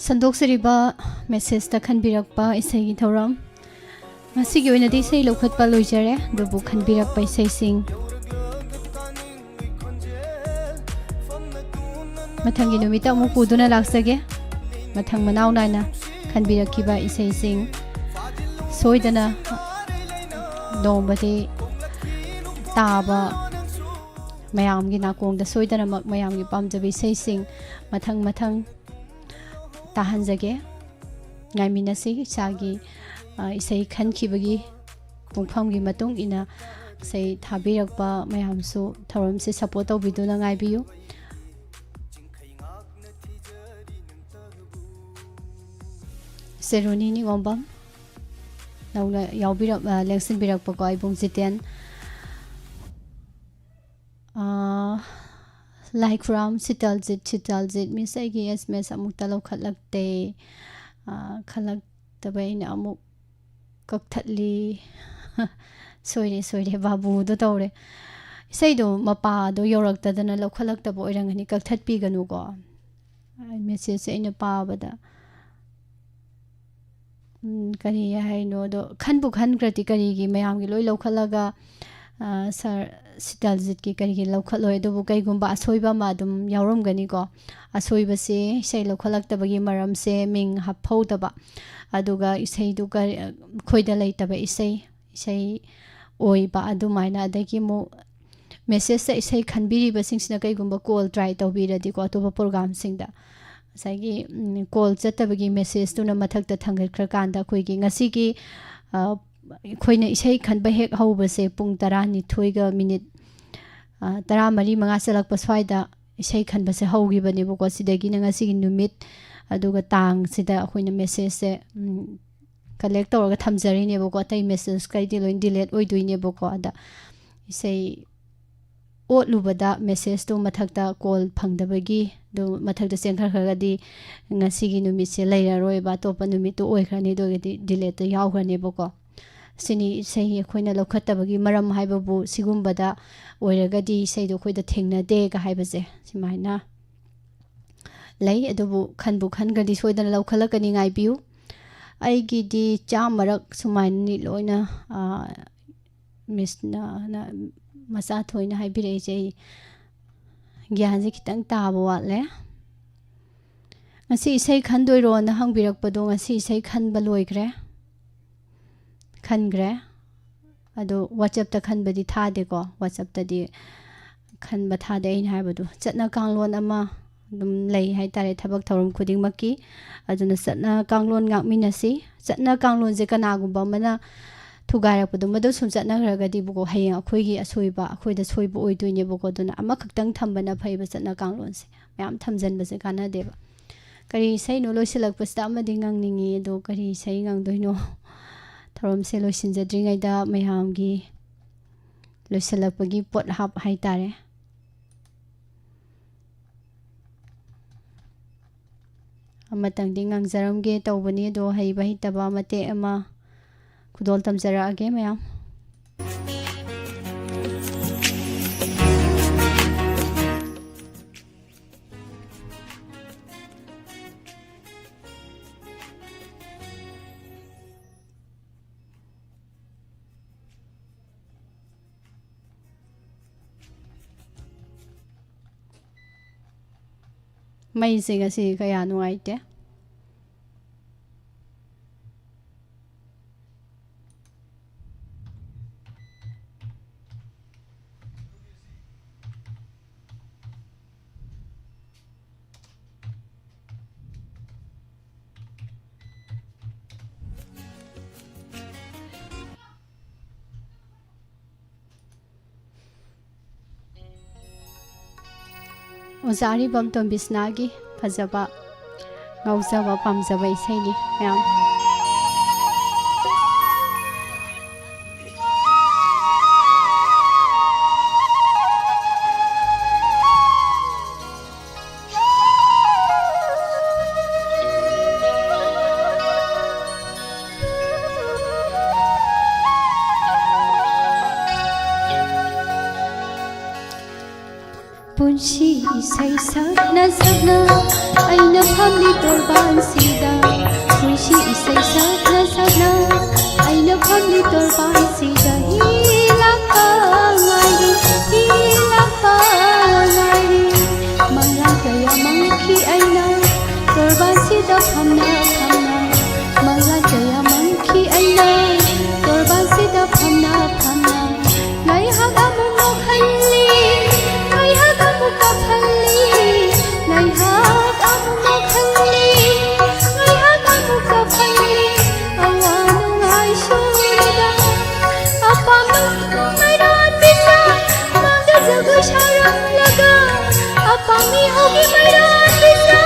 ꯁꯟꯗꯣꯛꯆꯔꯤꯕ ꯃꯦꯁꯦꯖꯇ ꯈꯟꯕꯤꯔꯛꯄ ꯏꯁꯩꯒꯤ ꯊꯧꯔꯝ꯫ ꯉꯁꯤꯒꯤ ꯑꯣꯏꯅꯗꯤ ꯏꯁꯩ ꯂꯧꯈꯠꯄ ꯂꯣꯏꯖꯔꯦ, ꯑꯗꯨꯕꯨ ꯈꯟꯕꯤꯔꯛꯄ ꯏꯁꯩꯁꯤꯡ ꯃꯊꯪꯒꯤ ꯅꯨꯃꯤꯠꯇ ꯑꯃꯨꯛ ꯄꯨꯗꯨꯅ ꯂꯥꯛꯆꯒꯦ꯫ ꯃꯊꯪ ꯃꯅꯥꯎ ꯅꯥꯏꯅ ꯈꯟꯕꯤꯔꯛꯈꯤꯕ ꯏꯁꯩꯁꯤꯡ ꯁꯣꯏꯗꯅ ꯅꯣꯡꯃꯗꯤ ꯇꯥꯕ, ꯃꯌꯥꯝꯒꯤ ꯅꯥꯀꯣꯡꯗ ꯁꯣꯏꯗꯅꯃꯛ ꯃꯌꯥꯝꯒꯤ ꯄꯥꯝꯖꯕ ꯏꯁꯩꯁꯤꯡ ꯃꯊꯪ ꯃꯊꯪ ꯇꯥꯍꯟꯖꯒꯦ꯫ ꯉꯥꯏꯃꯤꯟꯅꯁꯤ꯫ ꯏꯁꯥꯒꯤ, ꯑ, ꯏꯁꯩ ꯈꯟꯈꯤꯕꯒꯤ ꯄꯨꯡꯐꯝꯒꯤ ꯃꯇꯨꯡ ꯏꯟꯅ ꯏꯁꯩ ꯊꯥꯕꯤꯔꯛꯄ ꯃꯌꯥꯝꯁꯨ ꯊꯧꯔꯝꯁꯤ ꯁꯄꯣꯔꯠ ꯇꯧꯕꯤꯗꯨꯅ ꯉꯥꯏꯕꯤꯌꯨ꯫ ꯁꯦꯔꯣꯅꯤ ꯅꯤꯉꯣꯝꯕꯝ ꯅꯧꯅ ꯌꯥꯎꯕꯤꯔꯛ-, ꯑ, ꯂꯦꯡꯁꯤꯟꯕꯤꯔꯛꯄꯀꯣ, ꯑꯩꯕꯨꯡ ꯖꯤꯇꯦꯟ꯫ ꯑꯥ, ꯂꯥꯏꯈꯨꯔꯥꯝ ꯁꯤꯇꯜꯖꯤꯠ, ꯁꯤꯇꯜꯖꯤꯠ, ꯃꯤꯁ ꯑꯩꯒꯤ ꯑꯦꯁ ꯑꯦꯝ ꯑꯦꯁ ꯑꯃꯨꯛꯇ ꯂꯧꯈꯠꯂꯛꯇꯦ꯫ ꯑꯥ, ꯈꯜꯂꯛꯇꯕ ꯑꯩꯅ ꯑꯃꯨꯛ ꯀꯛꯊꯠꯂꯤ꯫ ꯁꯣꯏꯔꯦ, ꯁꯣꯏꯔꯦ, ꯕꯥꯕꯨꯗꯣ ꯇꯧꯔꯦ꯫ ꯏꯁꯩꯗꯣ ꯃꯄꯥꯗꯣ ꯌꯧꯔꯛꯇꯗꯅ ꯂꯧꯈꯠꯂꯛꯇꯕ ꯑꯣꯏꯔꯝꯒꯅꯤ, ꯀꯛꯊꯠꯄꯤꯒꯅꯨꯀꯣ꯫ ꯃꯦꯁꯦꯖꯁꯦ ꯑꯩꯅ ꯄꯥꯕꯗ, ꯎꯝ, ꯀꯔꯤ ꯍꯥꯏꯅꯣ? ꯑꯗꯣ ꯈꯟꯕꯨ ꯈꯟꯈ꯭ꯔꯗꯤ ꯀꯔꯤꯒꯤ ꯃꯌꯥꯝꯒꯤ ꯂꯣꯏ ꯂꯧꯈꯠꯂꯒ, ꯑ, ꯁꯥꯔ ꯁꯤꯇꯜꯖꯤꯠꯀꯤ ꯀꯔꯤꯒꯤ ꯂꯧꯈꯠꯂꯣꯏ? ꯑꯗꯨꯕꯨ ꯀꯩꯒꯨꯝꯕ ꯑꯁꯣꯏꯕ ꯑꯃ ꯑꯗꯨꯝ ꯌꯥꯎꯔꯝꯒꯅꯤꯀꯣ꯫ ꯑꯁꯣꯏꯕꯁꯦ ꯏꯁꯩ ꯂꯧꯈꯠꯂꯛꯇꯕꯒꯤ ꯃꯔꯝꯁꯦ ꯃꯤꯡ ꯍꯥꯞꯍꯧꯗꯕ, ꯑꯗꯨꯒ ꯏꯁꯩꯗꯨ ꯀꯔꯤ, ꯑꯩꯈꯣꯏꯗ ꯂꯩꯇꯕ ꯏꯁꯩ, ꯏꯁꯩ ꯑꯣꯏꯕ ꯑꯗꯨꯃꯥꯏꯅ꯫ ꯑꯗꯒꯤ ꯑꯃꯨꯛ ꯃꯦꯁꯦꯖꯇ ꯏꯁꯩ ꯈꯟꯕꯤꯔꯤꯕꯁꯤꯡꯁꯤꯅ ꯀꯩꯒꯨꯝꯕ ꯀꯣꯜ ꯇ꯭ꯔꯥꯏ ꯇꯧꯕꯤꯔꯗꯤꯀꯣ, ꯑꯇꯣꯞꯄ ꯄ꯭ꯔꯣꯒ꯭ꯔꯥꯝꯁꯤꯡꯗ, ꯉꯁꯥꯏꯒꯤ, ꯎꯝ, ꯀꯣꯜ ꯆꯠꯇꯕꯒꯤ ꯃꯦꯁꯦꯖꯇꯨꯅ ꯃꯊꯛꯇ ꯊꯥꯡꯒꯠꯈ꯭ꯔꯀꯥꯟꯗ ꯑꯩꯈꯣꯏꯒꯤ ꯉꯁꯤꯒꯤ, ꯑ, ꯑꯩꯈꯣꯏꯅ ꯏꯁꯩ ꯈꯟꯕ ꯍꯦꯛ ꯍꯧꯕꯁꯦ ꯄꯨꯡ ꯇꯔꯥꯅꯤꯊꯣꯏꯒ ꯃꯤꯅꯤꯠ, ꯑ, ꯇꯔꯥꯃꯔꯤ ꯃꯉꯥ ꯆꯠꯂꯛꯄ ꯁ꯭ꯋꯥꯏꯗ ꯏꯁꯩ ꯈꯟꯕꯁꯦ ꯍꯧꯈꯤꯕꯅꯦꯕꯀꯣ꯫ ꯁꯤꯗꯒꯤꯅ ꯉꯁꯤꯒꯤ ꯅꯨꯃꯤꯠ ꯑꯗꯨꯒ ꯇꯥꯡꯁꯤꯗ ꯑꯩꯈꯣꯏꯅ ꯃꯦꯁꯦꯖꯁꯦ, ꯎꯝ, ꯀꯂꯦꯛ ꯇꯧꯔꯒ ꯊꯝꯖꯔꯤꯅꯦꯕꯀꯣ꯫ ꯑꯇꯩ ꯃꯦꯁꯦꯖꯈꯩꯗꯤ ꯂꯣꯏ ꯗꯤꯂꯦꯠ ꯑꯣꯏꯗꯣꯏꯅꯦꯕꯀꯣ꯫ ꯑꯗ ꯏꯁꯩ ꯑꯣꯠꯂꯨꯕꯗ ꯃꯦꯁꯦꯖꯇꯣ ꯃꯊꯛꯇ ꯀꯣꯜ ꯐꯪꯗꯕꯒꯤ ꯑꯗꯨ ꯃꯊꯛꯇ ꯆꯦꯟꯈꯠꯈ꯭ꯔꯒꯗꯤ ꯉꯁꯤꯒꯤ ꯅꯨꯃꯤꯠꯁꯦ ꯂꯩꯔꯔꯣꯏꯕ, ꯑꯇꯣꯞꯄ ꯅꯨꯃꯤꯠꯇꯨ ꯑꯣꯏꯈ꯭ꯔꯅꯤ꯫ ꯑꯗꯨ ꯑꯣꯏꯔꯒꯗꯤ ꯗꯤꯂꯦꯠꯇ ꯌꯥꯎꯈ꯭ꯔꯅꯦꯕꯀꯣ꯫ ꯁꯤꯅꯤ ꯏꯁꯩ ꯑꯩꯈꯣꯏꯅ ꯂꯧꯈꯠꯇꯕꯒꯤ ꯃꯔꯝ ꯍꯥꯏꯕꯕꯨ ꯁꯤꯒꯨꯝꯕꯗ ꯑꯣꯏꯔꯒꯗꯤ ꯏꯁꯩꯗꯣ ꯑꯩꯈꯣꯏꯗ ꯊꯦꯡꯅꯗꯦꯒ ꯍꯥꯏꯕꯁꯦ ꯁꯨꯃꯥꯏꯅ ꯂꯩ꯫ ꯑꯗꯨꯕꯨ ꯈꯟꯕꯨ ꯈꯟꯈ꯭ꯔꯗꯤ ꯁꯣꯏꯗꯅ ꯂꯧꯈꯠꯂꯛꯀꯅꯤ, ꯉꯥꯏꯕꯤꯌꯨ꯫ ꯑꯩꯒꯤꯗꯤ ꯆꯥꯝꯃꯔꯛ ꯁꯨꯃꯥꯏꯅꯅꯤ ꯂꯣꯏꯅ, ꯑ, ꯃꯤꯁꯅ, ꯅ-, ꯃꯆꯥ ꯊꯣꯏꯅ ꯍꯥꯏꯕꯤꯔꯛꯏꯁꯦ꯫ ꯑꯩ ꯒ꯭ꯌꯥꯟꯁꯦ ꯈꯤꯇꯪ ꯇꯥꯕ ꯋꯥꯠꯂꯦ꯫ ꯉꯁꯤ ꯏꯁꯩ ꯈꯟꯗꯣꯏꯔꯣꯅ ꯍꯪꯕꯤꯔꯛꯄꯗꯣ, ꯉꯁꯤ ꯏꯁꯩ ꯈꯟꯕ ꯂꯣꯏꯈ꯭ꯔꯦ, ꯈꯟꯈ꯭ꯔꯦ꯫ ꯑꯗꯣ WhatsApp-ꯇ ꯈꯟꯕꯗꯤ ꯊꯥꯗꯦꯀꯣ, WhatsApp-ꯇꯗꯤ ꯈꯟꯕ ꯊꯥꯗꯦ꯫ ꯑꯩꯅ ꯍꯥꯏꯕꯗꯣ ꯆꯠꯅ ꯀꯥꯡꯂꯣꯟ ꯑꯃ ꯑꯗꯨꯝ ꯂꯩ ꯍꯥꯏꯇꯥꯔꯦ ꯊꯕꯛ ꯊꯧꯔꯝ ꯈꯨꯗꯤꯡꯃꯛꯀꯤ꯫ ꯑꯗꯨꯅ ꯆꯠꯅ ꯀꯥꯡꯂꯣꯟ ꯉꯥꯛꯃꯤꯟꯅꯁꯤ꯫ ꯆꯠꯅ ꯀꯥꯡꯂꯣꯟꯁꯦ ꯀꯅꯥꯒꯨꯝꯕ ꯑꯃꯅ ꯊꯨꯒꯥꯏꯔꯛꯄꯗꯣ, ꯃꯗꯨ ꯁꯨꯝ ꯆꯠꯅꯈ꯭ꯔꯒꯗꯤꯕꯀꯣ, ꯍꯌꯦꯡ ꯑꯩꯈꯣꯏꯒꯤ ꯑꯁꯣꯏꯕ, ꯑꯩꯈꯣꯏꯗ ꯁꯣꯏꯕ ꯑꯣꯏꯗꯣꯏꯅꯦꯕꯀꯣ꯫ ꯑꯗꯨꯅ ꯑꯃꯈꯛꯇꯪ ꯊꯝꯕꯅ ꯐꯩꯕ ꯆꯠꯅ ꯀꯥꯡꯂꯣꯟꯁꯦ, ꯃꯌꯥꯝ ꯊꯝꯖꯤꯟꯕꯁꯦ ꯀꯥꯟꯅꯗꯦꯕ꯫ ꯀꯔꯤ ꯏꯁꯩꯅꯣ? ꯂꯣꯏꯁꯤꯜꯂꯛꯄꯁꯤꯗ ꯑꯃꯗꯤ ꯉꯪꯅꯤꯡꯉꯤ, ꯑꯗꯣ ꯀꯔꯤ ꯏꯁꯩ ꯉꯪꯗꯣꯏꯅꯣ? ꯊꯧꯔꯝꯁꯦ ꯂꯣꯏꯁꯤꯟꯖꯗ꯭ꯔꯤꯉꯩꯗ ꯃꯌꯥꯝꯒꯤ ꯂꯣꯏꯁꯤꯜꯂꯛꯄꯒꯤ ꯄꯣꯠ ꯍꯥꯞ ꯍꯥꯏꯇꯥꯔꯦ꯫ ꯑꯃꯇꯪꯗꯤ ꯉꯪꯖꯔꯝꯒꯦ ꯇꯧꯕꯅꯤ, ꯑꯗꯣ ꯍꯩꯕ ꯍꯩꯇꯕ ꯃꯇꯦꯛ ꯑꯃ ꯈꯨꯗꯣꯜ ꯇꯝꯖꯔꯛꯑꯒꯦ ꯃꯌꯥꯝ꯫ ꯃꯩꯁꯦ ꯉꯁꯤ ꯀꯌꯥ ꯅꯨꯡꯉꯥꯏꯇꯦ꯫ ꯑꯣꯖꯥ ꯑꯔꯤꯕꯝ ꯇꯣꯝꯕꯤꯁꯅꯥꯒꯤ ꯐꯖꯕ, ꯉꯥꯎꯖꯕ, ꯄꯥꯝꯖꯕ ꯏꯁꯩꯅꯤ ꯃꯌꯥꯝ꯫ ꯄꯨꯟꯁꯤ ꯏꯁꯩ ꯁꯛꯅ ꯁꯛꯅ ꯑꯩꯅ ꯐꯝꯂꯤ ꯇꯣꯔꯕꯥꯟꯁꯤꯗ꯫ ꯄꯨꯟꯁꯤ ꯏꯁꯩ ꯁꯛꯅ ꯁꯛꯅ ꯑꯩꯅ ꯐꯝꯂꯤ ꯇꯣꯔꯕꯥꯟꯁꯤꯗ꯫ ꯍꯤ ꯂꯥꯛꯄ ꯉꯥꯏꯔꯤ, ꯍꯤ ꯂꯥꯛꯄ ꯉꯥꯏꯔꯤ꯫ ꯃꯪꯂꯥꯟ ꯀꯌꯥ ꯃꯪꯈꯤ ꯑꯩꯅ ꯇꯣꯔꯕꯥꯟꯁꯤꯗ ꯐꯝꯅ ꯐꯝꯅ꯫ ꯃꯪꯂꯥꯟ ꯀꯌꯥ ꯃꯪꯈꯤ ꯑꯩꯅ ꯇꯣꯔꯕꯥꯟꯁꯤꯗ ꯐꯝꯅ ꯐꯝꯅ꯫ ꯉꯥꯏꯍꯥꯛ ꯑꯃꯨꯛ ꯅꯣꯛꯍꯜꯂꯤ, ꯉꯥꯏꯍꯥꯛ ꯑꯃꯨꯛ ꯀꯞꯍꯜꯂꯤ, ꯉꯥꯏꯍꯥꯛ ꯑꯃꯨꯛ ꯅꯣꯛꯍꯜꯂꯤ, ꯉꯥꯏꯍꯥꯛ ꯑꯃꯨꯛ ꯀꯞꯍꯜꯂꯤ꯫ ꯑꯋꯥ ꯅꯨꯡꯉꯥꯏ ꯁꯨꯔꯗ ꯑꯄꯥꯝꯕ ꯃꯩꯔꯥ ꯄꯤꯁꯥ ꯃꯥꯡꯗ ꯖꯒꯣꯏ ꯁꯥꯔꯝꯂꯒ꯫ ꯑꯄꯥꯝꯕꯤ ꯍꯧꯒꯤ ꯃꯩꯔꯥ ꯄꯤꯁꯥ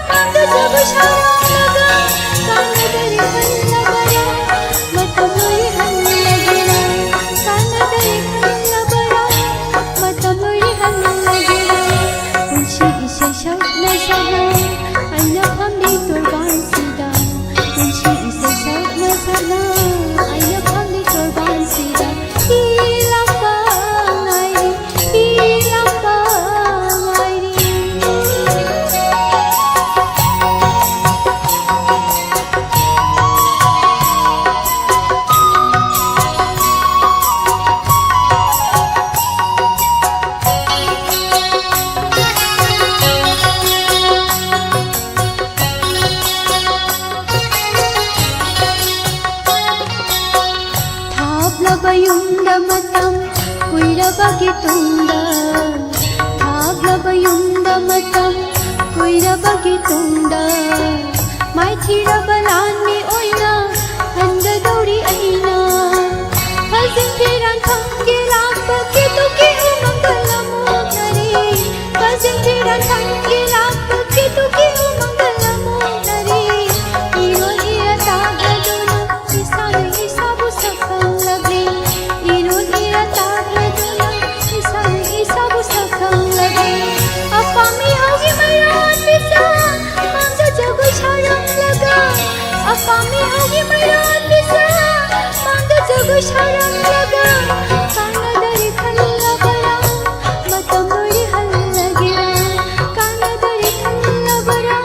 ꯃꯥꯡꯗ ꯖꯒꯣꯏ ꯁꯥꯔꯝꯂꯒ꯫ ꯀꯥꯟꯅꯗꯔꯦ ꯈꯜꯂꯕꯔꯥ ꯃꯇꯝ ꯂꯣꯏꯍꯜꯂꯒꯦꯔꯥ? ꯀꯥꯟꯅꯗꯔꯦ ꯈꯜꯂꯕꯔꯥ ꯃꯇꯝ ꯂꯣꯏꯍꯜꯂꯒꯦꯔꯥ? ꯄꯨꯟꯁꯤ ꯏꯁꯩ ꯁꯛꯅ ꯁꯛꯅ ꯑꯩꯅ ꯐꯝꯂꯤ ꯇꯣꯔꯕꯥꯟꯁꯤꯗ꯫ ꯄꯨꯟꯁꯤ ꯏꯁꯩ ꯁꯛꯅ ꯁꯛꯅ ꯑꯩꯅ ꯐꯝꯂꯤ ꯇꯣꯔꯕꯥꯟꯁꯤꯗ꯫ ꯍꯤ ꯂꯥꯛꯄ ꯉꯥꯏꯔꯤ, ꯍꯤ ꯂꯥꯛꯄ ꯉꯥꯏꯔꯤ꯫ ꯌꯨꯝꯗ ꯃꯇꯝ ꯀꯨꯏꯔꯕꯒꯤ ꯇꯨꯡꯗ, ꯊꯥꯞꯂꯕ ꯌꯨꯝꯗ ꯃꯇꯝ ꯀꯨꯏꯔꯕꯒꯤ ꯇꯨꯡꯗ, ꯃꯥꯏꯊꯤꯔꯕ ꯂꯥꯟꯃꯤ ꯑꯣꯏꯅ ꯍꯟꯒꯗꯧꯔꯤ ꯑꯩꯅ꯫ ꯐꯖꯤꯟ ꯐꯤꯔꯥꯟ ꯊꯝꯒꯦ ꯂꯥꯛꯄ ꯀꯦꯇꯨꯒꯤ ꯎꯃꯪꯗ ꯂꯃꯣꯛꯅꯔꯤ꯫ ꯐꯖꯤꯟ ꯐꯤꯔꯥꯟ ꯊꯝꯒꯦ ꯂꯥꯛꯄ ꯀꯦꯇꯨꯒꯤ ꯎꯃꯪꯗ ꯂꯃꯣꯛꯅꯔꯤ꯫ ꯏꯔꯣꯏ ꯏꯔ ꯇꯥꯛꯂꯗꯨꯅ ꯏꯁꯥꯅ ꯏꯁꯥꯕꯨ ꯁꯛꯈꯪꯂꯕꯤ꯫ ꯏꯔꯣꯏ ꯏꯔ ꯇꯥꯛꯂꯗꯨꯅ ꯏꯁꯥꯅ ꯏꯁꯥꯕꯨ ꯁꯛꯈꯪꯂꯕꯤ꯫ ꯑꯄꯥꯝꯃꯤ ꯍꯧꯒꯤ ꯃꯩꯔꯥ ꯄꯤꯁꯥ ꯃꯥꯡꯗ ꯖꯒꯣꯏ ꯁꯥꯔꯝꯂꯒ꯫ ꯑꯄꯥꯝꯃꯤ ꯍꯧꯒꯤ ꯃꯩꯔꯥ ꯄꯤꯁꯥ ꯃꯥꯡꯗ ꯖꯒꯣꯏ ꯁꯥꯔꯝꯂꯒ꯫ ꯀꯥꯟꯅꯗꯔꯦ ꯈꯜꯂꯕꯔꯥ ꯃꯇꯝ ꯂꯣꯏꯔꯦ ꯍꯜꯂꯒꯦꯔꯥ? ꯀꯥꯟꯅꯗꯔꯦ ꯈꯜꯂꯕꯔꯥ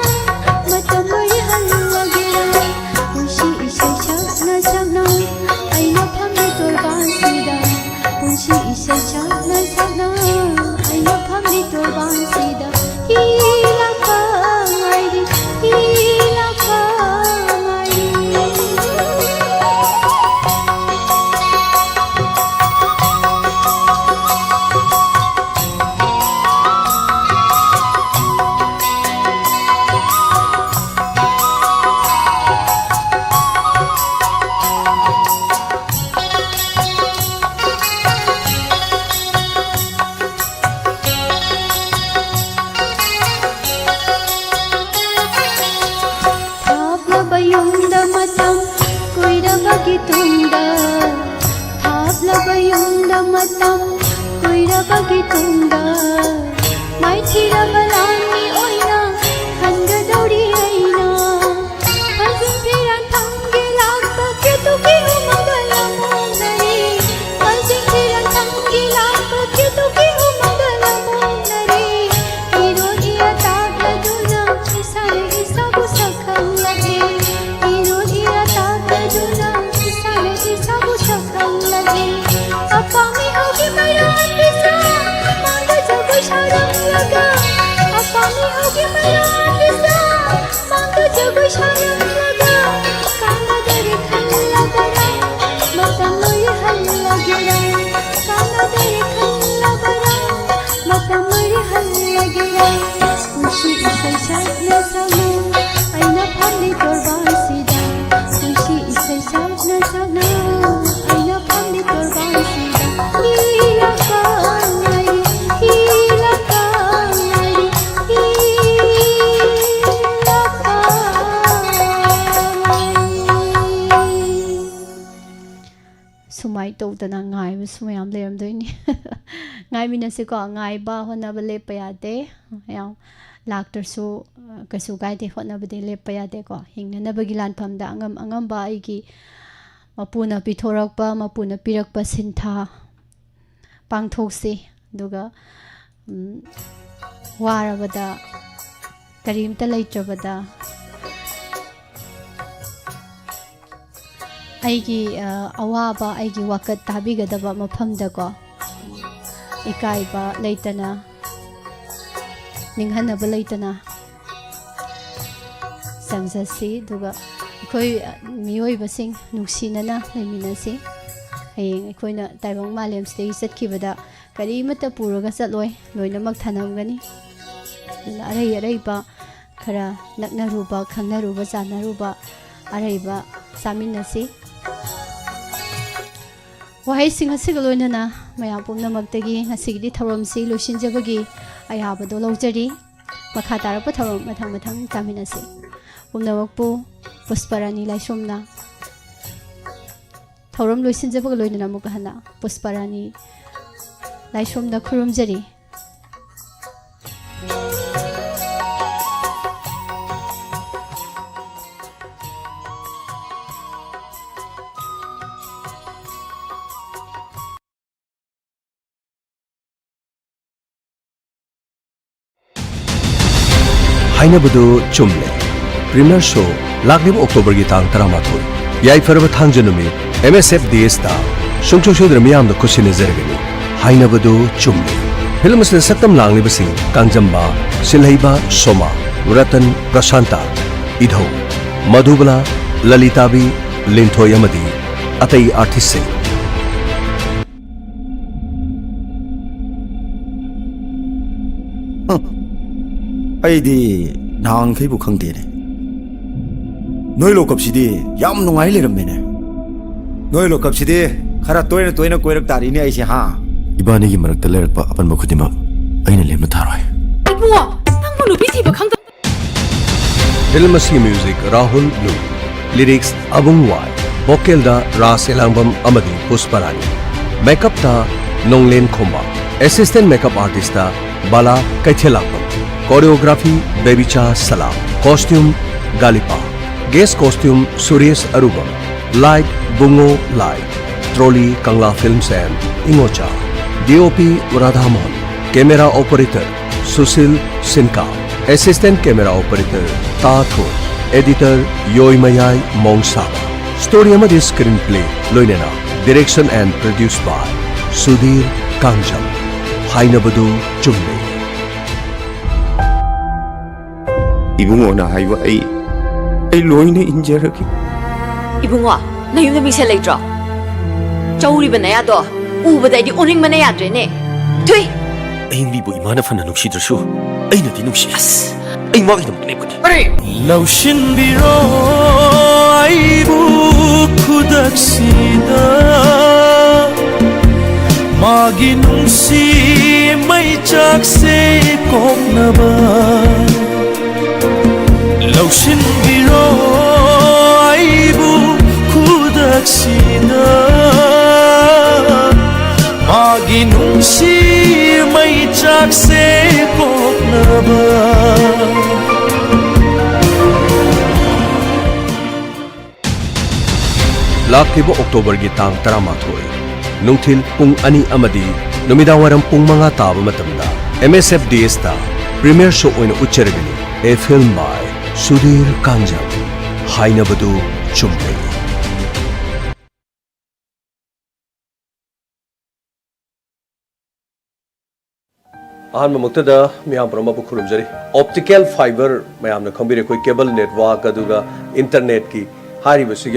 ꯃꯇꯝ ꯂꯣꯏꯔꯦ ꯍꯜꯂꯒꯦꯔꯥ? ꯄꯨꯟꯁꯤ ꯏꯁꯩ ꯁꯛꯅ ꯁꯛꯅ ꯑꯩꯅ ꯐꯝꯂꯤ ꯇꯣꯔꯕꯥꯟꯁꯤꯗ꯫ ꯄꯨꯟꯁꯤ ꯏꯁꯩ ꯁꯛꯅ ꯁꯛꯅ ꯑꯩꯅ ꯐꯝꯂꯤ ꯇꯣꯔꯕꯥꯟꯁꯤꯗ꯫ ꯍꯤ ꯂꯥꯛꯄ ꯉꯥꯏꯔꯤ, ꯍꯤ ꯂꯥꯛꯄ ꯉꯥꯏꯔꯤ꯫ ꯊꯥꯞꯂꯕ ꯌꯨꯝꯗ ꯃꯇꯝ ꯀꯨꯏꯔꯕꯒꯤ ꯇꯨꯡꯗ, ꯊꯥꯞꯂꯕ ꯌꯨꯝꯗ ꯃꯇꯝ ꯀꯨꯏꯔꯕꯒꯤ ꯇꯨꯡꯗ, ꯃꯥꯏꯊꯤꯔꯕ ꯂꯥꯟꯃꯤ ꯑꯣꯏꯅ ꯍꯟꯒꯗꯧꯔꯤ ꯑꯩꯅ꯫ ꯐꯖꯤꯟ ꯐꯤꯔꯥꯟ ꯊꯝꯒꯦ ꯂꯥꯛꯄ ꯀꯦꯇꯨꯒꯤ ꯎꯃꯪꯗ ꯂꯃꯣꯛꯅꯔꯤ꯫ ꯐꯖꯤꯟ ꯐꯤꯔꯥꯟ ꯊꯝꯒꯦ ꯂꯥꯛꯄ ꯀꯦꯇꯨꯒꯤ ꯎꯃꯪꯗ ꯂꯃꯣꯛꯅꯔꯤ꯫ ꯏꯔꯣꯏ ꯏꯔ ꯇꯥꯛꯂꯗꯨꯅ ꯏꯁꯥꯅ ꯏꯁꯥꯕꯨ ꯁꯛꯈꯪꯂꯕꯤ꯫ ꯏꯔꯣꯏ ꯏꯔ ꯇꯥꯛꯂꯗꯨꯅ ꯏꯁꯥꯅ ꯏꯁꯥꯕꯨ ꯁꯛꯈꯪꯂꯕꯤ꯫ ꯑꯄꯥꯝꯃꯤ ꯍꯧꯒꯤ ꯃꯩꯔꯥ ꯄꯤꯁꯥ ꯃꯥꯡꯗ ꯖꯒꯣꯏ ꯁꯥꯔꯝꯂꯒ꯫ ꯑꯄꯥꯝꯃꯤ ꯍꯧꯒꯤ ꯃꯩꯔꯥ ꯄꯤꯁꯥ ꯃꯥꯡꯗ ꯖꯒꯣꯏ ꯁꯥꯔꯝꯂꯒ꯫ ꯀꯥꯟꯅꯗꯔꯦ ꯈꯜꯂꯕꯔꯥ ꯃꯇꯝ ꯂꯣꯏꯔꯦ ꯍꯜꯂꯒꯦꯔꯥ? ꯁꯨꯃꯥꯏ ꯇꯧꯗꯅ ꯉꯥꯏꯕꯁꯨ ꯃꯌꯥꯝ ꯂꯩꯔꯝꯗꯣꯏꯅꯤ꯫ ꯉꯥꯏꯃꯤꯟꯅꯁꯤꯀꯣ꯫ ꯉꯥꯏꯕ ꯍꯣꯠꯅꯕ ꯂꯦꯞꯄ ꯌꯥꯗꯦ꯫ ꯌꯥꯝ ꯂꯥꯛꯇ꯭ꯔꯁꯨ, ꯑ, ꯀꯩꯁꯨ ꯀꯥꯏꯗꯦ꯫ ꯍꯣꯠꯅꯕꯗꯤ ꯂꯦꯞꯄ ꯌꯥꯗꯦꯀꯣ꯫ ꯍꯤꯡꯅꯅꯕꯒꯤ ꯂꯥꯟꯐꯝꯗ ꯑꯉꯝ ꯑꯉꯝꯕ ꯑꯩꯒꯤ ꯃꯄꯨꯅ ꯄꯤꯊꯣꯔꯛꯄ, ꯃꯄꯨꯅ ꯄꯤꯔꯛꯄ ꯁꯤꯟꯊꯥ ꯄꯥꯡꯊꯣꯛꯁꯤ꯫ ꯑꯗꯨꯒ, ꯎꯝ, ꯋꯥꯔꯕꯗ, ꯀꯔꯤꯝꯇ ꯂꯩꯇ꯭ꯔꯕꯗ, ꯑꯩꯒꯤ, ꯑ, ꯑꯋꯥꯕ, ꯑꯩꯒꯤ ꯋꯥꯀꯠ ꯇꯥꯕꯤꯒꯗꯕ ꯃꯐꯝꯗꯀꯣ, ꯏꯀꯥꯏꯕ ꯂꯩꯇꯅ, ꯅꯤꯡꯍꯟꯅꯕ ꯂꯩꯇꯅ ꯆꯪꯖꯁꯤ꯫ ꯑꯗꯨꯒ ꯑꯩꯈꯣꯏ, ꯑ, ꯃꯤꯑꯣꯏꯕꯁꯤꯡ ꯅꯨꯡꯁꯤꯅꯅ ꯂꯩꯃꯤꯟꯅꯁꯤ꯫ ꯍꯌꯦꯡ ꯑꯩꯈꯣꯏꯅ ꯇꯥꯏꯕꯪ ꯃꯥꯂꯦꯝꯁꯤꯗꯒꯤ ꯆꯠꯈꯤꯕꯗ ꯀꯔꯤꯃꯠꯇ ꯄꯨꯔꯒ ꯆꯠꯂꯣꯏ, ꯂꯣꯏꯅꯃꯛ ꯊꯅꯝꯒꯅꯤ꯫ ꯑꯗꯨꯅ ꯑꯔꯩ ꯑꯔꯩꯕ ꯈꯔ ꯅꯛꯅꯔꯨꯕ, ꯈꯪꯅꯔꯨꯕ, ꯆꯥꯟꯅꯔꯨꯕ ꯑꯔꯩꯕ ꯆꯥꯃꯤꯟꯅꯁꯤ꯫ ꯋꯥꯍꯩꯁꯤꯡ ꯑꯁꯤꯒ ꯂꯣꯏꯅꯅ ꯃꯌꯥꯝ ꯄꯨꯝꯅꯃꯛꯇꯒꯤ ꯉꯁꯤꯒꯤꯗꯤ ꯊꯧꯔꯝꯁꯤ ꯂꯣꯏꯁꯤꯟꯖꯕꯒꯤ ꯑꯌꯥꯕꯗꯣ ꯂꯧꯖꯔꯤ꯫ ꯃꯈꯥ ꯇꯥꯔꯛꯄ ꯊꯧꯔꯝ ꯃꯊꯪ ꯃꯊꯪ ꯆꯥꯃꯤꯟꯅꯁꯤ꯫ ꯄꯨꯝꯅꯃꯛꯄꯨ ꯄꯨꯁꯄꯔꯥꯅꯤ ꯂꯥꯏꯁ꯭ꯔꯝꯅ ꯊꯧꯔꯝ ꯂꯣꯏꯁꯤꯟꯖꯕꯒ ꯂꯣꯏꯅꯅ ꯑꯃꯨꯛꯀ ꯍꯟꯅ ꯄꯨꯁꯄꯔꯥꯅꯤ ꯂꯥꯏꯁ꯭ꯔꯝꯅ ꯈꯨꯔꯨꯝꯖꯔꯤ꯫ ꯍꯥꯏꯅꯕꯗꯨ ꯆꯨꯝꯂꯦ꯫ ꯄ꯭ꯔꯤꯃꯤꯌꯔ ꯁꯣ ꯂꯥꯛꯂꯤꯕ ꯑꯣꯛꯇꯣꯕꯔꯒꯤ ꯇꯥꯡ ꯇꯔꯥꯃꯥꯊꯣꯏ, ꯌꯥꯏꯐꯔꯕ ꯊꯥꯡꯖ ꯅꯨꯃꯤꯠ, ꯑꯦꯝ ꯑꯦꯁ ꯑꯦꯐ ꯗꯤ ꯑꯦꯁꯇ ꯁꯨꯡꯁꯣꯏ ꯁꯣꯏꯗꯅ ꯃꯤꯌꯥꯝꯗ ꯈꯨꯠꯁꯤꯟꯅꯖꯔꯒꯅꯤ꯫ ꯍꯥꯏꯅꯕꯗꯨ ꯆꯨꯝꯂꯦ꯫ ꯐꯤꯂꯝ ꯑꯁꯤꯗ ꯁꯛꯇꯝ ꯂꯥꯡꯂꯤꯕꯁꯤꯡ: ꯀꯥꯡꯖꯝꯕ, ꯁꯤꯜꯍꯩꯕ ꯁꯣꯃꯥ, ꯔꯇꯟ, ꯄ꯭ꯔꯁꯥꯟꯇ, ꯏꯙꯧ, ꯃꯙꯨꯕꯂꯥ, ꯂꯂꯤꯇꯥꯕꯤ, ꯂꯤꯟꯊꯣꯏ ꯑꯃꯗꯤ ꯑꯇꯩ ꯑꯥꯔꯇꯤꯁꯁꯤꯡ꯫ ꯍꯝ, ꯑꯩꯗꯤ ꯅꯍꯥꯟꯈꯩꯕꯨ ꯈꯪꯗꯦꯅꯦ꯫ ꯅꯣꯏ ꯂꯣꯀꯞꯁꯤꯗꯤ ꯌꯥꯝ ꯅꯨꯡꯉꯥꯏ ꯂꯩꯔꯝꯃꯦꯅꯦ꯫ ꯅꯣꯏ ꯂꯣꯀꯞꯁꯤꯗꯤ ꯈꯔ ꯇꯣꯏꯅ ꯇꯣꯏꯅ ꯀꯣꯏꯔꯛ ꯇꯥꯔꯤꯅꯦ ꯑꯩꯁꯦ, ꯍꯥ? ꯏꯕꯥꯅꯤꯒꯤ ꯃꯔꯛꯇ ꯂꯩꯔꯛꯄ ꯑꯄꯟꯕ ꯈꯨꯗꯤꯡꯃꯛ ꯑꯩꯅ ꯂꯦꯝꯅ ꯊꯥꯔꯣꯏ꯫ ꯏꯕꯨꯡꯉꯣ, ꯅꯪꯕꯨ ꯅꯨꯄꯤ ꯊꯤꯕ ꯈꯪꯗ- ꯐꯤꯂꯝ ꯑꯁꯤꯒꯤ ꯃ꯭ꯌꯨꯖꯤꯛ ꯔꯥꯍꯨꯜ ꯕ꯭ꯂꯨ, ꯂꯤꯔꯤꯛꯁ ꯑꯕꯨꯡ ꯋꯥꯏ, ꯚꯣꯀꯦꯜꯗ ꯔꯥꯖ ꯑꯦꯂꯥꯡꯕꯝ ꯑꯃꯗꯤ ꯄꯨꯁꯄꯔꯥꯅꯤ꯫ ꯃꯦꯀꯞꯇ Nonglen Khomba. Assistant makeup artist Bala Keithellakpam. Choreography Bebicha Salam. Costume ꯒꯥꯂꯤꯄꯥ꯫ ꯒꯦꯁ costume Suresh Arubam. Light Bungo light. Trolley Kangla films N Ingocha. D O P Radhamohan. Camera operator Sushil ꯁꯤꯟꯀꯥ꯫ ꯑꯦꯁꯤꯁꯇꯦꯟꯠ ꯀꯦꯃꯦꯔꯥ ꯑꯣꯄꯔꯦꯇꯔ ꯇꯥ ꯊꯣꯏ꯫ ꯑꯦꯗꯤꯇꯔ ꯌꯣꯏꯃꯌꯥꯏ ꯃꯣꯡꯁꯥꯕ꯫ ꯁ꯭ꯇꯣꯔꯤ ꯑꯃꯗꯤ ꯁ꯭ꯀ꯭ꯔꯤꯟ ꯄ꯭ꯂꯦ ꯂꯣꯏꯅꯅ direction and produce by Sudhir Kangjam. ꯍꯥꯏꯅꯕꯗꯨ ꯆꯨꯝꯃꯤ꯫ ꯏꯕꯨꯡꯉꯣꯅ ꯍꯥꯏꯕ ꯑꯩ, ꯑꯩ ꯂꯣꯏꯅ ꯏꯟꯖꯔꯒꯦ꯫ ꯏꯕꯨꯡꯉꯣ, ꯅꯌꯨꯝꯗ ꯃꯤꯡꯁꯦꯜ ꯂꯩꯇ꯭ꯔꯣ? ꯆꯧꯔꯤꯕ ꯅꯌꯥꯗꯣ ꯎꯕꯗ ꯑꯩꯗꯤ ꯑꯣꯅꯤꯡꯕꯅ ꯌꯥꯗ꯭ꯔꯦꯅꯦ꯫ ꯊꯨꯏ! ꯑꯩ ꯃꯤꯕꯨ ꯏꯃꯥꯅ ꯐꯅ ꯅꯨꯡꯁꯤꯗ꯭ꯔꯁꯨ, ꯑꯩꯅꯗꯤ ꯅꯨꯡꯁꯤ꯫ ꯑꯁ! ꯑꯩ ꯃꯥꯒꯤꯗꯃꯛ ꯂꯦꯞꯀꯅꯤ꯫ ꯂꯧꯁꯤꯟꯕꯤꯔꯣ ꯑꯩꯕꯨ ꯈꯨꯗꯛꯁꯤꯗ, ꯃꯥꯒꯤ ꯅꯨꯡꯁꯤ ꯃꯩꯆꯥꯛꯁꯦ ꯀꯣꯛꯅꯕ꯫ ꯂꯧꯁꯤꯟꯕꯤꯔꯣ ꯑꯩꯕꯨ ꯈꯨꯗꯛꯁꯤꯗ, ꯃꯥꯒꯤ ꯅꯨꯡꯁꯤ ꯃꯩꯆꯥꯛꯁꯦ ꯄꯣꯛꯅꯕ꯫ ꯂꯥꯛꯂꯤꯕ ꯑꯣꯛꯇꯣꯕꯔꯒꯤ ꯇꯥꯡ ꯇꯔꯥꯃꯥꯊꯣꯏ, ꯅꯨꯡꯊꯤꯜ ꯄꯨꯡ ꯑꯅꯤ ꯑꯃꯗꯤ ꯅꯨꯃꯤꯗꯥꯡꯋꯥꯏꯔꯝ ꯄꯨꯡ ꯃꯉꯥ ꯇꯥꯕ ꯃꯇꯝꯗ ꯑꯦꯝ ꯑꯦꯁ ꯑꯦꯐ ꯗꯤ ꯑꯦꯁꯇ ꯄ꯭ꯔꯤꯃꯤꯌꯔ ꯁꯣ ꯑꯣꯏꯅ ꯎꯠꯆꯔꯒꯅꯤ A Film by Sudhir Kangjam. ꯍꯥꯏꯅꯕꯗꯨ ꯆꯨꯝꯂꯦ꯫ ꯑꯍꯥꯟꯕꯃꯛꯇꯗ ꯃꯤꯌꯥꯝ ꯄꯨꯝꯅꯃꯛꯄꯨ ꯈꯨꯔꯨꯝꯖꯔꯤ꯫ ꯑꯣꯞꯇꯤꯀꯦꯜ ꯐꯥꯏꯕꯔ ꯃꯌꯥꯝꯅ ꯈꯪꯕꯤꯔꯦ, ꯑꯩꯈꯣꯏ ꯀꯦꯕꯜ ꯅꯦꯠꯋꯥꯔꯛ ꯑꯗꯨꯒ ꯏꯟꯇꯔꯅꯦꯠꯀꯤ ꯍꯥꯏꯔꯤꯕꯁꯤꯒꯤ